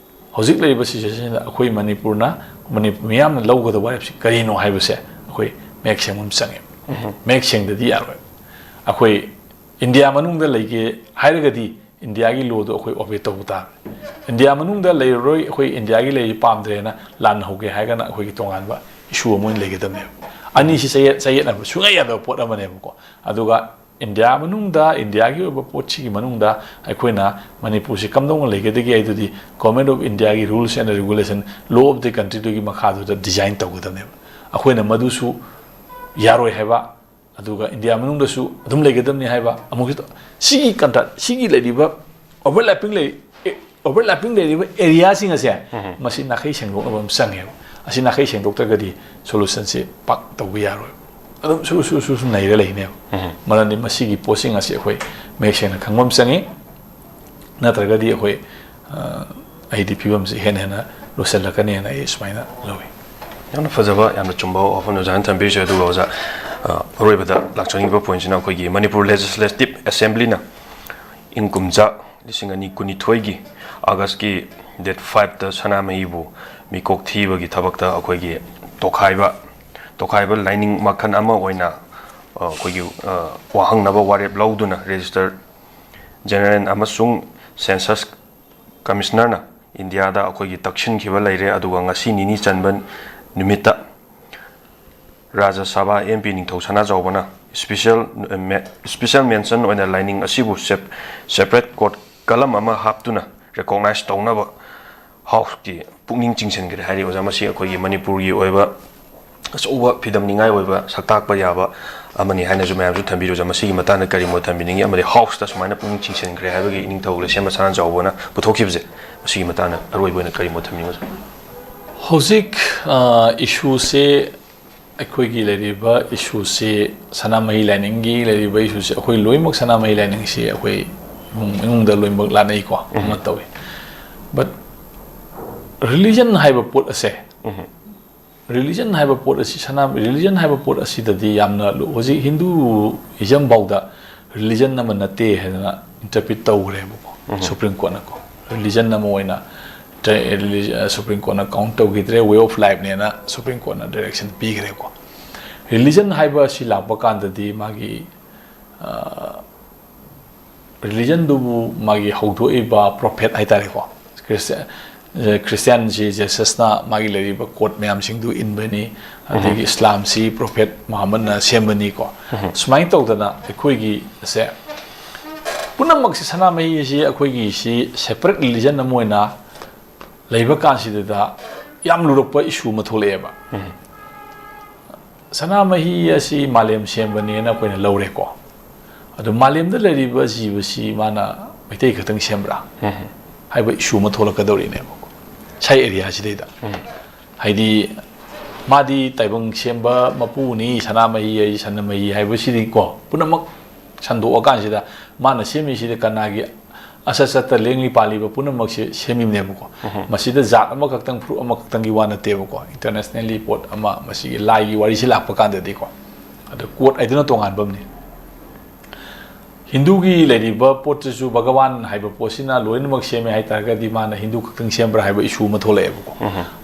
ꯍꯧꯖꯤꯛ ꯂꯩꯔꯤꯕ ꯁꯤꯆꯨꯋꯦꯁꯟꯁꯤꯗ ꯑꯩꯈꯣꯏ ꯃꯅꯤꯄꯨꯔꯅ, ꯃꯅꯤꯄꯨꯔ ꯃꯤꯌꯥꯝꯅ ꯂꯧꯒꯗꯕ ꯋꯥꯔꯦꯞꯁꯤ ꯀꯔꯤꯅꯣ ꯍꯥꯏꯕꯁꯦ ꯑꯩꯈꯣꯏ ꯃꯌꯦꯛ ꯁꯦꯡꯕ ꯑꯃ ꯆꯪꯉꯦ꯫ ꯃꯌꯦꯛ ꯁꯦꯡꯗꯗꯤ ꯌꯥꯔꯣꯏ꯫ ꯑꯩꯈꯣꯏ ꯏꯟꯗꯤꯌꯥ ꯃꯅꯨꯡꯗ ꯂꯩꯒꯦ ꯍꯥꯏꯔꯒꯗꯤ ꯏꯟꯗꯤꯌꯥꯒꯤ ꯂꯣꯗꯣ ꯑꯩꯈꯣꯏ ꯑꯣꯕꯦ ꯇꯧꯕ ꯇꯥꯕꯅꯤ꯫ ꯏꯟꯗꯤꯌꯥ ꯃꯅꯨꯡꯗ ꯂꯩꯔꯔꯣꯏ, ꯑꯩꯈꯣꯏ ꯏꯟꯗꯤꯌꯥꯒꯤ ꯂꯩꯔꯤ ꯄꯥꯝꯗ꯭ꯔꯦꯅ ꯂꯥꯟ ꯍꯧꯒꯦ ꯍꯥꯏꯔꯒꯅ ꯑꯩꯈꯣꯏꯒꯤ ꯇꯣꯉꯥꯟꯕ ꯏꯁꯨ ꯑꯃ ꯑꯣꯏꯅ ꯂꯩꯒꯗꯕꯅꯦꯕ꯫ ꯑꯅꯤꯁꯤ ꯆꯌꯦꯠ ꯆꯌꯦꯠꯅꯕ ꯁꯨꯡꯌꯥ ꯌꯥꯗꯕ ꯄꯣꯠ ꯑꯃꯅꯦꯕꯀꯣ꯫ ꯑꯗꯨꯒ ꯏꯟꯗꯤꯌꯥ ꯃꯅꯨꯡꯗ, ꯏꯟꯗꯤꯌꯥꯒꯤ ꯑꯣꯏꯕ ꯄꯣꯠꯁꯤꯒꯤ ꯃꯅꯨꯡꯗ ꯑꯩꯈꯣꯏꯅ ꯃꯅꯤꯄꯨꯔꯁꯤ ꯀꯝꯗꯧꯅ ꯂꯩꯒꯗꯒꯦ ꯍꯥꯏꯗꯨꯗꯤ Government of Indiaꯒꯤ rules and regulation, law of the countryꯗꯨꯒꯤ ꯃꯈꯥꯗꯨꯗ design ꯇꯧꯒꯗꯕꯅꯦꯕ꯫ ꯑꯩꯈꯣꯏꯅ ꯃꯗꯨꯁꯨ ꯌꯥꯔꯣꯏ ꯍꯥꯏꯕ, ꯑꯗꯨꯒ ꯏꯟꯗꯤꯌꯥ ꯃꯅꯨꯡꯗꯁꯨ ꯑꯗꯨꯝ ꯂꯩꯒꯗꯕꯅꯤ ꯍꯥꯏꯕ ꯑꯃꯨꯛꯁꯨ ꯇꯧ-, ꯁꯤꯒꯤ ꯀꯟꯇ꯭ꯔꯥ-, ꯁꯤꯒꯤ ꯂꯩꯔꯤꯕ overlapping ꯂꯩ-, ꯑꯦ, overlapping ꯂꯩꯔꯤꯕ areaꯁꯤꯡ ꯑꯁꯦ ꯃꯁꯤ ꯅꯥꯈꯩ ꯁꯦꯡꯗꯣꯛꯅꯕ ꯑꯃ ꯆꯪꯉꯦꯕ꯫ ꯑꯁꯤ ꯅꯥꯈꯩ ꯁꯦꯡꯗꯣꯛꯇ꯭ꯔꯒꯗꯤ solutionꯁꯦ ꯄꯥꯛ ꯇꯧꯕ ꯌꯥꯔꯣꯏ꯫ ꯑꯗꯨꯝ ꯁꯨꯔꯨ ꯁꯨꯔꯨ ꯁꯨꯔꯨ ꯁꯨꯔꯨ ꯅꯩꯔ ꯂꯩꯅꯦꯕ꯫ ꯃꯔꯝꯗꯤ ꯃꯁꯤꯒꯤ ꯄꯣꯠꯁꯤꯡ ꯑꯁꯤ ꯑꯩꯈꯣꯏ ꯃꯌꯦꯛ ꯁꯦꯡꯅ ꯈꯪꯕ ꯑꯃ ꯆꯪꯉꯤ꯫ ꯅꯠꯇ꯭ꯔꯒꯗꯤ ꯑꯩꯈꯣꯏ, ꯑ, ꯑꯩꯗꯤ ꯐꯤꯕꯝꯁꯤ ꯍꯦꯟꯅ ꯍꯦꯟꯅ ꯂꯨꯁꯜꯂꯛꯀꯅꯤꯅ ꯑꯩ ꯁꯨꯃꯥꯏꯅ ꯂꯧꯏ꯫ ꯌꯥꯝꯅ ꯐꯖꯕ, ꯌꯥꯝꯅ ꯆꯨꯝꯕ ꯋꯥꯐꯝꯅꯤ ꯑꯣꯖꯥꯅ ꯊꯝꯕꯤꯔꯤꯁꯦ꯫ ꯑꯗꯨꯒ ꯑꯣꯖꯥ, ꯑ, ꯑꯔꯣꯏꯕꯗ ꯂꯥꯛꯆꯅꯤꯡꯕ pointꯁꯤꯅ ꯑꯩꯈꯣꯏꯒꯤ ꯃꯅꯤꯄꯨꯔ Legislative Assemblyꯅ ꯏꯪ ꯀꯨꯝꯖꯥ ꯂꯤꯁꯤꯡ ꯑꯅꯤ ꯀꯨꯟꯅꯤꯊꯣꯏꯒꯤ Augustꯀꯤ date fiveꯇ ꯁꯅꯥꯃꯍꯤꯕꯨ ꯃꯤꯀꯣꯛ ꯊꯤꯕꯒꯤ ꯊꯕꯛꯇ ꯑꯩꯈꯣꯏꯒꯤ ꯇꯣꯈꯥꯏꯕ, ꯇꯣꯈꯥꯏꯕ ꯂꯥꯏꯅꯤꯡ ꯃꯈꯜ ꯑꯃ ꯑꯣꯏꯅ, ꯑ, ꯑꯩꯈꯣꯏꯒꯤ, ꯑ, ꯋꯥꯍꯪꯅꯕ ꯋꯥꯔꯦꯞ ꯂꯧꯗꯨꯅ Registrar General ꯑꯃꯁꯨꯡ Census Commissionerꯅ ꯏꯟꯗꯤꯌꯥꯗ ꯑꯩꯈꯣꯏꯒꯤ ꯇꯛꯁꯤꯟꯈꯤꯕ ꯂꯩꯔꯦ꯫ ꯑꯗꯨꯒ ꯉꯁꯤ ꯅꯤꯅꯤ ꯆꯟꯕ ꯅꯨꯃꯤꯠꯇ ꯔꯥꯖ꯭ꯌ ꯁꯚꯥ M P ꯅꯤꯡꯊꯧ ꯁꯅꯥꯖꯥꯎꯕꯅ special, ꯃꯦ-, special mention ꯑꯣꯏꯅ ꯂꯥꯏꯅꯤꯡ ꯑꯁꯤꯕꯨ sep-, separate court column ꯑꯃ ꯍꯥꯞꯇꯨꯅ recognize ꯇꯧꯅꯕ Houseꯀꯤ ꯄꯨꯛꯅꯤꯡ ꯆꯤꯡꯁꯤꯟꯈ꯭ꯔꯦ ꯍꯥꯏꯔꯤ꯫ ꯑꯣꯖꯥ, ꯃꯁꯤ ꯑꯩꯈꯣꯏꯒꯤ ꯃꯅꯤꯄꯨꯔꯒꯤ ꯑꯣꯏꯕ ꯑꯆꯧꯕ ꯐꯤꯗꯝꯅꯤꯡꯉꯥꯏ ꯑꯣꯏꯕ, ꯁꯛꯇꯥꯛꯄ ꯌꯥꯕ ꯑꯃꯅꯤ ꯍꯥꯏꯅꯁꯨ ꯃꯌꯥꯝꯁꯨ ꯊꯝꯕꯤꯔꯨꯖ꯫ ꯃꯁꯤꯒꯤ ꯃꯇꯥꯡꯗ ꯀꯔꯤ ꯃꯣꯠ ꯊꯝꯕꯤꯅꯤꯡꯉꯤ? ꯑꯃꯗꯤ Houseꯇ ꯁꯨꯃꯥꯏꯅ ꯄꯨꯛꯅꯤꯡ ꯆꯤꯡꯁꯤꯟꯈ꯭ꯔꯦ ꯍꯥꯏꯕꯒꯤ ꯏꯅꯤꯡꯊꯧ ꯂꯩꯁꯦꯝꯕ ꯁꯅꯥꯖꯥꯎꯕꯅ ꯄꯨꯊꯣꯛꯈꯤꯕꯁꯦ, ꯃꯁꯤꯒꯤ ꯃꯇꯥꯡꯗ ꯑꯔꯣꯏꯕ ꯑꯣꯏꯅ ꯀꯔꯤ ꯃꯣꯠ ꯊꯝꯕꯤꯅꯤꯡꯉꯤ, ꯑꯣꯖꯥ? ꯍꯧꯖꯤꯛ, ꯑ, issueꯁꯦ, ꯑꯩꯈꯣꯏꯒꯤ ꯂꯩꯔꯤꯕ issueꯁꯦ, ꯁꯅꯥꯃꯍꯤ ꯂꯥꯏꯅꯤꯡꯒꯤ ꯂꯩꯔꯤꯕ issueꯁꯦ, ꯑꯩꯈꯣꯏ ꯂꯣꯏꯅꯃꯛ ꯁꯅꯥꯃꯍꯤ ꯂꯥꯏꯅꯤꯡꯁꯤ ꯑꯩꯈꯣꯏ ꯏꯃꯨꯡ ꯃꯅꯨꯡꯗ ꯂꯣꯏꯅꯃꯛ ꯂꯥꯠꯅꯩꯀꯣ, ꯑꯃ ꯇꯧꯏ꯫ But religion ꯍꯥꯏꯕ ꯄꯣꯠ ꯑꯁꯦ, ꯔꯤꯂꯤꯖꯟ ꯍꯥꯏꯕ ꯄꯣꯠ ꯑꯁꯤ ꯁꯅꯥ ꯔꯤꯂꯤꯖꯟ ꯍꯥꯏꯕ ꯄꯣꯠ ꯑꯁꯤꯗꯗꯤ ꯌꯥꯝꯅ ꯂꯨ- ꯍꯧꯖꯤꯛ ꯍꯤꯟꯗꯨꯏꯖꯝ ꯐꯥꯎꯗ ꯔꯤꯂꯤꯖꯟ ꯑꯃ ꯅꯠꯇꯦ ꯍꯥꯏꯗꯅ ꯏꯟꯇꯔꯄ꯭ꯔꯤꯠ ꯇꯧꯈ꯭ꯔꯦꯕꯀꯣ, ꯁꯨꯄ꯭ꯔꯤꯝ ꯀꯣꯔꯠꯅꯀꯣ꯫ ꯔꯤꯂꯤꯖꯟ ꯑꯃ ꯑꯣꯏꯅ ꯁꯨꯄ꯭ꯔꯤꯝ ꯀꯣꯔꯠꯅ ꯀꯥꯎꯟ ꯇꯧꯈꯤꯗ꯭ꯔꯦ, ꯋꯦ ꯑꯣꯐ ꯂꯥꯏꯐꯅꯦꯅ ꯁꯨꯄ꯭ꯔꯤꯝ ꯀꯣꯔꯠꯅ ꯗꯥꯏꯔꯦꯛꯁꯟ ꯄꯤꯈ꯭ꯔꯦꯀꯣ꯫ ꯔꯤꯂꯤꯖꯟ ꯍꯥꯏꯕ ꯑꯁꯤ ꯂꯥꯛꯄ ꯀꯥꯟꯗꯗꯤ ꯃꯥꯒꯤ ꯔꯤꯂꯤꯖꯟꯗꯨꯕꯨ ꯃꯥꯒꯤ ꯍꯧꯗꯣꯛꯏꯕ ꯄ꯭ꯔꯣꯐꯦꯠ ꯍꯥꯏꯇꯥꯔꯦꯀꯣ, ꯈ꯭ꯔꯤꯁꯇꯤꯌꯥꯟꯁꯤ ꯖꯦꯁꯁꯅ ꯃꯥꯒꯤ ꯂꯩꯔꯤꯕ ꯀꯣꯠ ꯃꯌꯥꯝꯁꯤꯡꯗꯨ ꯏꯟꯕꯅꯤ, ꯑꯗꯒꯤ ꯏꯁꯂꯥꯝꯁꯤ ꯄ꯭ꯔꯣꯐꯦꯠ ꯃꯨꯍꯝꯃꯗꯅ ꯁꯦꯝꯕꯅꯤꯀꯣ꯫ ꯁꯨꯃꯥꯏꯅ ꯇꯧꯗꯅ ꯑꯩꯈꯣꯏꯒꯤ ꯑꯁꯦ ꯄꯨꯝꯅꯃꯛꯁꯤ, ꯁꯅꯥꯃꯍꯤ ꯑꯁꯤ ꯑꯩꯈꯣꯏꯒꯤ ꯁꯤ ꯁꯦꯄꯔꯦꯠ ꯔꯤꯂꯤꯖꯟ ꯑꯃ ꯑꯣꯏꯅ ꯂꯩꯕ ꯀꯥꯟꯁꯤꯗ ꯌꯥꯝ ꯂꯨꯔꯛꯄ ꯏꯁꯨ ꯑꯃ ꯊꯣꯛꯂꯛꯑꯦꯕ꯫ ꯁꯅꯥꯃꯍꯤ ꯑꯁꯤ ꯃꯥꯂꯦꯝ ꯁꯦꯝꯕꯅꯦꯅ ꯑꯩꯈꯣꯏꯅ ꯂꯧꯔꯦꯀꯣ꯫ ꯑꯗꯣ ꯃꯥꯂꯦꯝꯗ ꯂꯩꯔꯤꯕ ꯖꯤꯕꯁꯤ ꯃꯥꯅ ꯃꯩꯇꯩ ꯈꯛꯇꯪ ꯁꯦꯝꯕ꯭ꯔꯥ ꯍꯥꯏꯕ ꯏꯁꯨ ꯑꯃ ꯊꯣꯛꯂꯛꯀꯗꯧꯔꯤꯅꯦꯕꯀꯣ, ꯁꯥꯏ ꯑꯦꯔꯤꯌꯥꯁꯤꯗꯩꯗ꯫ ꯍꯥꯏꯗꯤ ꯃꯥꯗꯤ ꯇꯥꯏꯕꯪ ꯁꯦꯝꯕ ꯃꯄꯨꯅꯤ, ꯁꯅꯥꯃꯍꯤ ꯍꯥꯏ, ꯁꯅꯥꯃꯍꯤ ꯍꯥꯏꯕꯁꯤꯗꯤꯀꯣ, ꯄꯨꯝꯅꯃꯛ ꯁꯟꯗꯣꯛꯑꯀꯥꯟꯁꯤꯗ ꯃꯥꯅ ꯁꯦꯝꯃꯤꯁꯤꯗ ꯀꯅꯥꯒꯤ ꯑꯁꯠ ꯆꯠꯇ ꯂꯦꯡꯂꯤ ꯄꯥꯜꯂꯤꯕ ꯄꯨꯝꯅꯃꯛꯁꯦ ꯁꯦꯝꯃꯤꯕꯅꯦꯕꯀꯣ꯫ ꯃꯁꯤꯗ ꯖꯥꯠ ꯑꯃꯈꯛꯇꯪ, ꯐꯨꯔꯨꯞ ꯑꯃꯈꯛꯇꯪꯒꯤ ꯋꯥ ꯅꯠꯇꯦꯕꯀꯣ꯫ ꯏꯟꯇꯔꯅꯦꯁꯅꯦꯜꯂꯤ ꯄꯣꯠ ꯑꯃ, ꯃꯁꯤꯒꯤ ꯂꯥꯏꯒꯤ ꯋꯥꯔꯤꯁꯤ ꯂꯥꯛꯄ ꯀꯥꯟꯗꯗꯤꯀꯣ, ꯑꯗꯣ ꯀꯣꯠ ꯍꯥꯏꯗꯨꯅ ꯇꯣꯉꯥꯟꯕ ꯑꯃꯅꯤ꯫ ꯍꯤꯟꯗꯨꯒꯤ ꯂꯩꯔꯤꯕ ꯄꯣꯠꯇꯨꯁꯨ ꯚꯒꯋꯥꯟ ꯍꯥꯏꯕ ꯄꯣꯠꯁꯤꯅ ꯂꯣꯏꯅꯃꯛ ꯁꯦꯝꯃꯦ ꯍꯥꯏꯇꯥꯔꯒꯗꯤ, ꯃꯥꯅ ꯍꯤꯟꯗꯨ ꯈꯛꯇꯪ ꯁꯦꯝꯕ꯭ꯔꯥ ꯍꯥꯏꯕ ꯏꯁꯨ ꯑꯃ ꯊꯣꯛꯂꯛꯑꯦꯕꯀꯣ꯫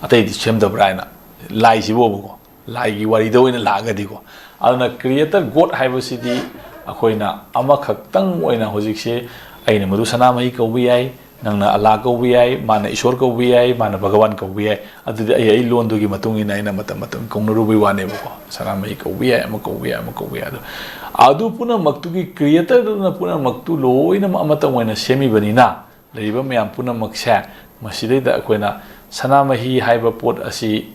ꯑꯇꯩꯗꯤ ꯁꯦꯝꯗꯕ꯭ꯔꯥ ꯍꯥꯏꯅ, ꯂꯥꯏꯁꯤꯕꯨꯕꯀꯣ, ꯂꯥꯏꯒꯤ ꯋꯥꯔꯤꯗ ꯑꯣꯏꯅ ꯂꯥꯛꯑꯒꯗꯤꯀꯣ꯫ ꯑꯗꯨꯅ ꯀ꯭ꯔꯤꯌꯦꯇꯔ ꯒꯣꯠ ꯍꯥꯏꯕꯁꯤꯗꯤ ꯑꯩꯈꯣꯏꯅ ꯑꯃꯈꯛꯇꯪ ꯑꯣꯏꯅ, ꯍꯧꯖꯤꯛꯁꯦ ꯑꯩꯅ ꯃꯗꯨ ꯁꯅꯥꯃꯍꯤ ꯀꯧꯕ ꯌꯥꯏ, ꯅꯪꯅ ꯑꯂꯥ ꯀꯧꯕ ꯌꯥꯏ, ꯃꯥꯅ ꯏꯁꯣꯔ ꯀꯧꯕ ꯌꯥꯏ, ꯃꯥꯅ ꯚꯒꯋꯥꯟ ꯀꯧꯕ ꯌꯥꯏ꯫ ꯑꯗꯨꯗꯤ ꯑꯩ, ꯑꯩ ꯂꯣꯟꯗꯨꯒꯤ ꯃꯇꯨꯡ ꯏꯟꯅ ꯑꯩꯅ ꯃꯇꯝ ꯃꯇꯝ ꯀꯧꯅꯔꯨꯕꯩ ꯋꯥꯅꯦꯕꯀꯣ꯫ ꯁꯅꯥꯃꯍꯤ ꯀꯧꯕ ꯌꯥꯏ, ꯑꯃ ꯀꯧꯕ ꯌꯥꯏ, ꯑꯃ ꯀꯧꯕ ꯌꯥꯏ꯫ ꯑꯗꯣ ꯑꯗꯨ ꯄꯨꯝꯅꯃꯛꯇꯨꯒꯤ ꯀ꯭ꯔꯤꯌꯦꯇꯔꯗꯨꯅ ꯄꯨꯝꯅꯃꯛꯇꯨ ꯂꯣꯏꯅꯃꯛ ꯑꯃꯇꯪ ꯑꯣꯏꯅ ꯁꯦꯝꯃꯤꯕꯅꯤꯅ, ꯂꯩꯔꯤꯕ ꯃꯌꯥꯝ ꯄꯨꯝꯅꯃꯛꯁꯦ, ꯃꯁꯤꯗꯩꯗ ꯑꯩꯈꯣꯏꯅ ꯁꯅꯥꯃꯍꯤ ꯍꯥꯏꯕ ꯄꯣꯠ ꯑꯁꯤ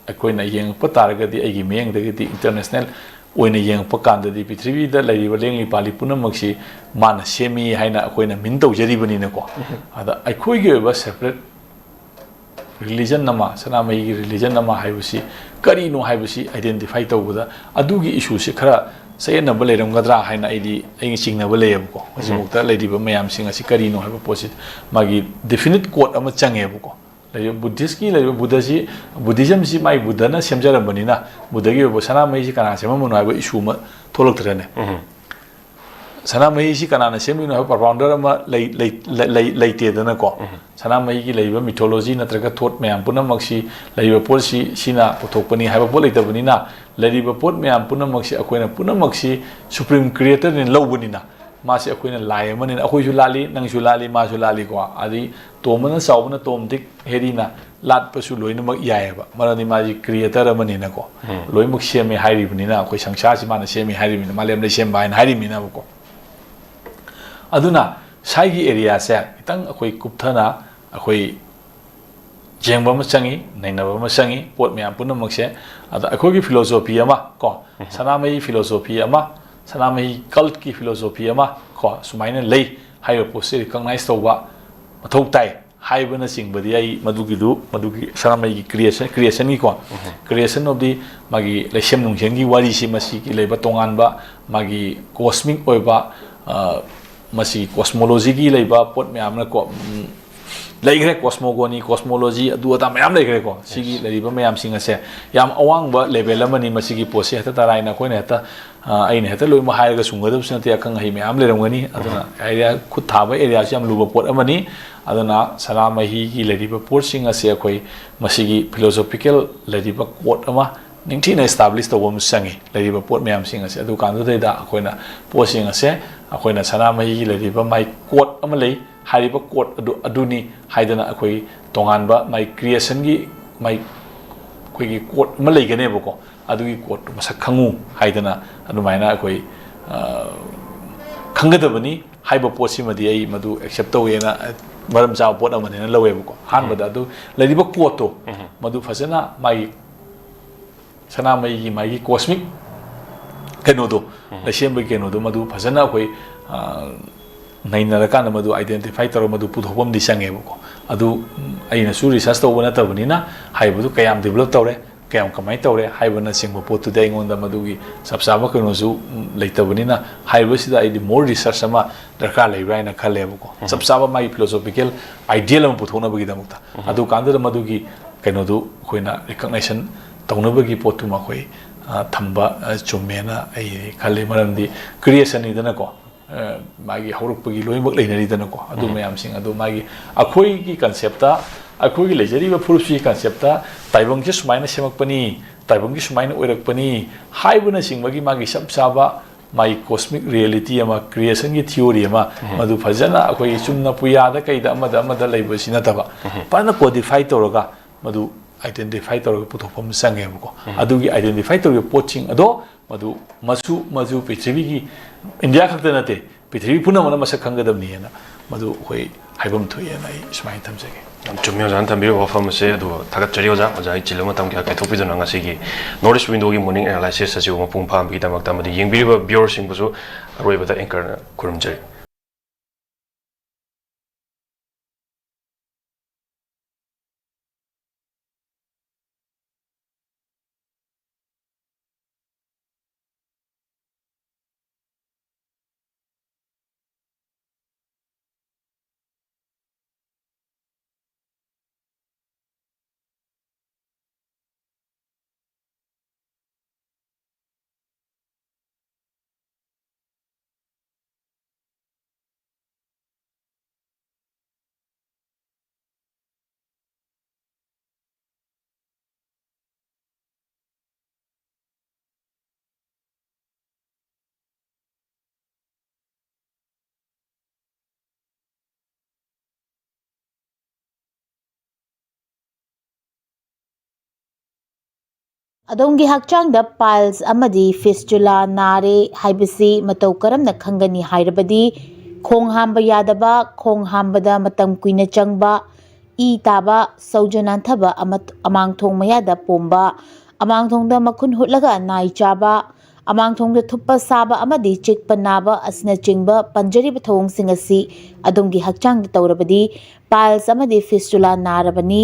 ꯑꯩꯈꯣꯏꯅ ꯌꯦꯡꯉꯛꯄ ꯇꯥꯔꯒꯗꯤ, ꯑꯩꯒꯤ ꯃꯤꯠꯌꯦꯡꯗꯒꯤꯗꯤ ꯏꯟꯇꯔꯅꯦꯁꯅꯦꯜ ꯑꯣꯏꯅ ꯌꯦꯡꯉꯛꯄ ꯀꯥꯟꯗꯗꯤ, ꯄ꯭ꯔꯤꯊꯤꯕꯤꯗ ꯂꯩꯔꯤꯕ ꯂꯦꯡꯂꯤ ꯄꯥꯜꯂꯤ ꯄꯨꯝꯅꯃꯛꯁꯤ ꯃꯥꯅ ꯁꯦꯝꯃꯤ ꯍꯥꯏꯅ ꯑꯩꯈꯣꯏꯅ ꯃꯤꯟ ꯇꯧꯖꯔꯤꯕꯅꯤꯅꯀꯣ꯫ ꯑꯗ ꯑꯩꯈꯣꯏꯒꯤ ꯑꯣꯏꯕ ꯁꯦꯄꯔꯦꯠ ꯔꯤꯂꯤꯖꯟ ꯑꯃ, ꯁꯅꯥꯃꯍꯤꯒꯤ ꯔꯤꯂꯤꯖꯟ ꯑꯃ ꯍꯥꯏꯕꯁꯤ ꯀꯔꯤꯅꯣ ꯍꯥꯏꯕꯁꯤ ꯑꯥꯏꯗꯦꯟꯇꯤꯐꯥꯏ ꯇꯧꯕꯗ, ꯑꯗꯨꯒꯤ ꯏꯁꯨꯁꯤ ꯈꯔ ꯆꯌꯦꯠꯅꯕ ꯂꯩꯔꯝꯒꯗ꯭ꯔꯥ ꯍꯥꯏꯅ ꯑꯩꯗꯤ, ꯑꯩꯒꯤ ꯆꯤꯡꯅꯕ ꯂꯩꯌꯦꯕꯀꯣ꯫ ꯍꯧꯖꯤꯛꯐꯥꯎꯗ ꯂꯩꯔꯤꯕ ꯃꯌꯥꯝꯁꯤꯡ ꯑꯁꯤ ꯀꯔꯤꯅꯣ ꯍꯥꯏꯕ ꯄꯣꯠꯁꯤ, ꯃꯥꯒꯤ ꯗꯤꯐꯤꯅꯤꯠ ꯀꯣꯠ ꯑꯃ ꯆꯪꯉꯦꯕꯀꯣ꯫ ꯂꯩꯔꯤꯕ ꯕꯨꯙꯤꯁꯀꯤ ꯂꯩꯔꯤꯕ ꯕꯨꯙꯁꯤ, ꯕꯨꯙꯤꯖꯝꯁꯤ ꯃꯥꯏ ꯕꯨꯙꯅ ꯁꯦꯝꯖꯔꯝꯕꯅꯤꯅ, ꯕꯨꯙꯒꯤ ꯑꯣꯏꯕ ꯁꯅꯥꯃꯍꯤꯁꯤ ꯀꯅꯥ ꯁꯦꯝꯃꯝꯕꯅꯣ ꯍꯥꯏꯕ ꯏꯁꯨ ꯑꯃ ꯊꯣꯛꯂꯛꯇ꯭ꯔꯅꯦ? ꯁꯅꯥꯃꯍꯤꯁꯤ ꯀꯅꯥꯅ ꯁꯦꯝꯃꯤꯅꯣ ꯍꯥꯏꯕ ꯄ꯭ꯔꯣꯐꯥꯎꯟꯗꯔ ꯑꯃ ꯂꯩ-, ꯂꯩ-, ꯂꯩ-, ꯂꯩ-, ꯂꯩꯇꯦꯗꯅꯀꯣ꯫ ꯁꯅꯥꯃꯍꯤꯒꯤ ꯂꯩꯔꯤꯕ ꯃꯤꯊꯣꯂꯣꯖꯤ ꯅꯠꯇ꯭ꯔꯒ ꯊꯣꯠ ꯃꯌꯥꯝ ꯄꯨꯝꯅꯃꯛꯁꯤ, ꯂꯩꯔꯤꯕ ꯄꯣꯠꯁꯤ, ꯁꯤꯅ ꯄꯨꯊꯣꯛꯄꯅꯤ ꯍꯥꯏꯕ ꯄꯣꯠ ꯂꯩꯇꯕꯅꯤꯅ, ꯂꯩꯔꯤꯕ ꯄꯣꯠ ꯃꯌꯥꯝ ꯄꯨꯝꯅꯃꯛꯁꯤ ꯑꯩꯈꯣꯏꯅ ꯄꯨꯝꯅꯃꯛꯁꯤ ꯁꯨꯄ꯭ꯔꯤꯝ ꯀ꯭ꯔꯤꯌꯦꯇꯔꯅ ꯂꯧꯕꯅꯤꯅ, ꯃꯥꯁꯤ ꯑꯩꯈꯣꯏꯅ ꯂꯥꯏ ꯑꯃꯅꯤꯅ, ꯑꯩꯈꯣꯏꯁꯨ ꯂꯥꯜꯂꯤ, ꯅꯪꯁꯨ ꯂꯥꯜꯂꯤ, ꯃꯥꯁꯨ ꯂꯥꯜꯂꯤꯀꯣ꯫ ꯑꯗꯩ ꯇꯣꯝꯕꯅ ꯆꯥꯎꯕꯅ ꯇꯣꯝ ꯗꯤꯛ ꯍꯦꯔꯤꯅ ꯂꯥꯠꯄꯁꯨ ꯂꯣꯏꯅꯃꯛ ꯌꯥꯏꯑꯕ, ꯃꯔꯝꯗꯤ ꯃꯥꯁꯤ ꯀ꯭ꯔꯤꯌꯦꯇꯔ ꯑꯃꯅꯤꯅꯀꯣ꯫ ꯂꯣꯏꯅꯃꯛ ꯁꯦꯝꯃꯦ ꯍꯥꯏꯔꯤꯕꯅꯤꯅ, ꯑꯩꯈꯣꯏ ꯁꯪꯁꯥꯔꯁꯤ ꯃꯥꯅ ꯁꯦꯝꯃꯦ ꯍꯥꯏꯔꯤꯕꯅꯤꯅ, ꯃꯥꯂꯦꯝ ꯂꯩꯁꯦꯝꯕ ꯍꯥꯏꯅ ꯍꯥꯏꯔꯤꯕꯅꯤꯅꯕꯀꯣ꯫ ꯑꯗꯨꯅ ꯁ꯭ꯋꯥꯏꯒꯤ ꯑꯦꯔꯤꯌꯥꯁꯦ ꯈꯤꯇꯪ ꯑꯩꯈꯣꯏ ꯀꯨꯞꯊꯅ ꯑꯩꯈꯣꯏ ꯌꯦꯡꯕ ꯑꯃ ꯆꯪꯉꯤ, ꯅꯩꯅꯕ ꯑꯃ ꯆꯪꯉꯤ, ꯄꯣꯠ ꯃꯌꯥꯝ ꯄꯨꯝꯅꯃꯛꯁꯦ꯫ ꯑꯗ ꯑꯩꯈꯣꯏꯒꯤ ꯐꯤꯂꯣꯁꯣꯐꯤ ꯑꯃ ꯀꯣ, ꯁꯅꯥꯃꯍꯤ ꯐꯤꯂꯣꯁꯣꯐꯤ ꯑꯃ, ꯁꯅꯥꯃꯍꯤ ꯀꯜꯠꯀꯤ ꯐꯤꯂꯣꯁꯣꯐꯤ ꯑꯃ ꯀꯣ, ꯁꯨꯃꯥꯏꯅ ꯂꯩ ꯍꯥꯏꯕ ꯄꯣꯠꯁꯦ ꯔꯤꯀꯛꯅꯥꯏꯁ ꯇꯧꯕ ꯃꯊꯧ ꯇꯥꯏ ꯍꯥꯏꯕꯅꯆꯤꯡꯕꯗꯤ ꯑꯩ ꯃꯗꯨꯒꯤꯗꯨ, ꯃꯗꯨꯒꯤ ꯁꯅꯥꯃꯍꯤꯒꯤ ꯀ꯭ꯔꯤꯌꯦꯁꯟ, ꯀ꯭ꯔꯤꯌꯦꯁꯟꯒꯤꯀꯣ, ꯀ꯭ꯔꯤꯌꯦꯁꯟ ꯑꯣꯐ ꯗꯤ ꯃꯥꯒꯤ ꯂꯩꯁꯦꯝ ꯅꯨꯡꯁꯦꯝꯒꯤ ꯋꯥꯔꯤꯁꯤ, ꯃꯁꯤꯒꯤ ꯂꯩꯕ ꯇꯣꯉꯥꯟꯕ ꯃꯥꯒꯤ ꯀꯣꯁꯃꯤꯛ ꯑꯣꯏꯕ, ꯑ, ꯃꯁꯤ ꯀꯣꯁꯃꯣꯂꯣꯖꯤꯒꯤ ꯂꯩꯕ ꯄꯣꯠ ꯃꯌꯥꯝꯅꯀꯣ, ꯎꯝ, ꯂꯩꯈ꯭ꯔꯦ, ꯀꯣꯁꯃꯣꯒꯣꯅꯤ, ꯀꯣꯁꯃꯣꯂꯣꯖꯤ, ꯑꯗꯨ ꯑꯗꯥ ꯃꯌꯥꯝ ꯂꯩꯈ꯭ꯔꯦꯀꯣ꯫ ꯁꯤꯒꯤ ꯂꯩꯔꯤꯕ ꯃꯌꯥꯝꯁꯤꯡ ꯑꯁꯦ ꯌꯥꯝ ꯑꯋꯥꯡꯕ ꯂꯦꯚꯦꯜ ꯑꯃꯅꯤ ꯃꯁꯤꯒꯤ ꯄꯣꯠꯁꯦ꯫ ꯍꯦꯛꯇ ꯇꯔꯥꯏꯅ ꯑꯩꯈꯣꯏꯅ ꯍꯦꯛꯇ, ꯑ, ꯑꯩꯅ ꯍꯦꯛꯇ ꯂꯣꯏꯅꯃꯛ ꯍꯥꯏꯔꯒ ꯆꯨꯝꯒꯗꯕꯁꯨ ꯅꯠꯇꯦ, ꯑꯈꯪ ꯑꯍꯩ ꯃꯌꯥꯝ ꯂꯩꯔꯝꯒꯅꯤ꯫ ꯑꯗꯨꯅ ꯑꯥꯏꯗꯤꯌꯥ, ꯈꯨꯠ ꯊꯥꯕ ꯑꯦꯔꯤꯌꯥꯁꯤ ꯌꯥꯝ ꯂꯨꯕ ꯄꯣꯠ ꯑꯃꯅꯤ꯫ ꯑꯗꯨꯅ ꯁꯅꯥꯃꯍꯤꯒꯤ ꯂꯩꯔꯤꯕ ꯄꯣꯠꯁꯤꯡ ꯑꯁꯦ ꯑꯩꯈꯣꯏ ꯃꯁꯤꯒꯤ ꯐꯤꯂꯣꯁꯣꯐꯤꯀꯦꯜ ꯂꯩꯔꯤꯕ ꯀꯣꯠ ꯑꯃ ꯅꯤꯡꯊꯤꯅ ꯏꯁꯇꯥꯕ꯭ꯂꯤꯁ ꯇꯧꯕ ꯑꯃ ꯆꯪꯉꯤ, ꯂꯩꯔꯤꯕ ꯄꯣꯠ ꯃꯌꯥꯝꯁꯤꯡ ꯑꯁꯦ꯫ ꯑꯗꯨ ꯀꯥꯟꯗꯨꯗꯩꯗ ꯑꯩꯈꯣꯏꯅ ꯄꯣꯠꯁꯤꯡ ꯑꯁꯦ, ꯑꯩꯈꯣꯏꯅ ꯁꯅꯥꯃꯍꯤꯒꯤ ꯂꯩꯔꯤꯕ ꯃꯥꯏ ꯀꯣꯠ ꯑꯃ ꯂꯩ, ꯍꯥꯏꯔꯤꯕ ꯀꯣꯠ ꯑꯗꯨ ꯑꯗꯨꯅꯤ ꯍꯥꯏꯗꯅ ꯑꯩꯈꯣꯏ ꯇꯣꯉꯥꯟꯕ ꯃꯥꯏ ꯀ꯭ꯔꯤꯌꯦꯁꯟꯒꯤ ꯃꯥꯏ ꯑꯩꯈꯣꯏꯒꯤ ꯀꯣꯠ ꯑꯃ ꯂꯩꯒꯅꯦꯕꯀꯣ꯫ ꯑꯗꯨꯒꯤ ꯀꯣꯠꯇꯨ ꯃꯁꯛ ꯈꯪꯉꯨ ꯍꯥꯏꯗꯅ ꯑꯗꯨꯃꯥꯏꯅ ꯑꯩꯈꯣꯏ, ꯑ, ꯈꯪꯒꯗꯕꯅꯤ ꯍꯥꯏꯕ ꯄꯣꯠꯁꯤꯃꯗꯤ ꯑꯩ ꯃꯗꯨ ꯑꯦꯛꯁꯦꯞ ꯇꯧꯋꯦꯅ, ꯃꯔꯝ ꯆꯥꯕ ꯄꯣꯠ ꯑꯃꯅꯦꯅ ꯂꯧꯋꯦꯕꯀꯣ꯫ ꯑꯍꯥꯟꯕꯗ ꯑꯗꯨ ꯂꯩꯔꯤꯕ ꯀꯣꯠꯇꯣ, ꯃꯗꯨ ꯐꯖꯅ ꯃꯥꯒꯤ ꯁꯅꯥꯃꯍꯤꯒꯤ ꯃꯥꯒꯤ ꯀꯣꯁꯃꯤꯛ ꯀꯩꯅꯣꯗꯣ, ꯂꯩꯁꯦꯝꯕꯒꯤ ꯀꯩꯅꯣꯗꯣ, ꯃꯗꯨ ꯐꯖꯅ ꯑꯩꯈꯣꯏ, ꯑ, ꯅꯩꯅꯔꯀꯥꯟꯗ ꯃꯗꯨ ꯑꯥꯏꯗꯦꯟꯇꯤꯐꯥꯏ ꯇꯧꯔꯒ ꯃꯗꯨ ꯄꯨꯊꯣꯛꯄ ꯑꯃꯗꯤ ꯆꯪꯉꯦꯕꯀꯣ꯫ ꯑꯗꯨ, ꯎꯝ, ꯑꯩꯅꯁꯨ ꯔꯤꯁꯔꯁ ꯇꯧꯕ ꯅꯠꯇꯕꯅꯤꯅ ꯍꯥꯏꯔꯤꯕꯗꯨ ꯀꯌꯥꯝ ꯗꯤꯕꯂꯞ ꯇꯧꯔꯦ, ꯀꯌꯥꯝ ꯀꯃꯥꯏꯅ ꯇꯧꯔꯦ ꯍꯥꯏꯕꯅꯆꯤꯡꯕ ꯄꯣꯠꯇꯨꯗꯤ ꯑꯩꯉꯣꯟꯗ ꯃꯗꯨꯒꯤ ꯆꯞ ꯆꯥꯕ ꯀꯩꯅꯣꯁꯨ, ꯎꯝ, ꯂꯩꯇꯕꯅꯤꯅ, ꯍꯥꯏꯔꯤꯕꯁꯤꯗ ꯑꯩꯗꯤ more research ꯑꯃ ꯗꯔꯀꯥꯔ ꯂꯩꯕ꯭ꯔꯥ ꯍꯥꯏꯅ ꯈꯜꯂꯦꯕꯀꯣ꯫ ꯎꯝ꯫ ꯆꯞ ꯆꯥꯕ ꯃꯥꯒꯤ philosophical ideal ꯑꯃ ꯄꯨꯊꯣꯛꯅꯕꯒꯤꯗꯃꯛꯇ꯫ ꯎꯝ꯫ ꯑꯗꯨꯀꯥꯟꯗꯨꯗ ꯃꯗꯨꯒꯤ ꯀꯩꯅꯣꯗꯨ ꯑꯩꯈꯣꯏꯅ recognition ꯇꯧꯅꯕꯒꯤ ꯄꯣꯠꯇꯨꯃ ꯑꯩꯈꯣꯏ, ꯑ, ꯊꯝꯕ, ꯑ, ꯆꯨꯝꯃꯦꯅ ꯑꯩ ꯈꯜꯂꯤ꯫ ꯃꯔꯝꯗꯤ creation ꯅꯤꯗꯅꯀꯣ꯫ ꯑ, ꯃꯥꯒꯤ ꯍꯧꯔꯛꯄꯒꯤ ꯂꯣꯏꯅꯃꯛ ꯂꯩꯅꯔꯤꯗꯅꯀꯣ꯫ ꯑꯗꯨ ꯎꯝ꯫ ꯃꯌꯥꯝꯁꯤꯡ ꯑꯗꯨ ꯃꯥꯒꯤ, ꯑꯩꯈꯣꯏꯒꯤ concept ꯇ, ꯑꯩꯈꯣꯏꯒꯤ ꯂꯩꯖꯔꯤꯕ ꯐꯨꯔꯨꯞꯁꯤꯒꯤ concept ꯇ ꯇꯥꯏꯕꯪꯁꯦ ꯁꯨꯃꯥꯏꯅ ꯁꯦꯝꯃꯛꯄꯅꯤ, ꯇꯥꯏꯕꯪꯁꯦ ꯁꯨꯃꯥꯏꯅ ꯑꯣꯏꯔꯛꯄꯅꯤ ꯍꯥꯏꯕꯅꯆꯤꯡꯕꯒꯤ ꯃꯥꯒꯤ ꯆꯞ ꯆꯥꯕ ꯃꯥꯒꯤ cosmic reality ꯑꯃ, creation ꯒꯤ theory ꯑꯃ, ꯎꯝ꯫ ꯃꯗꯨ ꯐꯖꯅ ꯑꯩꯈꯣꯏꯒꯤ ꯆꯨꯝꯅ ꯄꯨꯌꯥꯗ ꯀꯩꯗ ꯑꯃꯗ ꯑꯃꯗ ꯂꯩꯕꯁꯤ ꯅꯠꯇꯕ, ꯎꯝ꯫ ꯐꯖꯅ codify ꯇꯧꯔꯒ ꯃꯗꯨ identify ꯇꯧꯔꯒ ꯄꯨꯊꯣꯛꯄ ꯑꯃ ꯆꯪꯉꯦꯕꯀꯣ꯫ ꯎꯝ꯫ ꯑꯗꯨꯒꯤ identify ꯇꯧꯔꯤꯕ ꯄꯣꯠꯁꯤꯡ ꯑꯗꯣ ꯃꯗꯨ ꯃꯆꯨ, ꯃꯆꯨ ꯄ꯭ꯔꯤꯊꯤꯕꯤꯒꯤ, ꯏꯟꯗꯤꯌꯥ ꯈꯛꯇ ꯅꯠꯇꯦ, ꯄ꯭ꯔꯤꯊꯤꯕꯤ ꯄꯨꯝꯅꯃꯛꯅ ꯃꯁꯛ ꯈꯪꯒꯗꯕꯅꯤꯅ ꯃꯗꯨ ꯑꯩꯈꯣꯏ ꯍꯥꯏꯐꯝ ꯊꯣꯛꯑꯦꯅ ꯑꯩ ꯁꯨꯃꯥꯏꯅ ꯊꯝꯖꯒꯦ꯫ ꯌꯥꯝ ꯆꯨꯝꯃꯤ ꯑꯣꯖꯥꯅ ꯊꯝꯕꯤꯔꯤꯕ ꯋꯥꯐꯝ ꯑꯁꯦ꯫ ꯑꯗꯨ ꯊꯥꯒꯠꯆꯔꯤ ꯑꯣꯖꯥ, ꯑꯣꯖꯥꯒꯤ ꯆꯤꯜꯂꯕ ꯃꯇꯝ ꯀꯌꯥ ꯀꯥꯏꯊꯣꯛꯄꯤꯗꯨꯅ ꯉꯁꯤꯒꯤ North East Window ꯒꯤ morning analysis ꯑꯁꯤꯕꯨ ꯃꯄꯨꯡ ꯐꯥꯍꯟꯕꯒꯤꯗꯃꯛꯇ ꯑꯃꯗꯤ ꯌꯦꯡꯕꯤꯔꯤꯕ viewer ꯁꯤꯡꯕꯨꯁꯨ ꯑꯔꯣꯏꯕꯗ anchor ꯅ ꯈꯨꯔꯨꯝꯖꯔꯤ꯫ ꯑꯗꯣꯝꯒꯤ ꯍꯛꯆꯥꯡꯗ piles ꯑꯃꯗꯤ fistula ꯅꯥꯔꯦ ꯍꯥꯏꯕꯁꯤ ꯃꯇꯧ ꯀꯔꯝꯅ ꯈꯪꯒꯅꯤ ꯍꯥꯏꯔꯕꯗꯤ, ꯈꯣꯡ ꯍꯥꯝꯕ ꯌꯥꯗꯕ, ꯈꯣꯡ ꯍꯥꯝꯕꯗ ꯃꯇꯝ ꯀꯨꯏꯅ ꯆꯪꯕ, ꯏ ꯇꯥꯕ, ꯁꯧꯖ ꯅꯥꯟꯊꯕ ꯑꯃ-, ꯑꯃꯥꯡꯊꯣꯡ ꯃꯌꯥꯗ ꯄꯣꯝꯕ, ꯑꯃꯥꯡꯊꯣꯡꯗ ꯃꯈꯨꯟ ꯍꯨꯠꯂꯒ ꯅꯥꯏ ꯆꯥꯕ, ꯑꯃꯥꯡꯊꯣꯡꯗ ꯊꯨꯞꯄ ꯁꯥꯕ ꯑꯃꯗꯤ ꯆꯤꯛꯄ ꯅꯥꯕ ꯑꯁꯤꯅꯆꯤꯡꯕ ꯄꯟꯖꯔꯤꯕ ꯊꯧꯑꯣꯡꯁꯤꯡ ꯑꯁꯤ ꯑꯗꯣꯝꯒꯤ ꯍꯛꯆꯥꯡꯗ ꯇꯧꯔꯕꯗꯤ piles ꯑꯃꯗꯤ fistula ꯅꯥꯔꯕꯅꯤ꯫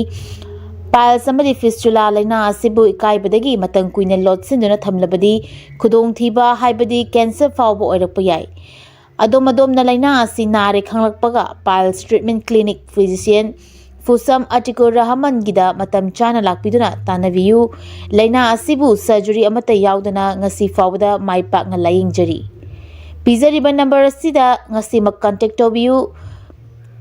Piles ꯑꯃꯗꯤ fistula ꯂꯥꯏꯅꯥ ꯑꯁꯤꯕꯨ ꯏꯀꯥꯏꯕꯗꯒꯤ ꯃꯇꯝ ꯀꯨꯏꯅ ꯂꯣꯠꯁꯤꯟꯗꯨꯅ ꯊꯝꯂꯕꯗꯤ ꯈꯨꯗꯣꯡꯊꯤꯕ ꯍꯥꯏꯕꯗꯤ cancer ꯐꯥꯎꯕ ꯑꯣꯏꯔꯛꯄ ꯌꯥꯏ꯫ ꯑꯗꯣꯝ ꯑꯗꯣꯝꯅ ꯂꯥꯏꯅꯥ ꯑꯁꯤ ꯅꯥꯔꯦ ꯈꯪꯂꯛꯄꯒ Piles Treatment Clinic physician ꯐꯨꯁꯝ ꯑꯇꯤꯀꯨꯔ ꯔꯍꯃꯟꯒꯤꯗ ꯃꯇꯝ ꯆꯥꯅ ꯂꯥꯛꯄꯤꯗꯨꯅ ꯇꯥꯟꯅꯕꯤꯌꯨ꯫ ꯂꯥꯏꯅꯥ ꯑꯁꯤꯕꯨ surgery ꯑꯃꯠꯇ ꯌꯥꯎꯗꯅ ꯉꯁꯤ ꯐꯥꯎꯕꯗ ꯃꯥꯏ ꯄꯥꯛꯅ ꯂꯥꯌꯦꯡꯖꯔꯤ꯫ ꯄꯤꯖꯔꯤꯕ number ꯑꯁꯤꯗ ꯉꯁꯤꯃꯛ contact ꯇꯧꯕꯤꯌꯨ꯫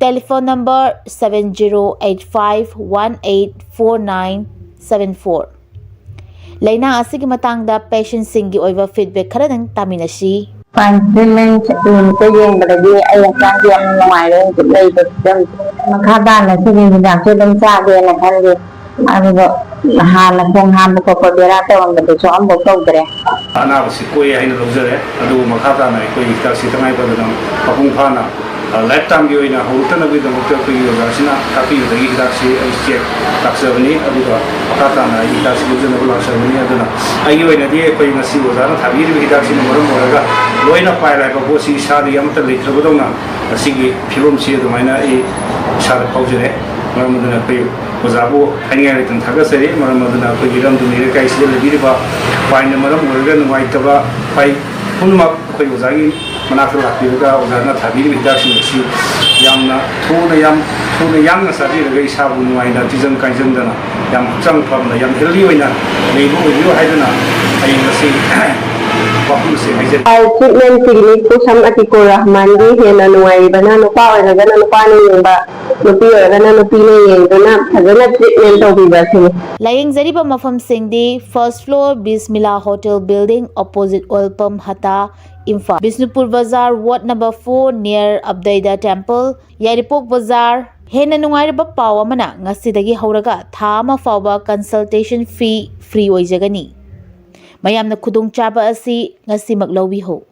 Telephone number seven zero eight five one eight four nine seven four꯫ ꯂꯥꯏꯅꯥ ꯑꯁꯤꯒꯤ ꯃꯇꯥꯡꯗ patientꯁꯤꯡꯒꯤ ꯑꯣꯏꯕ feedback ꯈꯔꯗꯪ ꯇꯥꯃꯤꯟꯅꯁꯤ꯫ Piles Treatment Clinicꯇ ꯌꯦꯡꯕꯗꯒꯤ ꯑꯩ ꯍꯛꯆꯥꯡꯁꯦ ꯌꯥꯝ ꯅꯨꯡꯉꯥꯏꯔꯦ ꯍꯧꯖꯤꯛ ꯂꯩꯕꯁꯤꯗ꯫ ꯃꯈꯥ ꯇꯥꯅ ꯁꯤꯒꯤ ꯍꯤꯗꯥꯛꯁꯦ ꯑꯗꯨꯝ ꯆꯥꯒꯦꯅ ꯈꯜꯂꯤ꯫ ꯑꯗꯨꯒ ꯍꯥꯟꯅ ꯈꯣꯡ ꯍꯥꯝꯕ ꯈꯣꯠꯄ ꯕꯦꯔꯥ ꯇꯧꯔꯝꯕꯗꯨꯁꯨ ꯑꯃꯐꯥꯎ ꯇꯧꯗ꯭ꯔꯦ꯫ ꯑꯅꯥꯕꯁꯤ ꯀꯣꯛꯑꯦ ꯍꯥꯏꯅ ꯂꯧꯖꯔꯦ, ꯑꯗꯨꯕꯨ ꯃꯈꯥ ꯇꯥꯅ ꯑꯩꯈꯣꯏꯒꯤ ꯍꯤꯗꯥꯛꯁꯤ ꯇꯉꯥꯏ ꯐꯗꯅ ꯃꯄꯨꯡ ꯐꯥꯅ, ꯑ, lifetimeꯒꯤ ꯑꯣꯏꯅ ꯍꯧꯔꯛꯇꯅꯕꯒꯤꯗꯃꯛꯇ ꯑꯩꯈꯣꯏꯒꯤ ꯑꯣꯖꯥꯁꯤꯅ ꯇꯥꯛꯄꯤꯕꯗꯒꯤ ꯍꯤꯗꯥꯛꯁꯤ ꯑꯩ ꯆꯦꯛ ꯂꯥꯛꯆꯕꯅꯤ, ꯑꯗꯨꯒ ꯃꯈꯥ ꯇꯥꯅ ꯑꯩ ꯍꯤꯗꯥꯛꯁꯤ ꯂꯧꯖꯅꯕ ꯂꯥꯛꯆꯕꯅꯤ꯫ ꯑꯗꯨꯅ ꯑꯩꯒꯤ ꯑꯣꯏꯅꯗꯤ ꯑꯩꯈꯣꯏ ꯉꯁꯤ ꯑꯣꯖꯥꯅ ꯊꯥꯕꯤꯔꯤꯕ ꯍꯤꯗꯥꯛꯁꯤꯅ ꯃꯔꯝ ꯑꯣꯏꯔꯒ ꯂꯣꯏꯅ Piles ꯍꯥꯏꯕ ꯄꯣꯠꯁꯤ ꯏꯁꯥꯗꯒꯤ ꯑꯃꯠꯇ ꯂꯩꯇ꯭ꯔꯕꯗꯧꯅ ꯉꯁꯤꯒꯤ ꯐꯤꯕꯝꯁꯤ ꯑꯗꯨꯃꯥꯏꯅ ꯑꯩ ꯏꯁꯥꯗ ꯐꯥꯎꯖꯔꯦ꯫ ꯃꯔꯝ ꯑꯗꯨꯅ ꯑꯩꯈꯣꯏ ꯑꯣꯖꯥꯕꯨ ꯍꯥꯏꯅꯤꯡꯉꯥꯏ ꯂꯩꯇꯅ ꯊꯥꯒꯠꯆꯔꯤ꯫ ꯃꯔꯝ ꯑꯗꯨꯅ ꯑꯩꯈꯣꯏꯒꯤ ꯏꯔꯝꯗꯝ ꯂꯩꯀꯥꯏꯁꯤꯗ ꯂꯩꯕꯤꯔꯤꯕ Pilesꯅ ꯃꯔꯝ ꯑꯣꯏꯔꯒ ꯅꯨꯡꯉꯥꯏꯇꯕ Piles ꯄꯨꯝꯅꯃꯛ ꯑꯩꯈꯣꯏ ꯑꯣꯖꯥꯒꯤ ꯃꯅꯥꯛꯇ ꯂꯥꯛꯄꯤꯔꯒ ꯑꯣꯖꯥꯅ ꯊꯥꯕꯤꯔꯤꯕ ꯍꯤꯗꯥꯛꯁꯤꯡ ꯑꯁꯤ ꯌꯥꯝꯅ ꯊꯨꯅ, ꯌꯥꯝ ꯊꯨꯅ ꯌꯥꯡꯅ ꯆꯥꯕꯤꯔꯒ ꯏꯁꯥꯕꯨ ꯅꯨꯡꯉꯥꯏꯅ ꯇꯤꯟꯖꯪ ꯀꯥꯏꯖꯪꯗꯅ ꯌꯥꯝ ꯍꯛꯆꯥꯡ ꯐꯅ, ꯌꯥꯝ healthy ꯑꯣꯏꯅ ꯂꯩꯕ ꯑꯣꯏꯕꯤꯌꯨ ꯍꯥꯏꯗꯨꯅ ꯑꯩ ꯉꯁꯤ ꯋꯥꯐꯝ ꯑꯁꯤ ꯍꯥꯏꯖꯔꯤ꯫ Piles Treatment Clinic ꯄꯨꯁꯝ ꯑꯇꯤꯀꯨꯔ ꯔꯍꯃꯟꯒꯤ ꯍꯦꯟꯅ ꯅꯨꯡꯉꯥꯏꯔꯤꯕꯅ ꯅꯨꯄꯥ ꯑꯣꯏꯔꯒꯅ ꯅꯨꯄꯥꯅ ꯌꯦꯡꯕ, ꯅꯨꯄꯤ ꯑꯣꯏꯔꯒꯅ ꯅꯨꯄꯤꯅ ꯌꯦꯡꯗꯨꯅ ꯐꯖꯅ treatment ꯇꯧꯕꯤꯕ ꯑꯁꯤꯅꯤ꯫ ꯂꯥꯌꯦꯡꯖꯔꯤꯕ ꯃꯐꯝꯁꯤꯡꯗꯤ first floor ꯕꯤꯁꯃꯤꯂꯥ Hotel Building, opposite Oil Pump, ꯍꯇꯥ, Imphal. Bishnupur ꯕꯖꯥꯔ, ward number four, near ꯑꯕꯗꯩꯗ Temple, ꯌꯥꯏꯔꯤꯄꯣꯛ ꯕꯖꯥꯔ꯫ ꯍꯦꯟꯅ ꯅꯨꯡꯉꯥꯏꯔꯕ ꯄꯥꯎ ꯑꯃꯅ, ꯉꯁꯤꯗꯒꯤ ꯍꯧꯔꯒ ꯊꯥ ꯑꯃ ꯐꯥꯎꯕ consultation fee free ꯑꯣꯏꯖꯒꯅꯤ꯫ ꯃꯌꯥꯝꯅ ꯈꯨꯗꯣꯡꯆꯥꯕ ꯑꯁꯤ ꯉꯁꯤꯃꯛ ꯂꯧꯕꯤꯍꯧ꯫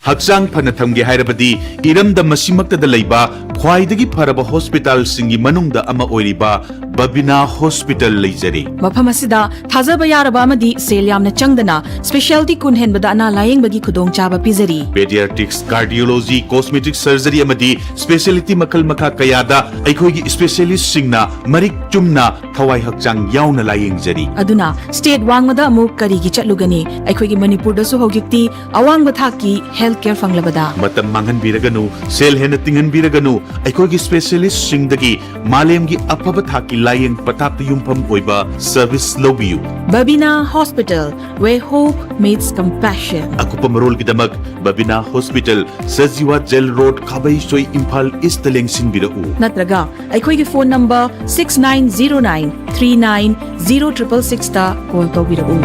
ꯍꯛꯆꯥꯡ ꯐꯅ ꯊꯝꯒꯦ ꯍꯥꯏꯔꯕꯗꯤ ꯏꯔꯝꯗꯝ ꯑꯁꯤꯃꯛꯇꯗ ꯂꯩꯕ ꯈ꯭ꯋꯥꯏꯗꯒꯤ ꯐꯔꯕ ꯍꯣꯁꯄꯤꯇꯥꯜꯁꯤꯡꯒꯤ ꯃꯅꯨꯡꯗ ꯑꯃ ꯑꯣꯏꯔꯤꯕ ꯕꯕꯤꯅꯥ ꯍꯣꯁꯄꯤꯇꯥꯜ ꯂꯩꯖꯔꯤ꯫ ꯃꯐꯝ ꯑꯁꯤꯗ ꯊꯥꯖꯕ ꯌꯥꯔꯕ ꯑꯃꯗꯤ ꯁꯦꯜ ꯌꯥꯝꯅ ꯆꯪꯗꯅ specialty ꯀꯨꯟ ꯍꯦꯟꯕꯗ ꯑꯅꯥ ꯂꯥꯌꯦꯡꯕꯒꯤ ꯈꯨꯗꯣꯡꯆꯥꯕ ꯄꯤꯖꯔꯤ꯫ Pediatrics, cardiology, cosmetic surgery ꯑꯃꯗꯤ specialty ꯃꯈꯜ ꯃꯈꯥ ꯀꯌꯥꯗ ꯑꯩꯈꯣꯏꯒꯤ specialistꯁꯤꯡꯅ ꯃꯔꯤꯛ ꯆꯨꯝꯅ ꯊꯋꯥꯏ ꯍꯛꯆꯥꯡ ꯌꯥꯎꯅ ꯂꯥꯌꯦꯡꯖꯔꯤ꯫ ꯑꯗꯨꯅ state ꯋꯥꯡꯃꯗ ꯑꯃꯨꯛ ꯀꯔꯤꯒꯤ ꯆꯠꯂꯨꯒꯅꯤ? ꯑꯩꯈꯣꯏꯒꯤ ꯃꯅꯤꯄꯨꯔꯗꯁꯨ ꯍꯧꯖꯤꯛꯇꯤ ꯑꯋꯥꯡꯕ ꯊꯥꯛꯀꯤ health care ꯐꯪꯂꯕꯗ꯫ ꯃꯇꯝ ꯃꯥꯡꯍꯟꯕꯤꯔꯒꯅꯨ, ꯁꯦꯜ ꯍꯦꯟꯅ ꯇꯤꯡꯍꯟꯕꯤꯔꯒꯅꯨ, ꯑꯩꯈꯣꯏꯒꯤ specialistꯁꯤꯡꯗꯒꯤ ꯃꯥꯂꯦꯝꯒꯤ ꯑꯐꯕ ꯊꯥꯛꯀꯤ ꯂꯥꯌꯦꯡ ꯄꯊꯥꯞꯇ ꯌꯨꯝꯐꯝ ꯑꯣꯏꯕ service ꯂꯧꯕꯤꯌꯨ꯫ Babina Hospital, where hope meets compassion. ꯑꯀꯨꯞꯄ ꯃꯔꯣꯜꯒꯤꯗꯃꯛ Babina hospital, Sajiwa jail road, Khabeisoi, Imphal East ꯂꯦꯡꯁꯤꯟꯕꯤꯔꯛꯎ꯫ ꯅꯠꯇ꯭ꯔꯒ ꯑꯩꯈꯣꯏꯒꯤ phone number six nine zero nine three nine zero triple sixꯇ call ꯇꯧꯕꯤꯔꯛꯎ꯫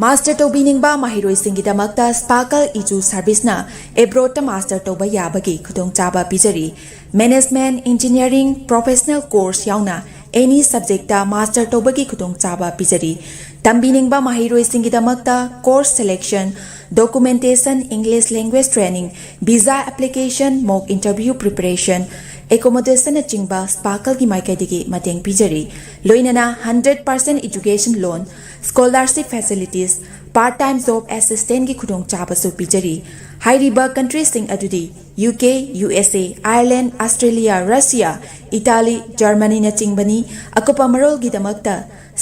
Master ꯇꯧꯕꯤꯅꯤꯡꯕ ꯃꯍꯩꯔꯣꯏꯁꯤꯡꯒꯤꯗꯃꯛꯇ Sparkle ꯏꯖꯨ Serviceꯅ abroadꯇ master ꯇꯧꯕ ꯌꯥꯕꯒꯤ ꯈꯨꯗꯣꯡꯆꯥꯕ ꯄꯤꯖꯔꯤ꯫ Management, engineering, professional course ꯌꯥꯎꯅ any subjectꯇ master ꯇꯧꯕꯒꯤ ꯈꯨꯗꯣꯡꯆꯥꯕ ꯄꯤꯖꯔꯤ꯫ ꯇꯝꯕꯤꯅꯤꯡꯕ ꯃꯍꯩꯔꯣꯏꯁꯤꯡꯒꯤꯗꯃꯛꯇ course selection, documentation, English language training, visa application, mock interview preparation, ꯑꯦꯀꯣꯃꯣꯗꯦꯁꯟꯅꯆꯤꯡꯕ ꯁ꯭ꯄꯥꯔꯀꯜꯒꯤ ꯃꯥꯏꯀꯩꯗꯒꯤ ꯃꯇꯦꯡ ꯄꯤꯖꯔꯤ꯫ ꯂꯣꯏꯅꯅ hundred percent education loan, scholarship facilities, part time job ꯑꯦꯁꯤꯁꯇꯦꯟꯒꯤ ꯈꯨꯗꯣꯡꯆꯥꯕꯁꯨ ꯄꯤꯖꯔꯤ꯫ ꯍꯥꯏꯔꯤꯕ ꯀꯟꯇ꯭ꯔꯤꯁꯤꯡ ꯑꯗꯨꯗꯤ U K, U S A, Ireland, Australia, Russia, Italy, ꯖꯔꯃꯅꯤꯅꯆꯤꯡꯕꯅꯤ꯫ ꯑꯀꯨꯞꯄ ꯃꯔꯣꯜꯒꯤꯗꯃꯛꯇ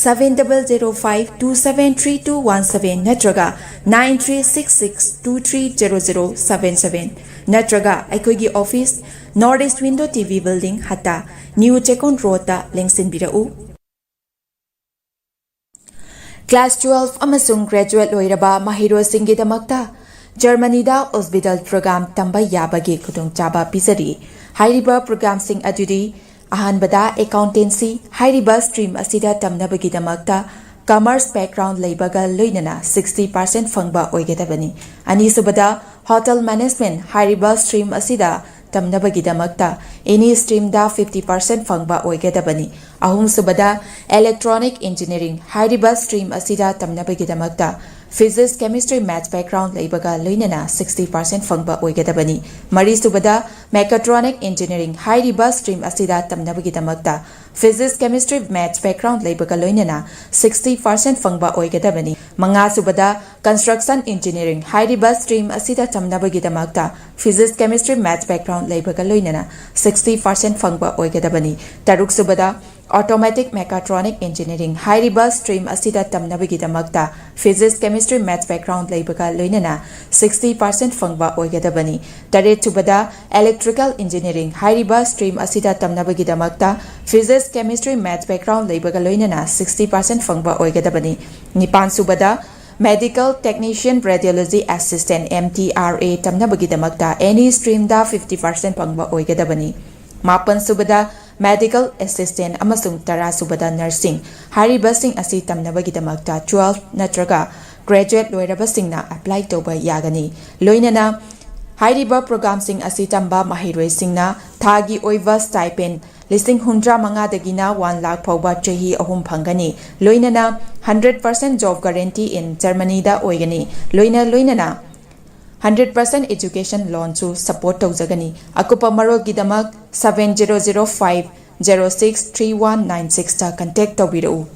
seven double zero five two seven three two one seven ꯅꯠꯇ꯭ꯔꯒ nine three six six two three zero zero seven seven ꯅꯠꯇ꯭ꯔꯒ ꯑꯩꯈꯣꯏꯒꯤ office, North East Window T V Building, ꯍꯠꯇꯥ, new Checkon ꯔꯣꯗꯇ ꯂꯦꯡꯁꯤꯟꯕꯤꯔꯛꯎ꯫ Class twelve ꯑꯃꯁꯨꯡ ꯒ꯭ꯔꯦꯖꯨꯑꯦꯠ ꯂꯣꯏꯔꯕ ꯃꯍꯩꯔꯣꯏꯁꯤꯡꯒꯤꯗꯃꯛꯇ ꯖꯔꯃꯅꯤꯗ ꯑꯣꯁꯕꯤꯇꯥꯜ programme ꯇꯝꯕ ꯌꯥꯕꯒꯤ ꯈꯨꯗꯣꯡꯆꯥꯕ ꯄꯤꯖꯔꯤ꯫ ꯍꯥꯏꯔꯤꯕ ꯄ꯭ꯔꯣꯒ꯭ꯔꯥꯝꯁꯤꯡ ꯑꯗꯨꯗꯤ: ꯑꯍꯥꯟꯕꯗ, ꯑꯦꯀꯥꯎꯟꯇꯦꯟꯁꯤ꯫ ꯍꯥꯏꯔꯤꯕ ꯁ꯭ꯇ꯭ꯔꯤꯝ ꯑꯁꯤꯗ ꯇꯝꯅꯕꯒꯤꯗꯃꯛꯇ ꯀꯃꯔꯁ ꯕꯦꯛꯒ꯭ꯔꯥꯎꯟ ꯂꯩꯕꯒ ꯂꯣꯏꯅꯅ ꯁꯤꯛꯁꯇꯤ ꯄꯥꯔꯁꯦꯟ ꯐꯪꯕ ꯑꯣꯏꯒꯗꯕꯅꯤ꯫ ꯑꯅꯤꯁꯨꯕꯗ, ꯍꯣꯇꯦꯜ ꯃꯦꯅꯦꯖꯃꯦꯟꯠ꯫ ꯍꯥꯏꯔꯤꯕ ꯁ꯭ꯇ꯭ꯔꯤꯝ ꯑꯁꯤꯗ ꯇꯝꯅꯕꯒꯤꯗꯃꯛꯇ ꯑꯦꯅꯤ ꯁ꯭ꯇ꯭ꯔꯤꯝꯗ ꯐꯤꯐꯇꯤ ꯄꯥꯔꯁꯦꯟ ꯐꯪꯕ ꯑꯣꯏꯒꯗꯕꯅꯤ꯫ ꯑꯍꯨꯝꯁꯨꯕꯗ, ꯏꯂꯦꯛꯇ꯭ꯔꯣꯅꯤꯛ ꯏꯟꯖꯤꯅꯤꯌꯥꯔꯤꯡ꯫ ꯍꯥꯏꯔꯤꯕ ꯁ꯭ꯇ꯭ꯔꯤꯝ ꯑꯁꯤꯗ ꯇꯝꯅꯕꯒꯤꯗꯃꯛꯇ ꯐꯤꯖꯤꯛꯁ, ꯀꯦꯃꯤꯁꯇ꯭ꯔꯤ, ꯃꯦꯊꯁ ꯕꯦꯛꯒ꯭ꯔꯥꯎꯟ ꯂꯩꯕꯒ ꯂꯣꯏꯅꯅ ꯁꯤꯛꯁꯇꯤ ꯄꯥꯔꯁꯦꯟ ꯐꯪꯕ ꯑꯣꯏꯒꯗꯕꯅꯤ꯫ ꯃꯔꯤꯁꯨꯕꯗ, ꯃꯦꯀꯥꯇ꯭ꯔꯣꯅꯤꯛ ꯏꯟꯖꯤꯅꯤꯌꯥꯔꯤꯡ꯫ ꯍꯥꯏꯔꯤꯕ ꯁ꯭ꯇ꯭ꯔꯤꯝ ꯑꯁꯤꯗ ꯇꯝꯅꯕꯒꯤꯗꯃꯛꯇ ꯐꯤꯖꯤꯛꯁ, ꯀꯦꯃꯤꯁꯇ꯭ꯔꯤ, ꯃꯦꯊꯁ ꯕꯦꯛꯒ꯭ꯔꯥꯎꯟ ꯂꯩꯕꯒ ꯂꯣꯏꯅꯅ ꯁꯤꯛꯁꯇꯤ ꯄꯥꯔꯁꯦꯟ ꯐꯪꯕ ꯑꯣꯏꯒꯗꯕꯅꯤ꯫ ꯃꯉꯥꯁꯨꯕꯗ, ꯀꯟꯁꯇ꯭ꯔꯛꯁꯟ ꯏꯟꯖꯤꯅꯤꯌꯥꯔꯤꯡ꯫ ꯍꯥꯏꯔꯤꯕ ꯁ꯭ꯇ꯭ꯔꯤꯝ ꯑꯁꯤꯗ ꯇꯝꯅꯕꯒꯤꯗꯃꯛꯇ ꯐꯤꯖꯤꯛꯁ, ꯀꯦꯃꯤꯁꯇ꯭ꯔꯤ, ꯃꯦꯊꯁ ꯕꯦꯛꯒ꯭ꯔꯥꯎꯟ ꯂꯩꯕꯒ ꯂꯣꯏꯅꯅ ꯁꯤꯛꯁꯇꯤ ꯄꯥꯔꯁꯦꯟ ꯐꯪꯕ ꯑꯣꯏꯒꯗꯕꯅꯤ꯫ ꯇꯔꯨꯛꯁꯨꯕꯗ, ꯑꯣꯇꯣꯃꯦꯇꯤꯛ ꯃꯦꯀꯥꯇ꯭ꯔꯣꯅꯤꯛ ꯏꯟꯖꯤꯅꯤꯌꯥꯔꯤꯡ꯫ ꯍꯥꯏꯔꯤꯕ ꯁ꯭ꯇ꯭ꯔꯤꯝ ꯑꯁꯤꯗ ꯇꯝꯅꯕꯒꯤꯗꯃꯛꯇ ꯐꯤꯖꯤꯛꯁ, ꯀꯦꯃꯤꯁꯇ꯭ꯔꯤ, ꯃꯦꯊꯁ ꯕꯦꯛꯒ꯭ꯔꯥꯎꯟ ꯂꯩꯕꯒ ꯂꯣꯏꯅꯅ ꯁꯤꯛꯁꯇꯤ ꯄꯥꯔꯁꯦꯟ ꯐꯪꯕ ꯑꯣꯏꯒꯗꯕꯅꯤ꯫ ꯇꯔꯦꯠꯁꯨꯕꯗ, ꯏꯂꯦꯛꯇ꯭ꯔꯤꯀꯦꯜ ꯏꯟꯖꯤꯅꯤꯌꯥꯔꯤꯡ꯫ ꯍꯥꯏꯔꯤꯕ ꯁ꯭ꯇ꯭ꯔꯤꯝ ꯑꯁꯤꯗ ꯇꯝꯅꯕꯒꯤꯗꯃꯛꯇ ꯐꯤꯖꯤꯛꯁ, ꯀꯦꯃꯤꯁꯇ꯭ꯔꯤ, ꯃꯦꯊꯁ ꯕꯦꯛꯒ꯭ꯔꯥꯎꯟ ꯂꯩꯕꯒ ꯂꯣꯏꯅꯅ ꯁꯤꯛꯁꯇꯤ ꯄꯥꯔꯁꯦꯟ ꯐꯪꯕ ꯑꯣꯏꯒꯗꯕꯅꯤ꯫ ꯅꯤꯄꯥꯟꯁꯨꯕꯗ, medical technician, radiology assistant, M T R A, ꯇꯝꯅꯕꯒꯤꯗꯃꯛꯇ ꯑꯦꯅꯤ ꯁ꯭ꯇ꯭ꯔꯤꯝꯗ ꯐꯤꯐꯇꯤ ꯄꯥꯔꯁꯦꯟ ꯐꯪꯕ ꯑꯣꯏꯒꯗꯕꯅꯤ꯫ ꯃꯥꯄꯟꯁꯨꯕꯗ, ꯃꯦꯗꯤꯀꯦꯜ ꯑꯦꯁꯤꯁꯇꯦꯟꯠ ꯑꯃꯁꯨꯡ ꯇꯔꯥꯁꯨꯕꯗ, ꯅꯔꯁꯤꯡ꯫ ꯍꯥꯏꯔꯤꯕꯁꯤꯡ ꯑꯁꯤ ꯇꯝꯅꯕꯒꯤꯗꯃꯛꯇ ꯇꯨꯋꯦꯜꯐ ꯅꯠꯇ꯭ꯔꯒ ꯒ꯭ꯔꯦꯖꯨꯑꯦꯠ ꯂꯣꯏꯔꯕꯁꯤꯡꯅ ꯑꯦꯄ꯭ꯂꯥꯏ ꯇꯧꯕ ꯌꯥꯒꯅꯤ꯫ ꯂꯣꯏꯅꯅ ꯍꯥꯏꯔꯤꯕ ꯄ꯭ꯔꯣꯒ꯭ꯔꯥꯝꯁꯤꯡ ꯑꯁꯤ ꯇꯝꯕ ꯃꯍꯩꯔꯣꯏꯁꯤꯡꯅ ꯊꯥꯒꯤ ꯑꯣꯏꯕ ꯁ꯭ꯇꯥꯏꯄꯦꯟ ꯂꯤꯁꯤꯡ ꯍꯨꯝꯗ꯭ꯔꯥ ꯃꯉꯥꯗꯒꯤꯅ ꯋꯥꯟ ꯂꯥꯈ ꯐꯥꯎꯕ ꯆꯍꯤ ꯑꯍꯨꯝ ꯐꯪꯒꯅꯤ꯫ ꯂꯣꯏꯅꯅ ꯍꯟꯗ꯭ꯔꯦꯠ ꯄꯥꯔꯁꯦꯟ ꯖꯣꯕ ꯒꯥꯔꯦꯟꯇꯤ ꯏꯟ ꯖꯔꯃꯅꯤꯗ ꯑꯣꯏꯒꯅꯤ꯫ ꯂꯣꯏꯅ ꯂꯣꯏꯅꯅ ꯍꯟꯗ꯭ꯔꯦꯠ ꯄꯥꯔꯁꯦꯟ education loanꯁꯨ support ꯇꯧꯖꯒꯅꯤ꯫ ꯑꯀꯨꯞꯄ ꯃꯔꯣꯜꯒꯤꯗꯃꯛ seven zero zero five zero six three one nine sixꯇ contact ꯇꯧꯕꯤꯔꯛꯎ꯫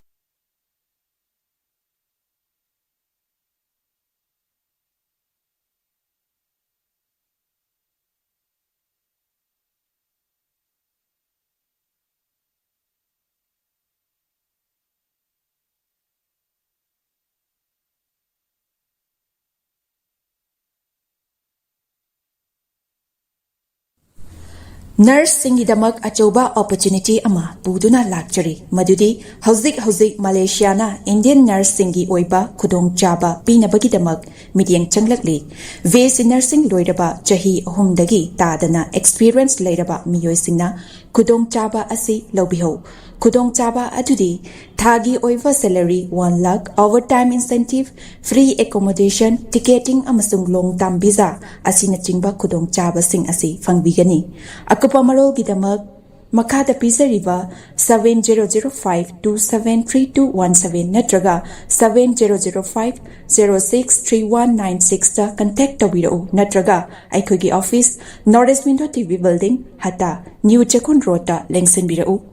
Nurseꯁꯤꯡꯒꯤꯗꯃꯛ ꯑꯆꯧꯕ opportunity ꯑꯃ ꯄꯨꯗꯨꯅ ꯂꯥꯛꯆꯔꯤ, ꯃꯗꯨꯗꯤ ꯍꯧꯖꯤꯛ ꯍꯧꯖꯤꯛ ꯃꯂꯦꯁꯤꯌꯥꯅ Indian nurseꯁꯤꯡꯒꯤ ꯑꯣꯏꯕ ꯈꯨꯗꯣꯡꯆꯥꯕ ꯄꯤꯅꯕꯒꯤꯗꯃꯛ ꯃꯤꯠꯌꯦꯡ ꯆꯪꯂꯛꯂꯤ꯫ B S C nursing ꯂꯣꯏꯔꯕ ꯆꯍꯤ ꯑꯍꯨꯝꯗꯒꯤ ꯇꯥꯗꯅ experience ꯂꯩꯔꯕ ꯃꯤꯑꯣꯏꯁꯤꯡꯅ ꯈꯨꯗꯣꯡꯆꯥꯕ ꯑꯁꯤ ꯂꯧꯕꯤꯍꯧ꯫ ꯈꯨꯗꯣꯡꯆꯥꯕ ꯑꯗꯨꯗꯤ ꯊꯥꯒꯤ ꯑꯣꯏꯕ salary one lakh, overtime incentive, free accommodation, ticketing ꯑꯃꯁꯨꯡ long term visa ꯑꯁꯤꯅꯆꯤꯡꯕ ꯈꯨꯗꯣꯡꯆꯥꯕꯁꯤꯡ ꯑꯁꯤ ꯐꯪꯕꯤꯒꯅꯤ꯫ ꯑꯀꯨꯞꯄ ꯃꯔꯣꯜꯒꯤꯗꯃꯛ ꯃꯈꯥꯗ ꯄꯤꯖꯔꯤꯕ seven zero zero five two seven three two one seven ꯅꯠꯇ꯭ꯔꯒ seven zero zero five zero six three one nine sixꯇ contact ꯇꯧꯕꯤꯔꯛꯎ, ꯅꯠꯇ꯭ꯔꯒ ꯑꯩꯈꯣꯏꯒꯤ office North East Window T V Building, ꯍꯇꯥ, New ꯆꯦꯛꯀꯣꯟ Roadꯇ ꯂꯦꯡꯁꯤꯟꯕꯤꯔꯛꯎ꯫